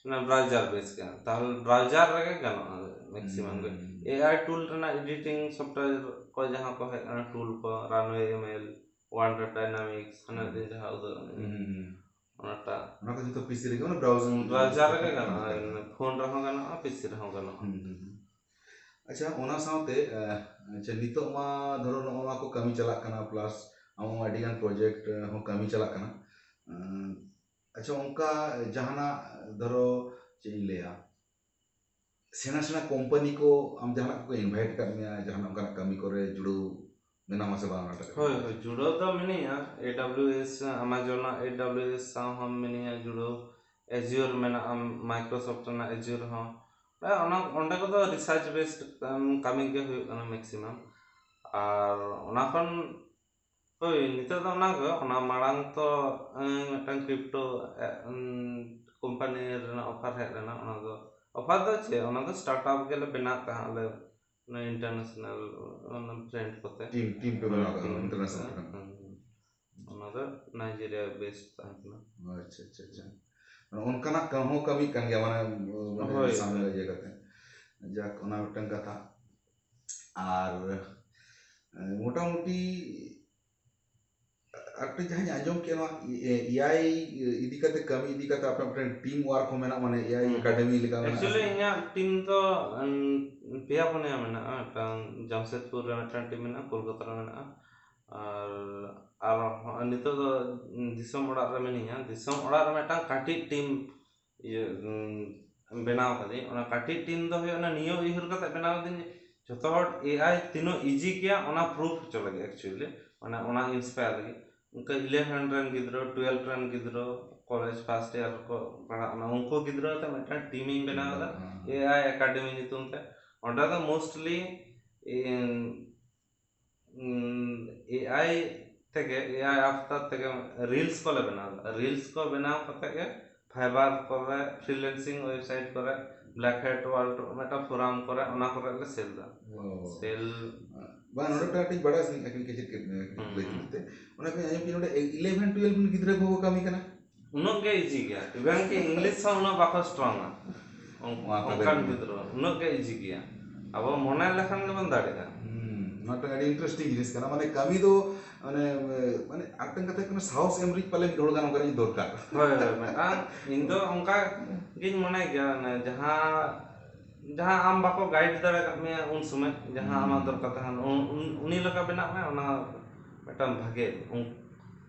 ᱚᱱᱟ ᱵᱨᱟᱣᱡᱟᱨ ᱵᱮᱥ ᱠᱟᱱᱟ, ᱛᱟᱦᱚᱞᱮ ᱵᱨᱟᱣᱡᱟᱨ ᱨᱮᱜᱮ ᱜᱟᱱᱚᱜᱼᱟ ᱢᱮᱠᱥᱤᱢᱟᱢ ᱜᱮ᱾ ᱦᱩᱸ᱾ ᱮ ᱟᱭ ᱴᱩᱞ ᱨᱮᱱᱟᱜ ᱮᱰᱤᱴᱤᱝ ᱥᱚᱯᱷᱴᱣᱮᱭᱟᱨ ᱠᱚ ᱡᱟᱦᱟᱸ ᱠᱚ ᱦᱮᱡ ᱟᱠᱟᱱᱟ, ᱴᱩᱞ ᱠᱚ, ᱨᱟᱱᱣᱮ ᱮᱢ ᱮᱞ, ᱳᱣᱟᱱᱰᱟᱨ ᱰᱟᱭᱱᱟᱢᱤᱠᱥ, ᱦᱟᱱᱟ ᱦᱩᱸ᱾ ᱫᱤᱱ ᱡᱟᱦᱟᱸ ᱩᱫᱩᱜ ᱟᱹᱫᱤᱧ, ᱦᱩᱸ᱾ ᱚᱱᱟᱴᱟᱜ ᱚᱱᱟ ᱠᱚ ᱡᱚᱛᱚ ᱯᱤᱥᱤ ᱨᱮᱜᱮ, ᱚᱱᱟ ᱵᱨᱟᱣᱡᱤᱝ ᱵᱨᱟᱣᱡᱟᱨ ᱨᱮᱜᱮ ᱜᱟᱱᱚᱜᱼᱟ, ᱯᱷᱳᱱ ᱨᱮᱦᱚᱸ ᱜᱟᱱᱚᱜᱼᱟ, ᱯᱤᱥᱤ ᱨᱮᱦᱚᱸ ᱜᱟᱱᱚᱜᱼᱟ᱾ ᱦᱩᱸ, ᱦᱩᱸ, ᱦᱩᱸ᱾ ᱟᱪᱪᱷᱟ, ᱚᱱᱟ ᱥᱟᱶᱛᱮ, ᱟᱸ, ᱟᱪᱪᱷᱟ, ᱱᱤᱛᱚᱜ ᱢᱟ ᱫᱷᱚᱨᱚ ᱱᱚᱜᱼᱚ ᱱᱚᱣᱟ ᱠᱚ ᱠᱟᱹᱢᱤ ᱪᱟᱞᱟᱜ ᱠᱟᱱᱟ, ᱯᱞᱟᱥ ᱟᱢᱟᱜ ᱢᱟ ᱟᱹᱰᱤ ᱜᱟᱱ ᱯᱨᱚᱡᱮᱠᱴ, ᱟᱸ, ᱦᱚᱸ ᱠᱟᱹᱢᱤ ᱪᱟᱞᱟᱜ ᱠᱟᱱᱟ᱾ ᱟᱸ, ᱟᱪᱪᱷᱟ, ᱚᱱᱠᱟ ᱡᱟᱦᱟᱱᱟᱜ ᱫᱷᱚᱨᱚ, ᱪᱮᱫ ᱤᱧ ᱞᱟᱹᱭᱟ, ᱥᱮᱬᱟ ᱥᱮᱬᱟ ᱠᱳᱢᱯᱟᱱᱤ ᱠᱚ ᱟᱢ ᱡᱟᱦᱟᱱᱟᱜ ᱠᱚ ᱤᱱᱵᱷᱟᱭᱤᱴ ᱟᱠᱟᱫ ᱢᱮᱭᱟ, ᱡᱟᱦᱟᱱᱟᱜ ᱚᱱᱠᱟᱱᱟᱜ ᱠᱟᱹᱢᱤ ᱠᱚᱨᱮ ᱡᱩᱲᱟᱹᱣ ᱢᱮᱱᱟᱢᱟ ᱥᱮ ᱵᱟᱝ ᱚᱱᱟᱴᱟᱜ? ᱦᱳᱭ, ᱦᱳᱭ, ᱡᱩᱲᱟᱹᱣ ᱫᱚ ᱢᱤᱱᱟᱹᱧᱟ, ᱮ ᱰᱟᱵᱞᱤᱭᱩ ᱮᱥ, Amazon ᱟᱜ ᱮ ᱰᱟᱵᱞᱤᱭᱩ ᱮᱥ ᱥᱟᱶ ᱦᱚᱸ ᱢᱤᱱᱟᱹᱧᱟ ᱡᱩᱲᱟᱹᱣ, Azure ᱢᱮᱱᱟᱜᱼᱟ, Microsoft ᱨᱮᱱᱟᱜ Azure ᱦᱚᱸ, ᱚᱱᱟ, ᱚᱸᱰᱮ ᱠᱚᱫᱚ ᱨᱤᱥᱟᱨᱪ ᱵᱮᱥᱰ ᱠᱟᱹᱢᱤ ᱜᱮ ᱦᱩᱭᱩᱜ ᱠᱟᱱᱟ ᱢᱮᱠᱥᱤᱢᱟᱢ᱾ ᱟᱨ ᱚᱱᱟ ᱠᱷᱚᱱ, ᱦᱳᱭ, ᱱᱤᱛᱚᱜ ᱫᱚ ᱚᱱᱟ ᱜᱮ, ᱚᱱᱟ ᱢᱟᱲᱟᱝ ᱛᱚ, ᱮᱸ, ᱢᱤᱫᱴᱟᱝ ᱠᱨᱤᱯᱴᱳ, ᱮ, ᱩᱸ, ᱠᱳᱢᱯᱟᱱᱤ ᱨᱮᱱᱟᱜ ᱚᱯᱷᱟᱨ ᱦᱮᱡ ᱞᱮᱱᱟ, ᱚᱱᱟ ᱫᱚ, ᱚᱯᱷᱟᱨ ᱫᱚ ᱪᱮᱫ, ᱚᱱᱟ ᱫᱚ ᱥᱴᱟᱨᱴ ᱟᱯ ᱜᱮᱞᱮ ᱵᱮᱱᱟᱣ ᱛᱟᱦᱮᱸᱫ ᱟᱞᱮ, ᱚᱱᱟ ᱤᱱᱴᱟᱨᱱᱮᱥᱱᱟᱞ, ᱚᱱᱟ ᱯᱷᱨᱮᱱᱰ ᱠᱚᱛᱮ᱾ ᱴᱤᱢ, ᱴᱤᱢ ᱯᱮ ᱵᱮᱱᱟᱣ ᱠᱟᱜᱼᱟ, ᱴᱤᱢ ᱤᱱᱴᱟᱨᱱᱮᱥᱱᱟᱞ ᱠᱚᱛᱮ, ᱯᱷᱨᱮᱱᱰ᱾ ᱦᱩᱸ, ᱦᱩᱸ᱾ ᱚᱱᱟ ᱫᱚ ᱱᱟᱭᱡᱮᱨᱤᱭᱟ ᱵᱮᱥᱰ ᱛᱟᱦᱮᱸ ᱠᱟᱱᱟ᱾ ᱟᱪᱪᱷᱟ, ᱟᱪᱪᱷᱟ, ᱟᱪᱪᱷᱟ᱾ ᱢᱟᱱᱮ ᱚᱱᱠᱟᱱᱟᱜ ᱠᱟᱹᱢᱤ ᱦᱚᱸ ᱠᱟᱹᱢᱤ ᱠᱟᱱ ᱜᱮᱭᱟ, ᱢᱟᱱᱮ, ᱢᱟᱱᱮ ᱦᱳᱭ, ᱥᱟᱢᱱᱮ ᱦᱳᱭ᱾ ᱤᱭᱟᱹ ᱠᱟᱛᱮ᱾ ᱡᱟᱠ, ᱚᱱᱟ ᱢᱤᱫᱴᱟᱝ ᱠᱟᱛᱷᱟ᱾ ᱟᱨ, ᱮ, ᱢᱚᱴᱟᱢᱩᱴᱤ ᱟᱨ ᱢᱤᱫᱴᱟᱝ ᱡᱟᱦᱟᱸᱧ ᱟᱸᱡᱚᱢ ᱠᱮᱫ, ᱱᱚᱣᱟ ᱮ-, ᱮ ᱟᱭ ᱤᱫᱤ ᱠᱟᱛᱮ, ᱠᱟᱹᱢᱤ ᱤᱫᱤ ᱠᱟᱛᱮ ᱟᱯᱮ ᱢᱤᱫᱴᱟᱝ ᱴᱤᱢ ᱣᱟᱨᱠ ᱦᱚᱸ ᱢᱮᱱᱟᱜᱼᱟ, ᱢᱟᱱᱮ ᱮ ᱟᱭ ᱦᱩᱸ᱾ ᱮᱠᱟᱰᱮᱢᱤ ᱞᱮᱠᱟ ᱢᱮᱱᱟᱜᱼᱟ ᱮᱠᱪᱩᱭᱮᱞᱤ ᱥᱮ? ᱤᱧᱟᱹᱜ ᱴᱤᱢ ᱫᱚ, ᱩᱸ, ᱯᱮᱭᱟ ᱯᱩᱱᱭᱟ ᱢᱮᱱᱟᱜᱼᱟ᱾ ᱢᱤᱫᱴᱟᱝ ᱡᱟᱢᱥᱮᱫᱽᱯᱩᱨ ᱨᱮ ᱢᱤᱫᱴᱟᱝ ᱴᱤᱢ ᱢᱮᱱᱟᱜᱼᱟ, ᱠᱳᱞᱠᱟᱛᱟ ᱨᱮ ᱢᱮᱱᱟᱜᱼᱟ᱾ ᱟᱨ, ᱟᱨ ᱦᱚᱸ ᱱᱤᱛᱚᱜ ᱫᱚ ᱫᱤᱥᱚᱢ ᱚᱲᱟᱜ ᱨᱮ ᱢᱤᱱᱟᱹᱧᱟ᱾ ᱫᱤᱥᱚᱢ ᱚᱲᱟᱜ ᱨᱮ ᱢᱤᱫᱴᱟᱝ ᱠᱟᱹᱴᱤᱡ ᱴᱤᱢ ᱤᱭᱟᱹ, ᱩᱸ, ᱵᱮᱱᱟᱣ ᱠᱟᱹᱫᱟᱹᱧ᱾ ᱚᱱᱟ ᱠᱟᱹᱴᱤᱡ ᱴᱤᱢ ᱫᱚ ᱦᱩᱭᱩᱜ ᱠᱟᱱᱟ ᱱᱤᱭᱟᱹ ᱩᱭᱦᱟᱹᱨ ᱠᱟᱛᱮ ᱵᱮᱱᱟᱣ ᱠᱟᱹᱫᱟᱹᱧ ᱡᱮ ᱡᱚᱛᱚ ᱦᱚᱲ ᱮ ᱟᱭ ᱛᱤᱱᱟᱹᱜ ᱤᱡᱤ ᱜᱮᱭᱟ ᱚᱱᱟ ᱯᱨᱩᱯᱷ ᱦᱚᱪᱚ ᱞᱟᱹᱜᱤᱫ, ᱮᱠᱪᱩᱭᱮᱞᱤ, ᱢᱟᱱᱮ ᱚᱱᱟ ᱤᱱᱥᱯᱟᱭᱟᱨ ᱞᱟᱹᱜᱤᱫ᱾ ᱚᱱᱠᱟ ᱤᱞᱮᱵᱷᱮᱱ ᱨᱮᱱ ᱜᱤᱫᱽᱨᱟᱹ, ᱴᱩᱭᱮᱞᱵᱷ ᱨᱮᱱ ᱜᱤᱫᱽᱨᱟᱹ, ᱠᱚᱞᱮᱡᱽ ᱯᱷᱟᱨᱥᱴ ᱤᱭᱟᱨ ᱨᱮᱠᱚ ᱯᱟᱲᱦᱟᱜ ᱠᱟᱱᱟ, ᱩᱱᱠᱩ ᱜᱤᱫᱽᱨᱟᱹ ᱟᱛᱮ ᱢᱤᱫᱴᱟᱝ ᱴᱤᱢ ᱤᱧ ᱵᱮᱱᱟᱣ ᱮᱫᱟ, ᱦᱮᱸ, ᱦᱮᱸ᱾ ᱮ ᱟᱭ ᱮᱠᱟᱰᱮᱢᱤ ᱧᱩᱛᱩᱢ ᱛᱮ᱾ ᱚᱸᱰᱮ ᱫᱚ ᱢᱳᱥᱴᱞᱤ ᱮ ᱟᱭ ᱛᱮᱜᱮ, ᱮ ᱟᱭ ᱟᱯᱷᱛᱟᱨ ᱛᱮᱜᱮ ᱨᱤᱞᱥ ᱠᱚᱞᱮ ᱵᱮᱱᱟᱣ ᱮᱫᱟ᱾ ᱨᱤᱞᱥ ᱠᱚ ᱵᱮᱱᱟᱣ ᱠᱟᱛᱮ ᱜᱮ ᱯᱷᱟᱭᱵᱟᱨ ᱠᱚᱨᱮ, ᱯᱷᱨᱤᱞᱮᱱᱥᱤᱝ ᱳᱭᱮᱵᱥᱟᱭᱤᱴ ᱠᱚᱨᱮ Black Hat World ᱢᱤᱫᱴᱟᱝ ᱯᱷᱳᱨᱟᱢ ᱠᱚᱨᱮ, ᱚᱱᱟ ᱠᱚᱨᱮ ᱞᱮ ᱥᱮᱞ ᱫᱟ᱾ ᱚ᱾ ᱥᱮᱞ ᱵᱟᱝ, ᱱᱚᱰᱮ ᱢᱤᱫᱴᱟᱝ ᱠᱟᱹᱴᱤᱡ ᱵᱟᱲᱟᱭ ᱥᱟᱱᱟᱧ ᱠᱟᱱᱟ, ᱪᱮᱫ ᱪᱮᱫ ᱦᱩᱸ, ᱞᱟᱹᱭ ᱦᱩᱸ᱾ ᱛᱮ᱾ ᱚᱱᱟ ᱠᱚ ᱟᱸᱡᱚᱢ ᱠᱮᱫ ᱱᱚᱰᱮ eleven twelve ᱨᱮᱱ ᱜᱤᱫᱽᱨᱟᱹ ᱠᱚᱠᱚ ᱠᱟᱹᱢᱤ ᱠᱟᱱᱟ᱾ ᱩᱱᱟᱹᱜ ᱜᱮ ᱤᱡᱤ ᱜᱮᱭᱟ, even ᱠᱤ ᱤᱝᱞᱤᱥ ᱦᱚᱸ ᱩᱱᱟᱹᱜ ᱵᱟᱠᱚ ᱥᱴᱨᱚᱝᱟ᱾ ᱚᱱ- ᱚᱱᱟ ᱛᱟᱦᱞᱮ ᱚᱱᱠᱟᱱ ᱜᱮ᱾ ᱜᱤᱫᱽᱨᱟᱹ ᱩᱱᱟᱹᱜ ᱜᱮ ᱤᱡᱤ ᱜᱮᱭᱟ, ᱟᱵᱚ ᱢᱚᱱᱮ ᱞᱮᱠᱷᱟᱱ ᱜᱮᱵᱚᱱ ᱫᱟᱲᱮᱭᱟᱜᱼᱟ᱾ ᱦᱩᱸ, ᱱᱚᱣᱟ ᱢᱤᱫᱴᱟᱝ ᱟᱹᱰᱤ interesting ᱡᱤᱱᱤᱥ ᱠᱟᱱᱟ, ᱢᱟᱱᱮ ᱠᱟᱹᱢᱤ ᱫᱚ ᱢᱟᱱᱮ ᱢᱟᱱᱮ ᱟᱨ ᱢᱤᱫᱴᱟᱝ ᱠᱟᱛᱷᱟ ᱦᱩᱭᱩᱜ ᱠᱟᱱᱟ, ᱥᱟᱦᱚᱥ ᱮᱢ ᱨᱤᱡ ᱯᱟᱞᱮ ᱢᱤᱫ ᱦᱚᱲ ᱜᱟᱱ ᱚᱱᱠᱟᱱᱤᱡ ᱫᱚᱨᱠᱟᱨ᱾ ᱦᱳᱭ ᱦᱳᱭ, ᱢᱤᱫᱴᱟᱝ ᱤᱧ ᱫᱚ ᱚᱱᱠᱟ ᱜᱤᱧ ᱢᱚᱱᱮ ᱜᱮᱭᱟ, ᱚᱱᱮ ᱡᱟᱦᱟᱸ ᱡᱟᱦᱟᱸ ᱟᱢ ᱵᱟᱠᱚ ᱜᱟᱭᱤᱰ ᱫᱟᱲᱮ ᱠᱟᱜ ᱢᱮᱭᱟ ᱩᱱ ᱥᱚᱢᱚᱭ, ᱡᱟᱦᱟᱸ ᱟᱢᱟᱜ ᱫᱚᱨᱠᱟᱨ ᱛᱟᱦᱮᱱ, ᱩᱱ- ᱩᱱ- ᱩᱱᱤ ᱞᱮᱠᱟ ᱵᱮᱱᱟᱜ ᱢᱮ, ᱚᱱᱟ ᱢᱤᱫᱴᱟᱝ ᱵᱷᱟᱜᱮ᱾ ᱩᱱ-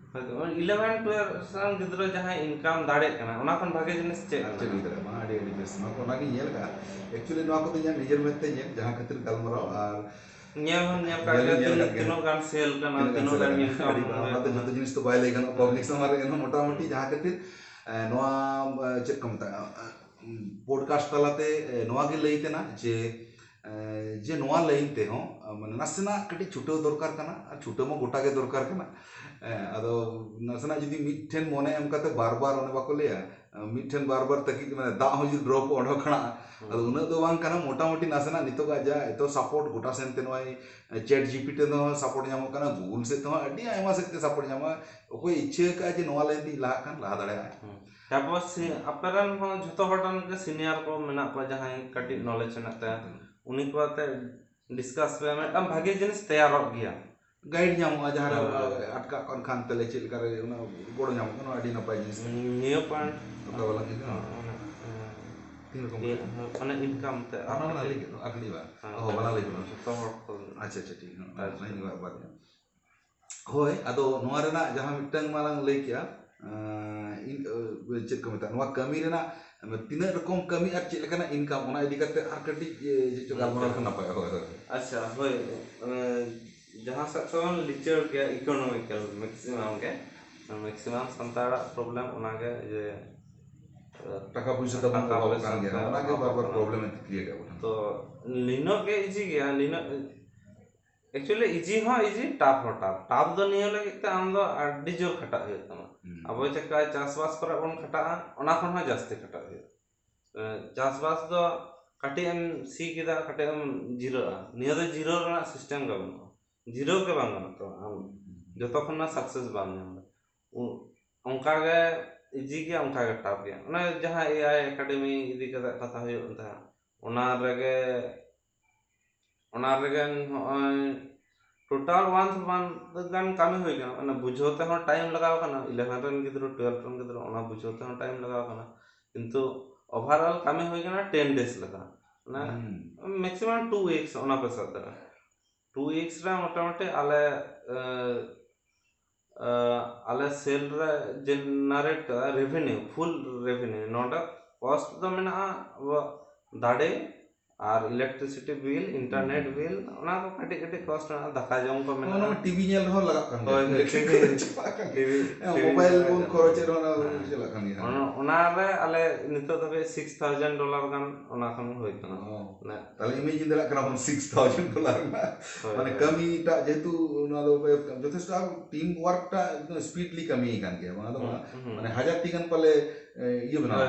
eleven twelve ᱨᱮᱱ ᱜᱤᱫᱽᱨᱟᱹ ᱡᱟᱦᱟᱸᱭ ᱤᱱᱠᱟᱢ ᱫᱟᱲᱮᱭᱟᱜ ᱠᱟᱱᱟ, ᱚᱱᱟ ᱠᱷᱚᱱ ᱵᱷᱟᱜᱮ ᱡᱤᱱᱤᱥ ᱪᱮᱫ ᱟᱨ ᱪᱮᱫ ᱢᱮᱱᱟᱜᱼᱟ? ᱦᱩᱭ ᱫᱟᱲᱮᱭᱟᱜᱼᱟ? ᱵᱟᱝ, ᱟᱹᱰᱤ ᱟᱹᱰᱤ ᱵᱮᱥ, ᱱᱚᱣᱟ ᱠᱚ ᱚᱱᱟᱜᱤᱧ ᱧᱮᱞ ᱠᱟᱜᱼᱟ᱾ Actually ᱱᱚᱣᱟ ᱠᱚᱫᱚ ᱤᱧᱟᱹᱜ ᱱᱤᱡᱮᱨ ᱢᱮᱫ ᱛᱮ ᱧᱮᱞ, ᱡᱟᱦᱟᱸ ᱠᱷᱟᱹᱛᱤᱨ ᱜᱟᱞᱢᱟᱨᱟᱣ ᱟᱨ ᱧᱮᱞ ᱦᱚᱸ ᱧᱮᱞ ᱠᱟᱜ ᱧᱮᱞ ᱜᱮᱭᱟ, ᱧᱮᱞ ᱛᱤᱱ- ᱠᱟᱜ ᱜᱮᱭᱟ᱾ ᱛᱤᱱᱟᱹᱜ ᱜᱟᱱ ᱥᱮᱞ ᱠᱟᱱᱟ, ᱛᱤᱱᱟᱹᱜ ᱜᱟᱱ ᱛᱤᱱᱟᱹᱜ ᱥᱮᱞ ᱜᱟᱱ ᱠᱟᱱᱟ? ᱤᱱᱠᱟᱢ ᱟᱹᱰᱤ ᱵᱟᱝ, ᱚᱱᱟ ᱫᱚ ᱡᱚᱛᱚ ᱡᱤᱱᱤᱥ ᱫᱚ ᱵᱟᱭ ᱞᱟᱹᱭ ᱜᱟᱱᱚᱜᱼᱟ ᱯᱟᱵᱽᱞᱤᱠ ᱥᱟᱢᱟᱝ ᱨᱮ, ᱮᱱᱦᱚᱸ ᱢᱚᱴᱟᱢᱩᱴᱤ ᱡᱟᱦᱟᱸ ᱠᱷᱟᱹᱛᱤᱨ ᱮ, ᱱᱚᱣᱟ ᱮ, ᱪᱮᱫ ᱠᱚ ᱢᱮᱛᱟᱜᱼᱟ, ᱯᱚᱰᱠᱟᱥᱴ ᱛᱟᱞᱟᱛᱮ ᱮ, ᱱᱚᱣᱟ ᱜᱮ ᱞᱟᱹᱭ ᱛᱮᱱᱟᱜ ᱡᱮ ᱮ, ᱡᱮ ᱱᱚᱣᱟ ᱞᱟᱭᱤᱱ ᱛᱮᱦᱚᱸ ᱮ, ᱢᱟᱱᱮ ᱱᱟᱥᱮᱱᱟᱜ ᱠᱟᱹᱴᱤᱡ ᱪᱷᱩᱴᱟᱹᱣ ᱫᱚᱨᱠᱟᱨ ᱠᱟᱱᱟ, ᱟᱨ ᱪᱷᱩᱴᱟᱹᱣ ᱢᱟ ᱜᱚᱴᱟ ᱜᱮ ᱫᱚᱨᱠᱟᱨ ᱠᱟᱱᱟ᱾ ᱮ, ᱟᱫᱚ ᱱᱟᱥᱮᱱᱟᱜ ᱡᱩᱫᱤ ᱢᱤᱫᱴᱷᱮᱱ ᱢᱚᱱᱮ ᱮᱢ ᱠᱟᱛᱮ ᱵᱟᱨ ᱵᱟᱨ, ᱚᱱᱮ ᱵᱟᱠᱚ ᱞᱟᱹᱭᱟ ᱮ, ᱢᱤᱫᱴᱷᱮᱱ ᱵᱟᱨ ᱵᱟᱨ ᱛᱟᱹᱠᱤᱡ, ᱢᱟᱱᱮ ᱫᱟᱜ ᱦᱚᱸ ᱡᱩᱫᱤ ᱰᱨᱚᱯ ᱚᱸᱰᱮ ᱠᱷᱚᱱᱟᱜ, ᱟᱫᱚ ᱩᱱᱟᱹᱜ ᱫᱚ ᱵᱟᱝ ᱠᱟᱱᱟ, ᱢᱚᱴᱟᱢᱩᱴᱤ ᱱᱟᱥᱮᱱᱟᱜ ᱱᱤᱛᱚᱜᱟᱜ ᱡᱟ ᱮᱛᱚ ᱥᱟᱯᱳᱨᱴ ᱜᱚᱴᱟ ᱥᱮᱱ ᱛᱮ ᱱᱚᱜᱼᱚᱭ ᱪᱮᱴ ᱡᱤᱯᱤᱴᱤ ᱛᱮᱦᱚᱸ ᱥᱟᱯᱳᱨᱴ ᱧᱟᱢᱚᱜ ᱠᱟᱱᱟ, ᱜᱩᱜᱩᱞ ᱥᱮᱫ ᱛᱮᱦᱚᱸ ᱟᱹᱰᱤ ᱟᱭᱢᱟ ᱥᱮᱫ ᱛᱮ ᱥᱟᱯᱳᱨᱴ ᱧᱟᱢᱚᱜᱼᱟ᱾ ᱚᱠᱚᱭ ᱤᱪᱪᱷᱟᱹ ᱟᱠᱟᱫᱼᱟ ᱡᱮ ᱱᱚᱣᱟ ᱞᱟᱭᱤᱱ ᱛᱮᱧ ᱞᱟᱦᱟᱜ ᱠᱷᱟᱱ ᱞᱟᱦᱟ ᱫᱟᱲᱮᱭᱟᱜᱼᱟᱭ᱾ ᱛᱟᱨᱯᱚᱨ ᱥᱤ- ᱟᱯᱮ ᱨᱮᱱ ᱦᱚᱸ ᱡᱷᱚᱛᱚ ᱦᱚᱲ ᱨᱮᱱ ᱜᱮ ᱥᱤᱱᱤᱭᱟᱨ ᱠᱚ ᱢᱮᱱᱟᱜ ᱠᱚᱣᱟ, ᱡᱟᱦᱟᱸᱭ ᱠᱟᱹᱴᱤᱡ ᱱᱚᱞᱮᱡᱽ ᱦᱮᱱᱟᱜ ᱛᱟᱭᱟ, ᱩᱱᱤ ᱠᱚ ᱟᱛᱮ ᱰᱤᱥᱠᱟᱥ ᱯᱮ, ᱢᱤᱫᱴᱟᱝ ᱵᱷᱟᱜᱮ ᱡᱤᱱᱤᱥ ᱛᱮᱭᱟᱨᱚᱜ ᱜᱮᱭᱟ᱾ ᱜᱟᱭᱤᱰ ᱧᱟᱢᱚᱜᱼᱟ, ᱡᱟᱦᱟᱸ ᱨᱮ ᱦᱳᱭ᱾ ᱟᱴᱠᱟᱜ ᱠᱟᱱ ᱠᱷᱟᱱ ᱛᱟᱦᱞᱮ ᱪᱮᱫ ᱞᱮᱠᱟ ᱨᱮ ᱚᱱᱟ ᱜᱚᱲᱚ ᱧᱟᱢᱚᱜ ᱠᱟᱱᱟ, ᱟᱹᱰᱤ ᱱᱟᱯᱟᱭ ᱡᱤᱱᱤᱥ ᱠᱟᱱᱟ᱾ ᱱᱤᱭᱟᱹ ᱯᱚᱭᱮᱱᱴ ᱚᱠᱟ ᱵᱟᱞᱟ ᱜᱮ ᱠᱟᱱᱟ? ᱢᱟᱱᱮ, ᱛᱤᱱ ᱨᱚᱠᱚᱢ ᱤᱭᱟᱹ, ᱠᱟᱱᱟ? ᱢᱟᱱᱮ ᱤᱱᱠᱟᱢ ᱛᱮ ᱚᱱᱟ ᱢᱟ ᱞᱟᱹᱭ ᱠᱮᱫ ᱫᱚ, ᱟᱨ ᱠᱟᱹᱴᱤᱡ ᱵᱟᱝ? ᱦᱮᱸ, ᱚ, ᱵᱟᱞᱟ ᱞᱟᱹᱭ ᱠᱮᱫᱟ᱾ ᱡᱷᱚᱛᱚ ᱦᱚᱲ ᱠᱚ ᱟᱪᱪᱷᱟ, ᱟᱪᱪᱷᱟ, ᱴᱷᱤᱠ, ᱦᱮᱸ, ᱟᱪᱪᱷᱟ᱾ ᱚᱱᱟᱧ ᱵᱟᱫ ᱮᱫᱟ᱾ ᱦᱳᱭ, ᱟᱫᱚ ᱱᱚᱣᱟ ᱨᱮᱱᱟᱜ ᱡᱟᱦᱟᱸ ᱢᱤᱫᱴᱟᱝ ᱢᱟᱲᱟᱝ ᱞᱟᱹᱭ ᱠᱮᱜᱼᱟ, ᱟᱸ, ᱤᱱ-, ᱟᱸ, ᱪᱮᱫ ᱠᱚ ᱢᱮᱛᱟᱜᱼᱟ, ᱱᱚᱣᱟ ᱠᱟᱹᱢᱤ ᱨᱮᱱᱟᱜ ᱛᱤᱱᱟᱹᱜ ᱨᱚᱠᱚᱢ ᱠᱟᱹᱢᱤ ᱟᱨ ᱪᱮᱫ ᱞᱮᱠᱟᱱᱟᱜ ᱤᱱᱠᱟᱢ, ᱚᱱᱟ ᱤᱫᱤ ᱠᱟᱛᱮ ᱟᱨ ᱠᱟᱹᱴᱤᱡ, ᱮ, ᱪᱮᱫ ᱪᱚ ᱜᱟᱞᱢᱟᱨᱟᱣ ᱞᱮᱠᱷᱟᱱ ᱱᱟᱯᱟᱭᱚᱜᱼᱟ᱾ ᱦᱳᱭ, ᱦᱳᱭ᱾ ᱟᱪᱪᱷᱟ, ᱦᱳᱭ, ᱮ, ᱡᱟᱦᱟᱸ ᱥᱮᱫ ᱛᱮᱵᱚᱱ ᱞᱤᱪᱟᱹᱲ ᱜᱮᱭᱟ, ᱤᱠᱳᱱᱚᱢᱤᱠᱮᱞ ᱢᱮᱠᱥᱤᱢᱟᱢ ᱜᱮ, ᱢᱮᱠᱥᱤᱢᱟᱢ ᱥᱟᱱᱛᱟᱲᱟᱜ ᱯᱨᱚᱵᱞᱮᱢ ᱚᱱᱟᱜᱮ ᱡᱮ, ᱮ, ᱴᱟᱠᱟ ᱯᱚᱭᱥᱟ ᱛᱟᱵᱚᱱ ᱴᱟᱠᱟ ᱚᱵᱷᱟᱵᱚᱜ ᱯᱚᱭᱥᱟ ᱠᱟᱱ ᱜᱮᱭᱟ, ᱛᱮ ᱚᱱᱟᱜᱮ ᱵᱟᱨ ᱵᱟᱨ ᱚᱵᱷᱟᱵᱚᱜ ᱠᱟᱱᱟ᱾ ᱯᱨᱚᱵᱞᱮᱢ ᱮ ᱠᱨᱤᱭᱮᱴ ᱟᱵᱚᱱᱟ᱾ ᱛᱚ ᱱᱤᱱᱟᱹᱜ ᱜᱮ ᱤᱡᱤ ᱜᱮᱭᱟ, ᱱᱤᱱᱟᱹᱜ actually ᱤᱡᱤ ᱦᱚᱸ ᱤᱡᱤ, ᱴᱟᱯ ᱦᱚᱸ ᱴᱟᱯ᱾ ᱴᱟᱯ ᱫᱚ ᱱᱤᱭᱟᱹ ᱞᱟᱹᱜᱤᱫ ᱛᱮ ᱟᱢ ᱫᱚ ᱟᱹᱰᱤ ᱡᱳᱨ ᱠᱷᱟᱴᱟᱜ ᱦᱩᱭᱩᱜ ᱛᱟᱢᱟ᱾ ᱦᱩᱸ᱾ ᱟᱵᱚ ᱪᱮᱠᱟ ᱪᱟᱥᱵᱟᱥ ᱠᱚᱨᱮ ᱵᱚᱱ ᱠᱷᱟᱴᱟᱜᱼᱟ, ᱚᱱᱟ ᱠᱷᱚᱱ ᱦᱚᱸ ᱡᱟᱹᱥᱛᱤ ᱠᱷᱟᱴᱟᱜ ᱦᱩᱭᱩᱜᱼᱟ᱾ ᱪᱟᱥᱵᱟᱥ ᱫᱚ ᱠᱟᱹᱴᱤᱡ ᱮᱢ ᱥᱤ ᱠᱮᱫᱟ, ᱠᱟᱹᱴᱤᱡ ᱮᱢ ᱡᱤᱨᱟᱹᱜᱼᱟ, ᱱᱤᱭᱟᱹ ᱫᱚ ᱡᱤᱨᱟᱹᱣ ᱨᱮᱱᱟᱜ ᱥᱤᱥᱴᱮᱢ ᱜᱮ ᱵᱟᱹᱱᱩᱜᱼᱟ᱾ ᱡᱤᱨᱟᱹᱣ ᱜᱮ ᱵᱟᱝ ᱜᱟᱱᱚᱜ ᱛᱟᱢᱟ ᱟᱢ ᱡᱚᱛᱚ ᱠᱷᱚᱱ ᱚᱱᱟ ᱥᱟᱠᱥᱮᱥ ᱵᱟᱢ ᱧᱟᱢ ᱮᱫᱟ᱾ ᱚᱱᱠᱟᱜᱮ ᱤᱡᱤ ᱜᱮᱭᱟ, ᱚᱱᱠᱟᱜᱮ ᱴᱟᱯ ᱜᱮᱭᱟ᱾ ᱚᱱᱮ ᱡᱟᱦᱟᱸ ᱮ ᱟᱭ ᱮᱠᱟᱰᱮᱢᱤ ᱤᱫᱤ ᱠᱟᱛᱮ ᱠᱟᱛᱷᱟ ᱦᱩᱭᱩᱜ ᱠᱟᱱ ᱛᱟᱦᱮᱸᱫ, ᱚᱱᱟ ᱨᱮᱜᱮ ᱚᱱᱟ ᱨᱮᱜᱮ ᱱᱚᱜᱼᱚᱭ ᱴᱳᱴᱟᱞ ᱢᱟᱱᱛᱷ ᱢᱟᱱᱛᱷ ᱜᱟᱱ ᱠᱟᱹᱢᱤ ᱦᱩᱭ ᱠᱟᱱᱟ᱾ ᱚᱱᱟ ᱵᱩᱡᱷᱟᱹᱣ ᱛᱮᱦᱚᱸ ᱴᱟᱭᱤᱢ ᱞᱟᱜᱟᱣ ᱠᱟᱱᱟ, ᱤᱞᱮᱵᱷᱮᱱ ᱨᱮᱱ ᱜᱤᱫᱽᱨᱟᱹ, ᱴᱩᱭᱮᱞᱵᱷ ᱨᱮᱱ ᱜᱤᱫᱽᱨᱟᱹ, ᱚᱱᱟ ᱵᱩᱡᱷᱟᱹᱣ ᱛᱮᱦᱚᱸ ᱴᱟᱭᱤᱢ ᱞᱟᱜᱟᱣ ᱠᱟᱱᱟ᱾ ᱠᱤᱱᱛᱩ ᱳᱵᱷᱟᱨᱚᱞ ᱠᱟᱹᱢᱤ ᱦᱩᱭ ᱠᱟᱱᱟ ᱴᱮᱱ ᱰᱮᱡᱽ ᱞᱮᱠᱟ, ᱢᱟᱱᱮ ᱢᱮᱠᱥᱤᱢᱟᱢ ᱴᱩ ᱩᱭᱤᱠᱥ ᱚᱱᱟ ᱯᱮ ᱥᱟᱵ ᱫᱟᱲᱮᱭᱟᱜᱼᱟ᱾ ᱴᱩ ᱩᱭᱤᱠᱥ ᱨᱮ ᱢᱚᱴᱟᱢᱩᱴᱤ ᱟᱞᱮ ᱟᱞᱮ ᱥᱮᱞ ᱨᱮ ᱡᱮᱱᱟᱨᱮᱴ ᱨᱮᱵᱷᱮᱱᱤᱭᱩ, ᱯᱷᱩᱞ ᱨᱮᱵᱷᱮᱱᱤᱭᱩ᱾ ᱱᱚᱰᱮ ᱠᱚᱥᱴ ᱫᱚ ᱢᱮᱱᱟᱜᱼᱟ ᱟᱵᱚᱣᱟᱜ ᱫᱟᱲᱮ ᱟᱨ ᱤᱞᱮᱠᱴᱨᱤᱥᱤᱴᱤ ᱵᱤᱞ, ᱤᱱᱴᱟᱨᱱᱮᱴ ᱵᱤᱞ, ᱚᱱᱟ ᱠᱚ ᱠᱟᱹᱴᱤᱡ ᱠᱟᱹᱴᱤᱡ ᱠᱚᱥᱴ ᱢᱮᱱᱟᱜᱼᱟ, ᱫᱟᱠᱟ ᱡᱚᱢ ᱠᱚ ᱢᱮᱱᱟᱜᱼᱟ᱾ ᱴᱤᱵᱷᱤ ᱧᱮᱞ ᱨᱮᱦᱚᱸ ᱞᱟᱜᱟᱜ ᱠᱟᱱ ᱜᱮᱭᱟ᱾ ᱦᱳᱭ, ᱦᱳᱭ, ᱴᱤᱵᱷᱤ ᱠᱚ ᱪᱟᱞᱟᱜ ᱠᱟᱱ ᱜᱮᱭᱟ᱾ ᱴᱤᱵᱷᱤ ᱢᱳᱵᱟᱭᱤᱞ ᱵᱚᱱ ᱠᱷᱚᱨᱚᱪᱮᱫ ᱨᱮᱦᱚᱸ ᱚᱱᱟ ᱪᱟᱞᱟᱜ ᱠᱟᱱ ᱜᱮᱭᱟ᱾ ᱚᱱᱟ ᱨᱮ ᱟᱞᱮ ᱱᱤᱛᱚᱜ ᱫᱷᱟᱹᱵᱤᱡ ᱥᱤᱠᱥ ᱛᱷᱟᱣᱡᱮᱱᱰ ᱰᱚᱞᱟᱨ ᱜᱟᱱ ᱚᱱᱟ ᱠᱷᱚᱱ ᱦᱩᱭ ᱠᱟᱱᱟ᱾ ᱛᱟᱦᱞᱮ ᱤᱢᱮᱡᱤᱱ ᱫᱟᱲᱮᱭᱟᱜ ᱠᱟᱱᱟ ᱵᱚᱱ ᱥᱤᱠᱥ ᱛᱷᱟᱣᱡᱮᱱᱰ ᱰᱚᱞᱟᱨ ᱨᱮᱱᱟᱜ᱾ ᱢᱟᱱᱮ ᱠᱟᱹᱢᱤᱴᱟᱜ ᱡᱮᱦᱮᱛᱩ ᱱᱚᱣᱟ ᱫᱚ ᱡᱚᱛᱷᱮᱥᱴᱚ ᱴᱤᱢ ᱳᱣᱟᱨᱠ ᱴᱟᱜ ᱮᱠᱫᱚᱢ ᱥᱯᱤᱰᱞᱤ ᱠᱟᱹᱢᱤ ᱠᱟᱱ ᱜᱮᱭᱟ, ᱵᱟᱝ ᱫᱚ ᱵᱟᱝ᱾ ᱢᱟᱱᱮ ᱦᱟᱡᱟᱨ ᱴᱤ ᱜᱟᱱ ᱯᱟᱞᱮ ᱤᱭᱟᱹ ᱵᱮᱱᱟᱣ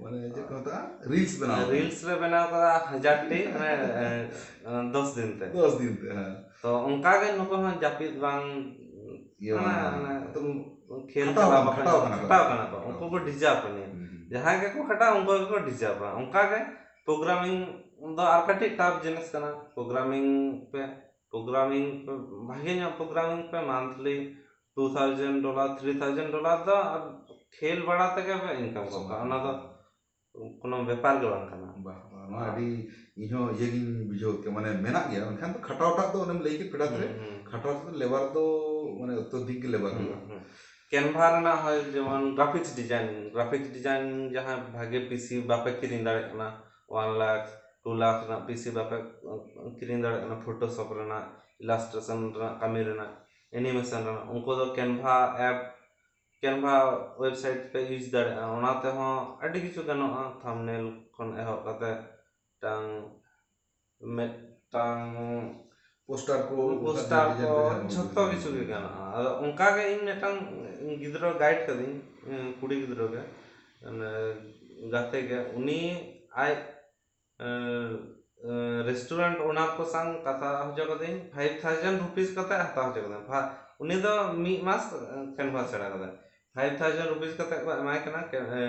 ᱢᱟᱱᱮ ᱪᱮᱫ ᱠᱚ ᱢᱮᱛᱟᱜᱼᱟ, ᱨᱤᱞᱥ ᱵᱮᱱᱟᱣ᱾ ᱨᱤᱞᱥ ᱨᱮ ᱵᱮᱱᱟᱣ ᱠᱟᱫᱟ ᱦᱟᱡᱟᱨ ᱴᱤ, ᱢᱟᱱᱮ ᱫᱚᱥ ᱫᱤᱱ ᱛᱮ᱾ ᱫᱚᱥ ᱫᱤᱱ ᱛᱮ, ᱦᱮᱸ᱾ ᱛᱚ ᱚᱱᱠᱟ ᱜᱮ ᱱᱩᱠᱩ ᱦᱚᱸ ᱡᱟᱹᱯᱤᱫ ᱵᱟᱝ, ᱤᱭᱟᱹ ᱢᱟᱱᱮ, ᱵᱟᱝ᱾ ᱢᱟᱱᱮ ᱮᱠᱫᱚᱢ ᱠᱷᱮᱞ ᱠᱷᱟᱴᱟᱣ ᱪᱟᱞᱟᱣ ᱠᱟᱱᱟ, ᱵᱟᱠᱚ ᱠᱷᱟᱴᱟᱣ ᱠᱟᱱᱟ ᱠᱚ᱾ ᱠᱷᱟᱴᱟᱣ ᱠᱟᱱᱟ ᱠᱚ, ᱩᱱᱠᱩ ᱠᱚ ᱰᱤᱡᱟᱨᱵ ᱠᱟᱱᱟ᱾ ᱡᱟᱦᱟᱸᱭ ᱜᱮᱠᱚ ᱠᱷᱟᱴᱟᱜᱼᱟ ᱩᱱᱠᱩ ᱜᱮᱠᱚ ᱰᱤᱡᱟᱨᱵᱟ᱾ ᱚᱱᱠᱟ ᱜᱮ ᱯᱨᱳᱜᱨᱟᱢᱤᱝ ᱫᱚ ᱟᱨ ᱠᱟᱹᱴᱤᱡ ᱴᱟᱯ ᱡᱤᱱᱤᱥ ᱠᱟᱱᱟ᱾ ᱯᱨᱳᱜᱨᱟᱢᱤᱝ ᱯᱮ, ᱯᱨᱳᱜᱨᱟᱢᱤᱝ ᱯᱮ, ᱵᱷᱟᱜᱮ ᱧᱚᱜ ᱯᱨᱳᱜᱨᱟᱢᱤᱝ ᱯᱮ, monthly two thousand dollar, three thousand dollar ᱫᱚ ᱟᱨ ᱠᱷᱮᱞ ᱵᱟᱲᱟ ᱛᱮᱜᱮ ᱯᱮ ᱤᱱᱠᱟᱢ ᱜᱚᱫ ᱠᱟᱜᱼᱟ᱾ ᱚᱱᱟ ᱫᱚ ᱠᱳᱱᱳ ᱵᱮᱯᱟᱨ ᱜᱮ ᱵᱟᱝ ᱠᱟᱱᱟ᱾ ᱵᱟᱝ, ᱵᱟᱝ, ᱱᱚᱣᱟ ᱟᱹᱰᱤ ᱤᱧᱦᱚᱸ ᱤᱭᱟᱹ ᱜᱤᱧ ᱵᱩᱡᱷᱟᱹᱣ ᱠᱮᱫᱟ, ᱢᱟᱱᱮ ᱢᱮᱱᱟᱜ ᱜᱮᱭᱟ, ᱢᱮᱱᱠᱷᱟᱱ ᱫᱚ ᱠᱷᱟᱴᱟᱣᱴᱟᱜ ᱫᱚ ᱚᱱᱮᱢ ᱞᱟᱹᱭ ᱠᱮᱫ ᱯᱷᱮᱰᱟᱛ ᱨᱮ, ᱦᱩᱸ, ᱦᱩᱸ᱾ ᱠᱷᱟᱴᱟᱣ ᱫᱚ ᱞᱮᱵᱟᱨ ᱫᱚ ᱢᱟᱱᱮ ᱚᱛᱚᱫᱷᱤᱠ ᱜᱮ ᱞᱮᱵᱟᱨ ᱦᱩᱭᱩᱜᱼᱟ᱾ ᱠᱮᱱᱵᱷᱟ ᱨᱮᱱᱟᱜ ᱦᱚᱸ ᱡᱮᱢᱚᱱ ᱜᱨᱟᱯᱷᱤᱠᱥ ᱰᱤᱡᱟᱭᱤᱱ, ᱜᱨᱟᱯᱷᱤᱠᱥ ᱰᱤᱡᱟᱭᱤᱱ ᱡᱟᱦᱟᱸ ᱵᱷᱟᱜᱮ ᱯᱤᱥᱤ ᱵᱟᱯᱮ ᱠᱤᱨᱤᱧ ᱫᱟᱲᱮᱭᱟᱜ ᱠᱟᱱᱟ, ᱚᱣᱟᱱ ᱞᱟᱠᱷ, ᱴᱩ ᱞᱟᱠᱷ ᱨᱮᱱᱟᱜ ᱯᱤᱥᱤ ᱵᱟᱯᱮ ᱠᱤᱨᱤᱧ ᱫᱟᱲᱮᱭᱟᱜ ᱠᱟᱱᱟ, ᱯᱷᱳᱴᱳᱥᱚᱯ ᱨᱮᱱᱟᱜ, ᱤᱞᱟᱥᱴᱨᱮᱥᱚᱱ ᱨᱮᱱᱟᱜ ᱠᱟᱹᱢᱤ ᱨᱮᱱᱟᱜ, ᱮᱱᱤᱢᱮᱥᱚᱱ ᱨᱮᱱᱟᱜ, ᱩᱱᱠᱩ ᱫᱚ ᱠᱮᱱᱵᱷᱟ ᱮᱯ, ᱠᱮᱱᱵᱷᱟ ᱳᱭᱮᱵᱥᱟᱭᱤᱴ ᱯᱮ ᱤᱭᱩᱡᱽ ᱫᱟᱲᱮᱭᱟᱜᱼᱟ᱾ ᱚᱱᱟ ᱛᱮᱦᱚᱸ ᱟᱹᱰᱤ ᱠᱤᱪᱷᱩ ᱜᱟᱱᱚᱜᱼᱟ, ᱛᱷᱟᱢᱵᱱᱮᱞ ᱠᱷᱚᱱ ᱮᱦᱚᱵ ᱠᱟᱛᱮ ᱢᱤᱫᱴᱟᱝ ᱢᱤᱫᱴᱟᱝ ᱯᱳᱥᱴᱟᱨ ᱠᱚ, ᱯᱳᱥᱴᱟᱨ ᱚᱱᱠᱟ ᱠᱚ, design design ᱡᱷᱚᱛᱚ ᱠᱤᱪᱷᱩ ᱜᱮ ᱜᱟᱱᱚᱜᱼᱟ᱾ ᱟᱫᱚ ᱚᱱᱠᱟ ᱜᱮ ᱤᱧ ᱢᱤᱫᱴᱟᱝ ᱜᱤᱫᱽᱨᱟᱹ ᱜᱟᱭᱤᱰ ᱠᱟᱹᱫᱤᱧ, ᱠᱩᱲᱤ ᱜᱤᱫᱽᱨᱟᱹ ᱜᱮ, ᱢᱟᱱᱮ ᱜᱟᱛᱮ ᱜᱮ, ᱩᱱᱤ ᱟᱡ ᱨᱮᱥᱴᱩᱨᱮᱱᱴ ᱳᱱᱟᱨ ᱠᱚ ᱥᱟᱶ ᱠᱟᱛᱷᱟ ᱦᱚᱪᱚ ᱠᱟᱹᱫᱟᱹᱧ, ᱯᱷᱟᱭᱤᱵᱷ ᱛᱷᱟᱣᱡᱮᱱᱰ ᱨᱩᱯᱤᱥ ᱠᱟᱛᱮ ᱦᱟᱛᱟᱣ ᱦᱚᱪᱚ ᱠᱟᱹᱫᱟᱹᱧ᱾ ᱯᱷᱟ- ᱩᱱᱤ ᱫᱚ ᱢᱤᱫ ᱢᱟᱥ ᱠᱮᱱᱵᱷᱟᱥ ᱥᱮᱬᱟ ᱠᱟᱫᱟᱭ, ᱯᱷᱟᱭᱤᱵᱷ ᱛᱷᱟᱣᱡᱮᱱᱰ ᱨᱩᱯᱤᱥ ᱠᱟᱛᱮ ᱠᱚ ᱮᱢᱟᱭ ᱠᱟᱱᱟ᱾ ᱠᱮ- ᱮ,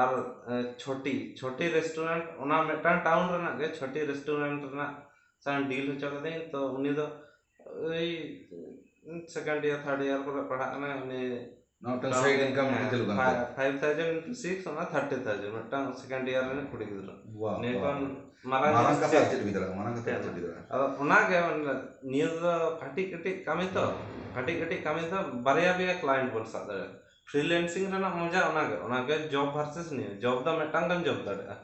ᱟᱨ ᱮ, ᱪᱷᱚᱴᱤ ᱪᱷᱚᱴᱤ ᱨᱮᱥᱴᱩᱨᱮᱱᱴ ᱚᱱᱟ ᱢᱤᱫᱴᱟᱝ ᱴᱟᱣᱩᱱ ᱨᱮᱱᱟᱜ ᱜᱮ, ᱪᱷᱚᱴᱤ ᱨᱮᱥᱴᱩᱨᱮᱱᱴ ᱨᱮᱱᱟᱜ ᱥᱟᱶ ᱰᱤᱞ ᱦᱚᱪᱚ ᱠᱟᱹᱫᱟᱹᱧ᱾ ᱛᱚ ᱩᱱᱤ ᱫᱚ ᱳᱭ ᱥᱮᱠᱮᱱᱰ ᱤᱭᱟᱨ ᱛᱷᱟᱨᱰ ᱤᱭᱟᱨ ᱠᱚᱨᱮ ᱯᱟᱲᱦᱟᱜ ᱠᱟᱱᱟᱭ᱾ ᱩᱱᱤ ᱱᱚᱣᱟ ᱢᱤᱫᱴᱟᱝ ᱥᱟᱭᱤᱰ ᱤᱱᱠᱟᱢ ᱢᱤᱫᱴᱟᱝ ᱪᱟᱹᱞᱩᱜ ᱠᱟᱱ ᱛᱟᱭᱟ᱾ ᱯᱷᱟᱭᱤᱵᱷ ᱛᱷᱟᱣᱡᱮᱱᱰ ᱤᱱᱴᱩ ᱥᱤᱠᱥ, ᱚᱱᱟ ᱛᱷᱟᱨᱴᱤ ᱛᱷᱟᱣᱡᱮᱱᱰ, ᱢᱤᱫᱴᱟᱝ ᱥᱮᱠᱮᱱᱰ ᱤᱭᱟᱨ ᱨᱮᱱ ᱠᱩᱲᱤ ᱜᱤᱫᱽᱨᱟᱹ᱾ ᱵᱟᱦ, ᱱᱤᱭᱟᱹ ᱵᱟᱦ᱾ ᱠᱷᱚᱱ ᱢᱟᱨᱟᱝ ᱢᱟᱨᱟᱝ ᱡᱤᱱᱤᱥ ᱠᱟᱛᱷᱟ ᱪᱮᱫ? ᱟᱨ ᱪᱮᱫ ᱦᱩᱭ ᱫᱟᱲᱮᱭᱟᱜᱼᱟ, ᱢᱟᱨᱟᱝ ᱠᱟᱛᱷᱟ ᱟᱨ ᱪᱮᱫ ᱦᱩᱭ ᱫᱟᱲᱮᱭᱟᱜᱼᱟ? ᱟᱫᱚ ᱚᱱᱟᱜᱮ ᱢᱟᱱᱮ ᱱᱤᱭᱟᱹ ᱫᱚ ᱠᱟᱹᱴᱤᱡ ᱠᱟᱹᱴᱤᱡ ᱠᱟᱹᱢᱤ ᱛᱚ, ᱠᱟᱹᱴᱤᱡ ᱠᱟᱹᱴᱤᱡ ᱠᱟᱹᱢᱤ ᱫᱚ ᱵᱟᱨᱭᱟ ᱯᱮᱭᱟ ᱠᱞᱟᱭᱮᱱᱴ ᱵᱚᱱ ᱥᱟᱵ ᱫᱟᱲᱮᱭᱟᱜᱼᱟ᱾ ᱯᱷᱨᱤᱞᱮᱱᱥᱤᱝ ᱨᱮᱱᱟᱜ ᱢᱚᱡᱟ ᱚᱱᱟᱜᱮ, ᱚᱱᱟᱜᱮ ᱡᱚᱵ ᱵᱷᱟᱨᱥᱮᱥ ᱱᱤᱭᱟᱹ ᱡᱚᱵ ᱫᱚ ᱢᱤᱫᱴᱟᱝ ᱜᱮᱢ ᱡᱚᱵ ᱫᱟᱲᱮᱭᱟᱜᱼᱟ᱾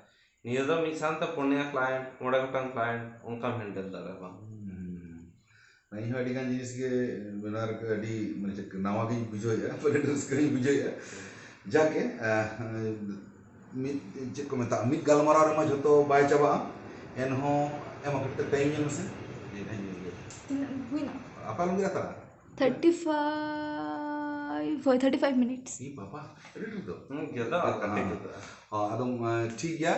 ᱱᱤᱭᱟᱹ ᱫᱚ ᱢᱤᱫ ᱥᱟᱶᱛᱮ ᱯᱩᱱᱭᱟ ᱠᱞᱟᱭᱮᱱᱴ, ᱢᱚᱬᱮ ᱜᱚᱴᱟᱝ ᱠᱞᱟᱭᱮᱱᱴ ᱚᱱᱠᱟᱢ ᱦᱮᱱᱰᱮᱞ ᱫᱟᱲᱮᱭᱟᱜᱼᱟ᱾ ᱦᱩᱸ᱾ ᱤᱧ ᱦᱚᱸ ᱟᱹᱰᱤ ᱜᱟᱱ ᱡᱤᱱᱤᱥ ᱜᱮ ᱱᱚᱣᱟ ᱨᱮ ᱟᱹᱰᱤ ᱢᱟᱱᱮ ᱪᱮᱫ ᱱᱟᱣᱟ ᱜᱤᱧ ᱵᱩᱡᱷᱟᱹᱣᱮᱫᱼᱟ, ᱯᱟᱞᱮ ᱨᱟᱹᱥᱠᱟᱹ ᱜᱤᱧ ᱵᱩᱡᱷᱟᱹᱣᱮᱫᱼᱟ᱾ ᱡᱟᱠᱮ, ᱟᱦ, ᱢᱤᱫ ᱪᱮᱫ ᱠᱚ ᱢᱮᱛᱟᱜᱼᱟ, ᱢᱤᱫ ᱜᱟᱞᱢᱟᱨᱟᱣ ᱨᱮᱢᱟ ᱡᱷᱚᱛᱚ ᱵᱟᱭ ᱪᱟᱵᱟᱜᱼᱟ, ᱮᱱᱦᱚᱸ ᱮᱢᱟ ᱠᱟᱹᱴᱤᱡ ᱴᱟᱭᱤᱢ ᱧᱮᱞ ᱢᱮᱥᱮ᱾ ᱛᱤᱱᱟᱹᱜ ᱦᱩᱭᱱᱟ? ᱟᱯᱮ ᱟᱞᱚᱢ ᱜᱮᱫ ᱦᱟᱛᱟᱲᱟ᱾ ᱛᱷᱟᱨᱴᱤ ᱯᱷᱟᱭᱤᱵᱷ, ᱦᱳᱭ, ᱛᱷᱟᱨᱴᱤ ᱯᱷᱟᱭᱤᱵᱷ ᱢᱤᱱᱤᱴᱥ᱾ ᱤ ᱵᱟᱵᱟ, ᱟᱹᱰᱤ ᱰᱷᱮᱨ ᱫᱚ᱾ ᱦᱩᱸ, ᱜᱮᱫᱚᱜᱼᱟ, ᱠᱟᱹᱴᱤᱡ ᱜᱮᱫᱚᱜᱼᱟ᱾ ᱦᱚᱸ, ᱟᱫᱚ ᱮ, ᱴᱷᱤᱠ ᱜᱮᱭᱟ᱾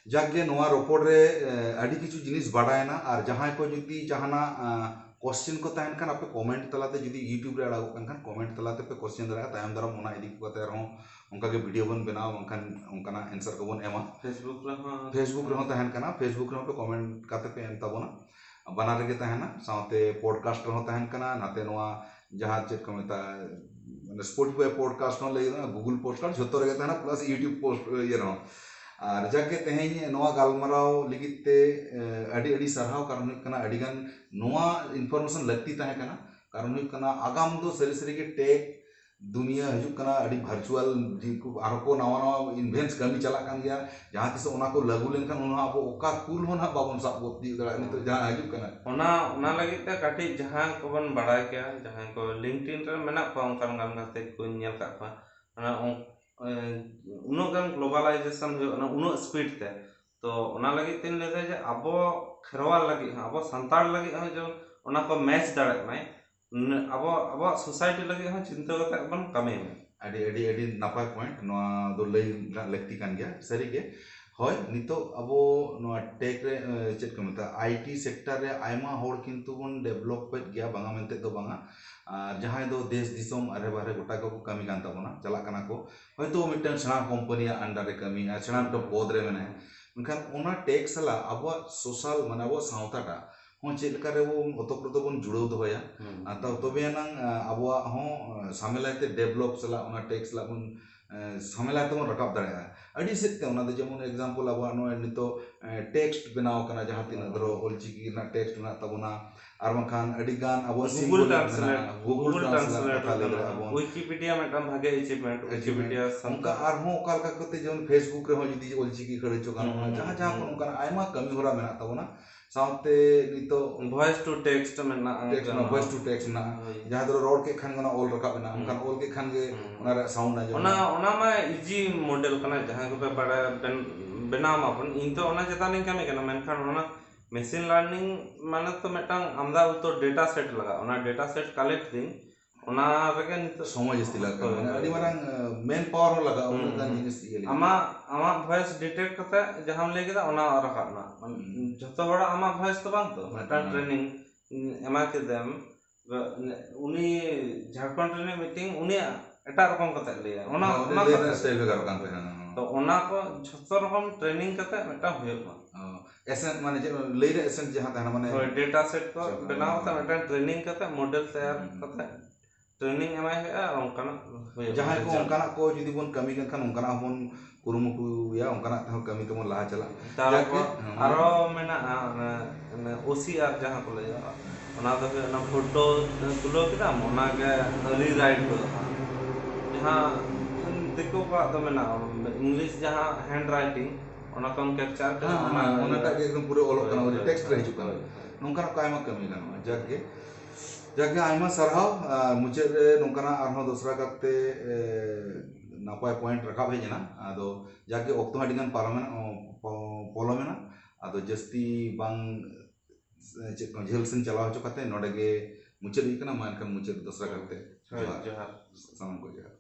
ᱡᱟᱠ ᱜᱮ ᱱᱚᱣᱟ ᱨᱚᱯᱚᱲ ᱨᱮ ᱮ, ᱟᱹᱰᱤ ᱠᱤᱪᱷᱩ ᱡᱤᱱᱤᱥ ᱵᱟᱰᱟᱭᱮᱱᱟ, ᱟᱨ ᱡᱟᱦᱟᱸᱭ ᱠᱚ ᱡᱩᱫᱤ ᱡᱟᱦᱟᱱᱟᱜ ᱠᱚᱥᱪᱮᱱ ᱠᱚ ᱛᱟᱦᱮᱱ ᱠᱷᱟᱱ ᱟᱯᱮ ᱠᱚᱢᱮᱱᱴ ᱛᱟᱞᱟᱛᱮ, ᱡᱩᱫᱤ ᱭᱩᱴᱤᱭᱩᱵᱽ ᱨᱮ ᱟᱲᱟᱜᱚᱜ ᱠᱟᱱ ᱠᱷᱟᱱ ᱠᱚᱢᱮᱱᱴ ᱛᱟᱞᱟᱛᱮ ᱯᱮ ᱠᱚᱥᱪᱮᱱ ᱫᱟᱲᱮᱭᱟᱜᱼᱟ᱾ ᱛᱟᱭᱚᱢ ᱫᱟᱨᱟᱢ ᱚᱱᱟ ᱤᱫᱤ ᱠᱟᱛᱮ ᱟᱨᱦᱚᱸ ᱚᱱᱠᱟ ᱜᱮ ᱵᱷᱤᱰᱤᱭᱳ ᱵᱚᱱ ᱵᱮᱱᱟᱣᱟ, ᱵᱟᱝᱠᱷᱟᱱ ᱚᱱᱠᱟᱱᱟᱜ ᱮᱱᱥᱟᱨ ᱠᱚᱵᱚᱱ ᱮᱢᱟ᱾ ᱯᱷᱮᱥᱵᱩᱠ ᱨᱮᱦᱚᱸ ᱯᱷᱮᱥᱵᱩᱠ ᱨᱮᱦᱚᱸ ᱛᱟᱦᱮᱱ ᱠᱟᱱᱟ, ᱯᱷᱮᱥᱵᱩᱠ ᱨᱮᱦᱚᱸ ᱯᱮ ᱠᱚᱢᱮᱱᱴ ᱠᱟᱛᱮ ᱯᱮ ᱮᱢ ᱛᱟᱵᱚᱱᱟ᱾ ᱵᱟᱱᱟᱨ ᱨᱮᱜᱮ ᱛᱟᱦᱮᱱᱟ, ᱥᱟᱶᱛᱮ ᱯᱚᱰᱠᱟᱥᱴ ᱨᱮᱦᱚᱸ ᱛᱟᱦᱮᱱ ᱠᱟᱱᱟ, ᱱᱟᱛᱮ ᱱᱚᱣᱟ ᱡᱟᱦᱟᱸ ᱪᱮᱫ ᱠᱚ ᱢᱮᱛᱟᱜᱼᱟ, ᱢᱟᱱᱮ ᱥᱯᱚᱴᱤᱯᱷᱟᱭ ᱯᱚᱰᱠᱟᱥᱴ ᱦᱚᱸ ᱞᱟᱹᱭ ᱜᱟᱱᱚᱜᱼᱟ, ᱜᱩᱜᱩᱞ ᱯᱚᱰᱠᱟᱥᱴ, ᱡᱷᱚᱛᱚ ᱨᱮᱜᱮ ᱛᱟᱦᱮᱱᱟ, ᱯᱞᱟᱥ ᱭᱩᱴᱤᱭᱩᱵᱽ ᱯᱳᱥᱴ ᱤᱭᱟᱹ ᱨᱮᱦᱚᱸ᱾ ᱟᱨ ᱡᱟᱠ ᱜᱮ ᱛᱮᱦᱮᱧ ᱱᱚᱣᱟ ᱜᱟᱞᱢᱟᱨᱟᱣ ᱞᱟᱹᱜᱤᱫ ᱛᱮ ᱮ, ᱟᱹᱰᱤ ᱟᱹᱰᱤ ᱥᱟᱨᱦᱟᱣ᱾ ᱠᱟᱨᱚᱱ ᱦᱩᱭᱩᱜ ᱠᱟᱱᱟ, ᱟᱹᱰᱤ ᱜᱟᱱ ᱱᱚᱣᱟ ᱤᱱᱯᱷᱚᱨᱢᱮᱥᱚᱱ ᱞᱟᱹᱠᱛᱤ ᱛᱟᱦᱮᱸ ᱠᱟᱱᱟ᱾ ᱠᱟᱨᱚᱱ ᱦᱩᱭᱩᱜ ᱠᱟᱱᱟ, ᱟᱜᱟᱢ ᱫᱚ ᱥᱟᱹᱨᱤ ᱥᱟᱹᱨᱤ ᱜᱮ ᱴᱮᱠ ᱫᱩᱱᱤᱭᱟᱹ ᱦᱤᱡᱩᱜ ᱠᱟᱱᱟ, ᱟᱹᱰᱤ ᱵᱷᱟᱨᱪᱩᱣᱟᱞ ᱟᱨᱦᱚᱸ ᱠᱚ ᱱᱟᱣᱟ ᱱᱟᱣᱟ ᱤᱱᱵᱷᱮᱱᱴᱥ ᱠᱟᱹᱢᱤ ᱪᱟᱞᱟᱜ ᱠᱟᱱ ᱜᱮᱭᱟ᱾ ᱡᱟᱦᱟᱸ ᱛᱤᱥ ᱚᱱᱟ ᱠᱚ ᱞᱟᱹᱜᱩ ᱞᱮᱱᱠᱷᱟᱱ ᱚᱱᱟ ᱟᱵᱚ ᱚᱠᱟ ᱠᱩᱞ ᱦᱚᱸ ᱱᱟᱦᱟᱜ ᱵᱟᱵᱚᱱ ᱥᱟᱵ ᱜᱚᱫ ᱛᱤᱭᱳᱜ ᱫᱟᱲᱮᱭᱟᱜᱼᱟ ᱱᱤᱛᱚᱜ ᱡᱟᱦᱟᱸ ᱦᱤᱡᱩᱜ ᱠᱟᱱᱟ᱾ ᱚᱱᱟ ᱚᱱᱟ ᱞᱟᱹᱜᱤᱫ ᱛᱮ ᱠᱟᱹᱴᱤᱡ ᱡᱟᱦᱟᱸ ᱠᱚᱵᱚᱱ ᱵᱟᱲᱟᱭ ᱠᱮᱭᱟ, ᱡᱟᱦᱟᱸᱭ ᱠᱚ ᱞᱤᱝᱠᱰᱤᱱ ᱨᱮ ᱢᱮᱱᱟᱜ ᱠᱚᱣᱟ, ᱚᱱᱠᱟᱱ ᱜᱟᱱ ᱜᱟᱛᱮ ᱠᱚᱧ ᱧᱮᱞ ᱠᱟᱜ ᱠᱚᱣᱟ, ᱚᱱᱟ ᱩᱱ- ᱮ, ᱩᱱᱟᱹᱜ ᱜᱟᱱ ᱜᱞᱳᱵᱟᱞᱟᱭᱡᱮᱥᱚᱱ ᱦᱩᱭᱩᱜ ᱠᱟᱱᱟ ᱩᱱᱟᱹᱜ ᱥᱯᱤᱰ ᱛᱮ᱾ ᱛᱚ ᱚᱱᱟ ᱞᱟᱹᱜᱤᱫ ᱛᱤᱧ ᱞᱟᱹᱭᱫᱟ ᱡᱮ ᱟᱵᱚ ᱠᱷᱮᱨᱣᱟᱞ ᱞᱟᱹᱜᱤᱫ ᱦᱚᱸ, ᱟᱵᱚ ᱥᱟᱱᱛᱟᱲ ᱞᱟᱹᱜᱤᱫ ᱦᱚᱸ ᱡᱮᱢᱚᱱ ᱚᱱᱟ ᱠᱚ ᱢᱮᱪ ᱫᱟᱲᱮᱭᱟᱜ ᱢᱟᱭ, ᱱ- ᱟᱵᱚ ᱟᱵᱚᱣᱟᱜ ᱥᱳᱥᱟᱭᱴᱤ ᱞᱟᱹᱜᱤᱫ ᱦᱚᱸ ᱪᱤᱱᱛᱟᱹ ᱠᱟᱛᱮ ᱵᱚᱱ ᱠᱟᱹᱢᱤ ᱢᱟ᱾ ᱟᱹᱰᱤ ᱟᱹᱰᱤ ᱟᱹᱰᱤ ᱱᱟᱯᱟᱭ ᱯᱚᱭᱮᱱᱴ, ᱱᱚᱣᱟ ᱫᱚ ᱞᱟᱹᱭ ᱨᱮᱱᱟᱜ ᱞᱟᱹᱠᱛᱤ ᱠᱟᱱ ᱜᱮᱭᱟ ᱥᱟᱹᱨᱤᱜᱮ᱾ ᱦᱳᱭ, ᱱᱤᱛᱚᱜ ᱟᱵᱚ ᱱᱚᱣᱟ ᱴᱮᱠ ᱨᱮ ᱪᱮᱫ ᱠᱚ ᱢᱮᱛᱟᱜᱼᱟ, ᱟᱭᱴᱤ ᱥᱮᱠᱴᱟᱨ ᱨᱮ ᱟᱭᱢᱟ ᱦᱚᱲ ᱠᱤᱱᱛᱩ ᱵᱚᱱ ᱰᱮᱵᱷᱞᱚᱯᱮᱫ ᱜᱮᱭᱟ, ᱵᱟᱝᱟ ᱢᱮᱱᱛᱮ ᱫᱚ ᱵᱟᱝᱟ᱾ ᱟᱨ ᱡᱟᱦᱟᱸᱭ ᱫᱚ ᱫᱮᱥ ᱫᱤᱥᱚᱢ ᱟᱨᱦᱮ ᱵᱟᱦᱨᱮ ᱜᱚᱴᱟ ᱠᱚᱠᱚ ᱠᱟᱹᱢᱤ ᱠᱟᱱ ᱛᱟᱵᱚᱱᱟ, ᱪᱟᱞᱟᱜ ᱠᱟᱱᱟ ᱠᱚ, ᱦᱚᱭᱛᱳ ᱢᱤᱫᱴᱟᱝ ᱥᱮᱬᱟ ᱠᱳᱢᱯᱟᱱᱤᱭᱟᱜ ᱟᱱᱰᱟᱨ ᱨᱮ ᱠᱟᱹᱢᱤᱭᱟ, ᱥᱮᱬᱟ ᱢᱤᱫᱴᱟᱝ ᱯᱚᱫᱽ ᱨᱮ ᱢᱮᱱᱟᱭᱟ, ᱢᱮᱱᱠᱷᱟᱱ ᱚᱱᱟ ᱴᱮᱠ ᱥᱟᱞᱟᱜ ᱟᱵᱚᱣᱟᱜ ᱥᱳᱥᱟᱞ, ᱢᱟᱱᱮ ᱟᱵᱚᱣᱟᱜ ᱥᱟᱶᱛᱟᱴᱟᱜ ᱦᱚᱸ ᱪᱮᱫ ᱞᱮᱠᱟ ᱨᱮᱵᱚᱱ ᱚᱛᱚᱯᱨᱚᱛᱚ ᱵᱚᱱ ᱡᱩᱲᱟᱹᱣ ᱫᱚᱦᱚᱭᱟ, ᱟᱨ ᱛᱚ-, ᱛᱚᱵᱮ ᱟᱱᱟᱝ, ᱟ, ᱟᱵᱚᱣᱟᱜ ᱦᱚᱸ, ᱟ, ᱥᱟᱢᱮᱞᱟᱭ ᱛᱮ ᱰᱮᱵᱷᱞᱚᱯ ᱥᱟᱞᱟᱜ ᱚᱱᱟ ᱴᱮᱠ ᱥᱟᱞᱟᱜ ᱵᱚᱱ, ᱟ, ᱥᱟᱢᱮᱞᱟᱭ ᱛᱮᱵᱚᱱ ᱨᱟᱠᱟᱵ ᱫᱟᱲᱮᱭᱟᱜᱼᱟ ᱟᱹᱰᱤ ᱥᱮᱫ ᱛᱮ᱾ ᱚᱱᱟ ᱫᱚ ᱡᱮᱢᱚᱱ ᱮᱠᱡᱟᱢᱯᱚᱞ ᱟᱵᱚᱣᱟᱜ ᱱᱚᱜᱼᱚᱭ ᱱᱤᱛᱚᱜ, ᱟ, ᱴᱮᱠᱥᱴ ᱵᱮᱱᱟᱣ ᱠᱟᱱᱟ, ᱡᱟᱦᱟᱸ ᱛᱤᱱᱟᱹᱜ ᱫᱷᱚᱨᱚ ᱚᱞᱪᱤᱠᱤ ᱨᱮᱱᱟᱜ ᱴᱮᱠᱥᱴ ᱢᱮᱱᱟᱜ ᱛᱟᱵᱚᱱᱟ, ᱟᱨ ᱵᱟᱝᱠᱷᱟᱱ ᱟᱹᱰᱤ ᱜᱟᱱ ᱟᱵᱚᱣᱟᱜ Google ᱥᱤᱢᱵᱚᱞ Translate, ᱢᱮᱱᱟᱜᱼᱟ, Google Google Translate Translate ᱠᱟᱛᱷᱟ ᱞᱟᱹᱭ ᱫᱟᱲᱮᱭᱟᱜᱼᱟ ᱵᱚᱱ᱾ ᱣᱤᱠᱤᱯᱤᱰᱤᱭᱟ ᱢᱤᱫᱴᱟᱝ ᱵᱷᱟᱜᱮ ᱮᱪᱤᱵᱷᱢᱮᱱᱴ, ᱟᱹᱪᱤᱵᱷᱢᱮᱱᱴ᱾ ᱚᱱᱠᱟ ᱟᱨᱦᱚᱸ ᱚᱠᱟ ᱞᱮᱠᱟ ᱠᱟᱛᱮ ᱡᱮᱢᱚᱱ ᱯᱷᱮᱥᱵᱩᱠ ᱨᱮᱦᱚᱸ ᱡᱩᱫᱤ ᱚᱞᱪᱤᱠᱤ ᱠᱷᱟᱹᱲ ᱦᱚᱪᱚ ᱜᱟᱱᱚᱜᱼᱟ, ᱡᱟᱦᱟᱸ ᱡᱟᱦᱟᱸ ᱠᱚ ᱱᱚᱝᱠᱟᱱᱟᱜ ᱟᱭᱢᱟ ᱠᱟᱹᱢᱤ ᱦᱚᱨᱟ ᱢᱮᱱᱟᱜ ᱛᱟᱵᱚᱱᱟ᱾ ᱥᱟᱶᱛᱮ ᱱᱤᱛᱚᱜ ᱵᱷᱚᱭᱮᱥ ᱴᱩ ᱴᱮᱠᱥᱴ ᱢᱮᱱᱟᱜᱼᱟ, ᱴᱮᱠᱥᱴ ᱢᱮᱱᱟᱜᱼᱟ, ᱵᱷᱚᱭᱮᱥ ᱴᱩ ᱴᱮᱠᱥᱴ ᱢᱮᱱᱟᱜᱼᱟ, ᱦᱳᱭ᱾ ᱡᱟᱦᱟᱸ ᱫᱚ ᱨᱚᱲ ᱠᱮᱫ ᱠᱷᱟᱱ ᱜᱮ ᱚᱱᱟ ᱚᱞ ᱨᱟᱠᱟᱵ ᱮᱱᱟ, ᱚᱱᱠᱟᱱ ᱚᱞ ᱠᱮᱫ ᱠᱷᱟᱱ ᱜᱮ ᱚᱱᱟ ᱨᱮᱭᱟᱜ ᱥᱟᱣᱩᱱᱰ ᱟᱸᱡᱚᱢᱚᱜᱼᱟ᱾ ᱚᱱᱟ, ᱚᱱᱟ ᱢᱟ ᱤᱡᱤ ᱢᱚᱰᱮᱞ ᱠᱟᱱᱟ, ᱡᱟᱦᱟᱸᱭ ᱠᱚᱯᱮ ᱵᱟᱲᱟᱭᱟ ᱵᱮᱱ-, ᱵᱮᱱᱟᱣ ᱢᱟᱵᱚᱱ, ᱤᱧ ᱛᱚ ᱚᱱᱟ ᱪᱮᱛᱟᱱ ᱨᱤᱧ ᱠᱟᱹᱢᱤ ᱠᱟᱱᱟ, ᱢᱮᱱᱠᱷᱟᱱ ᱚᱱᱟ ᱢᱮᱥᱤᱱ ᱞᱟᱨᱱᱤᱝ ᱢᱟᱱᱮ ᱛᱚ ᱢᱤᱫᱴᱟᱝ ᱟᱢᱫᱟ ᱩᱛᱟᱹᱨ ᱰᱮᱴᱟ ᱥᱮᱴ ᱞᱟᱜᱟᱜᱼᱟ, ᱚᱱᱟ ᱰᱮᱴᱟ ᱥᱮᱴ ᱠᱟᱞᱮᱠᱴ ᱫᱤᱱ, ᱚᱱᱟ ᱨᱮᱜᱮ ᱱᱤᱛᱚᱜ ᱥᱚᱢᱚᱭ ᱡᱟᱹᱥᱛᱤ ᱞᱟᱜᱟᱜ ᱠᱟᱱᱟ, ᱦᱳᱭ, ᱢᱟᱱᱮ ᱦᱳᱭ᱾ ᱟᱹᱰᱤ ᱢᱟᱨᱟᱝ, ᱟ, ᱢᱮᱱ ᱯᱟᱣᱟᱨ ᱦᱚᱸ ᱞᱟᱜᱟᱜᱼᱟ, ᱦᱩᱸ, ᱩᱱᱟᱹᱜ ᱜᱟᱱ ᱦᱩᱸ᱾ ᱡᱤᱱᱤᱥ ᱤᱭᱟᱹ ᱞᱟᱹᱜᱤᱫ᱾ ᱟᱢᱟᱜ, ᱟᱢᱟᱜ ᱵᱷᱚᱭᱮᱥ ᱰᱤᱴᱮᱠᱴ ᱠᱟᱛᱮ ᱡᱟᱦᱟᱸᱢ ᱞᱟᱹᱭ ᱠᱮᱫᱟ ᱚᱱᱟ ᱨᱟᱠᱟᱵ ᱮᱱᱟ᱾ ᱢᱟᱱᱮ ᱦᱩᱸ᱾ ᱡᱷᱚᱛᱚ ᱦᱚᱲᱟᱜ ᱟᱢᱟᱜ ᱵᱷᱚᱭᱮᱥ ᱫᱚ ᱵᱟᱝ ᱛᱚ, ᱦᱩᱸ, ᱢᱤᱫᱴᱟᱝ ᱦᱩᱸ᱾ ᱴᱨᱮᱱᱤᱝ ᱮᱢᱟ ᱠᱮᱫᱮᱢ, ᱩᱱᱤ ᱡᱷᱟᱲᱠᱷᱚᱸᱰ ᱨᱤᱱᱤᱡ ᱢᱤᱫᱴᱤᱝ ᱩᱱᱤᱭᱟᱜ ᱮᱴᱟᱜ ᱨᱚᱠᱚᱢ ᱠᱟᱛᱮ ᱞᱟᱹᱭᱟ᱾ ᱚᱱᱟ, ᱦᱮᱸ, ᱩᱱᱤ ᱚᱱᱟ ᱞᱟᱹᱭ ᱠᱟᱛᱮ ᱨᱮᱱᱟᱜ ᱥᱴᱟᱭᱤᱞ ᱵᱷᱮᱜᱟᱨᱚᱜ ᱠᱟᱱ ᱛᱟᱭᱟ, ᱦᱮᱸ, ᱦᱮᱸ᱾ ᱛᱚ ᱚᱱᱟ ᱠᱚ ᱡᱷᱚᱛᱚ ᱨᱚᱠᱚᱢ ᱴᱨᱮᱱᱤᱝ ᱠᱟᱛᱮ ᱢᱤᱫᱴᱟᱝ ᱦᱩᱭᱩᱜ ᱢᱟ᱾ ᱚ, ᱮᱥᱮᱱ, ᱢᱟᱱᱮ ᱪᱮᱫ ᱞᱟᱹᱭ ᱨᱮ ᱮᱥᱮᱱ ᱡᱟᱦᱟᱸ ᱛᱟᱦᱮᱱᱟ, ᱢᱟᱱᱮ ᱦᱳᱭ, ᱰᱮᱴᱟ ᱥᱮᱴ ᱠᱚ ᱟᱪᱪᱷᱟ, ᱵᱮᱱᱟᱣ ᱠᱟᱛᱮ ᱦᱮᱸ᱾ ᱢᱤᱫᱴᱟᱝ ᱴᱨᱮᱱᱤᱝ ᱠᱟᱛᱮ ᱢᱚᱰᱮᱞ ᱛᱮᱭᱟᱨ ᱦᱩᱸ᱾ ᱠᱟᱛᱮ ᱴᱨᱮᱱᱤᱝ ᱮᱢᱟᱭ ᱦᱩᱭᱩᱜᱼᱟ, ᱟᱨ ᱚᱱᱠᱟᱱᱟᱜ ᱦᱩᱭᱩᱜᱼᱟ᱾ ᱡᱟᱦᱟᱸᱭ ᱠᱚ ᱨᱮᱡᱟᱞᱴ᱾ ᱚᱱᱠᱟᱱᱟᱜ ᱠᱚ ᱡᱩᱫᱤ ᱵᱚᱱ ᱠᱟᱹᱢᱤ ᱠᱟᱱ ᱠᱷᱟᱱ ᱚᱱᱠᱟᱱᱟᱜ ᱦᱚᱸᱵᱚᱱ ᱠᱩᱨᱩᱢᱩᱴᱩᱭᱟ, ᱚᱱᱠᱟᱱᱟᱜ ᱛᱮᱦᱚᱸ ᱠᱟᱹᱢᱤ ᱛᱟᱵᱚᱱ ᱞᱟᱦᱟ ᱪᱟᱞᱟᱜ᱾ ᱛᱟᱨᱯᱚᱨ ᱡᱟᱠᱮ, ᱦᱮᱸ, ᱟᱨᱚ ᱢᱮᱱᱟᱜᱼᱟ, ᱚᱱᱮ, ᱚᱱᱮ ᱳᱥᱤᱟᱨ ᱡᱟᱦᱟᱸ ᱠᱚ ᱞᱟᱹᱭᱟ, ᱚᱱᱟ ᱫᱚ ᱦᱩᱭᱩᱜ ᱠᱟᱱᱟ ᱯᱷᱳᱴᱳ ᱛᱩᱞᱟᱹᱣ ᱠᱮᱫᱟᱢ, ᱚᱱᱟᱜᱮ ᱨᱤᱨᱟᱭᱤᱴ ᱜᱚᱫᱚᱜᱼᱟ᱾ ᱡᱟᱦᱟᱸ ᱫᱤᱠᱩ ᱠᱚᱣᱟᱜ ᱫᱚ ᱢᱮᱱᱟᱜᱼᱟ, ᱤᱝᱞᱤᱥ ᱡᱟᱦᱟᱸ ᱦᱮᱱᱰ ᱨᱟᱭᱴᱤᱝ, ᱚᱚᱱᱟ ᱠᱚᱢ ᱠᱮᱯᱪᱟᱨ ᱠᱮᱫᱟ, ᱦᱮᱸ, ᱦᱮᱸ, ᱚᱱᱟ ᱦᱮᱸ, ᱚᱱᱟᱴᱟᱜ ᱜᱮ ᱮᱠᱫᱚᱢ ᱯᱩᱨᱟᱹ ᱚᱞᱚᱜ ᱠᱟᱱᱟ, ᱦᱳᱭ, ᱴᱮᱠᱥᱴ ᱨᱮ ᱦᱳᱭ, ᱦᱤᱡᱩᱜ ᱠᱟᱱᱟ᱾ ᱦᱳᱭ᱾ ᱱᱚᱝᱠᱟᱱᱟᱜ ᱠᱚ ᱟᱭᱢᱟ ᱠᱟᱹᱢᱤ ᱜᱟᱱᱚᱜᱼᱟ᱾ ᱡᱟᱠ ᱜᱮ, ᱡᱟᱠ ᱜᱮ, ᱟᱭᱢᱟ ᱥᱟᱨᱦᱟᱣ᱾ ᱟᱨ ᱢᱩᱪᱟᱹᱫ ᱨᱮ ᱱᱚᱝᱠᱟᱱᱟᱜ ᱟᱨᱦᱚᱸ ᱫᱚᱥᱨᱟ ᱠᱟᱨᱛᱮ, ᱮ, ᱱᱟᱯᱟᱭ ᱯᱚᱭᱮᱱᱴ ᱨᱟᱠᱟᱵ ᱦᱮᱡ ᱮᱱᱟ᱾ ᱟᱫᱚ ᱡᱟᱠ ᱜᱮ, ᱚᱠᱛᱚ ᱦᱚᱸ ᱟᱹᱰᱤ ᱜᱟᱱ ᱯᱟᱨᱚᱢᱮᱱᱟ, ᱚ, ᱯᱚ-, ᱯᱚᱞᱚᱢᱮᱱᱟ᱾ ᱟᱫᱚ ᱡᱟᱹᱥᱛᱤ ᱵᱟᱝ, ᱮ, ᱪᱮᱫ ᱠᱚ ᱡᱷᱟᱹᱞ ᱥᱮᱱ ᱪᱟᱞᱟᱣ ᱦᱚᱪᱚ ᱠᱟᱛᱮ ᱱᱚᱰᱮ ᱜᱮ ᱢᱩᱪᱟᱹᱫ ᱦᱩᱭᱩᱜ ᱠᱟᱱᱟ᱾ ᱢᱟ ᱮᱱᱠᱷᱟᱱ ᱢᱩᱪᱟᱹᱫ ᱫᱚᱥᱨᱟ ᱠᱟᱨᱛᱮ ᱦᱳᱭ, ᱡᱚᱦᱟᱨ᱾ ᱡᱚᱦᱟᱨ᱾ ᱥᱟᱱᱟᱢ ᱠᱚ ᱡᱚᱦᱟᱨ᱾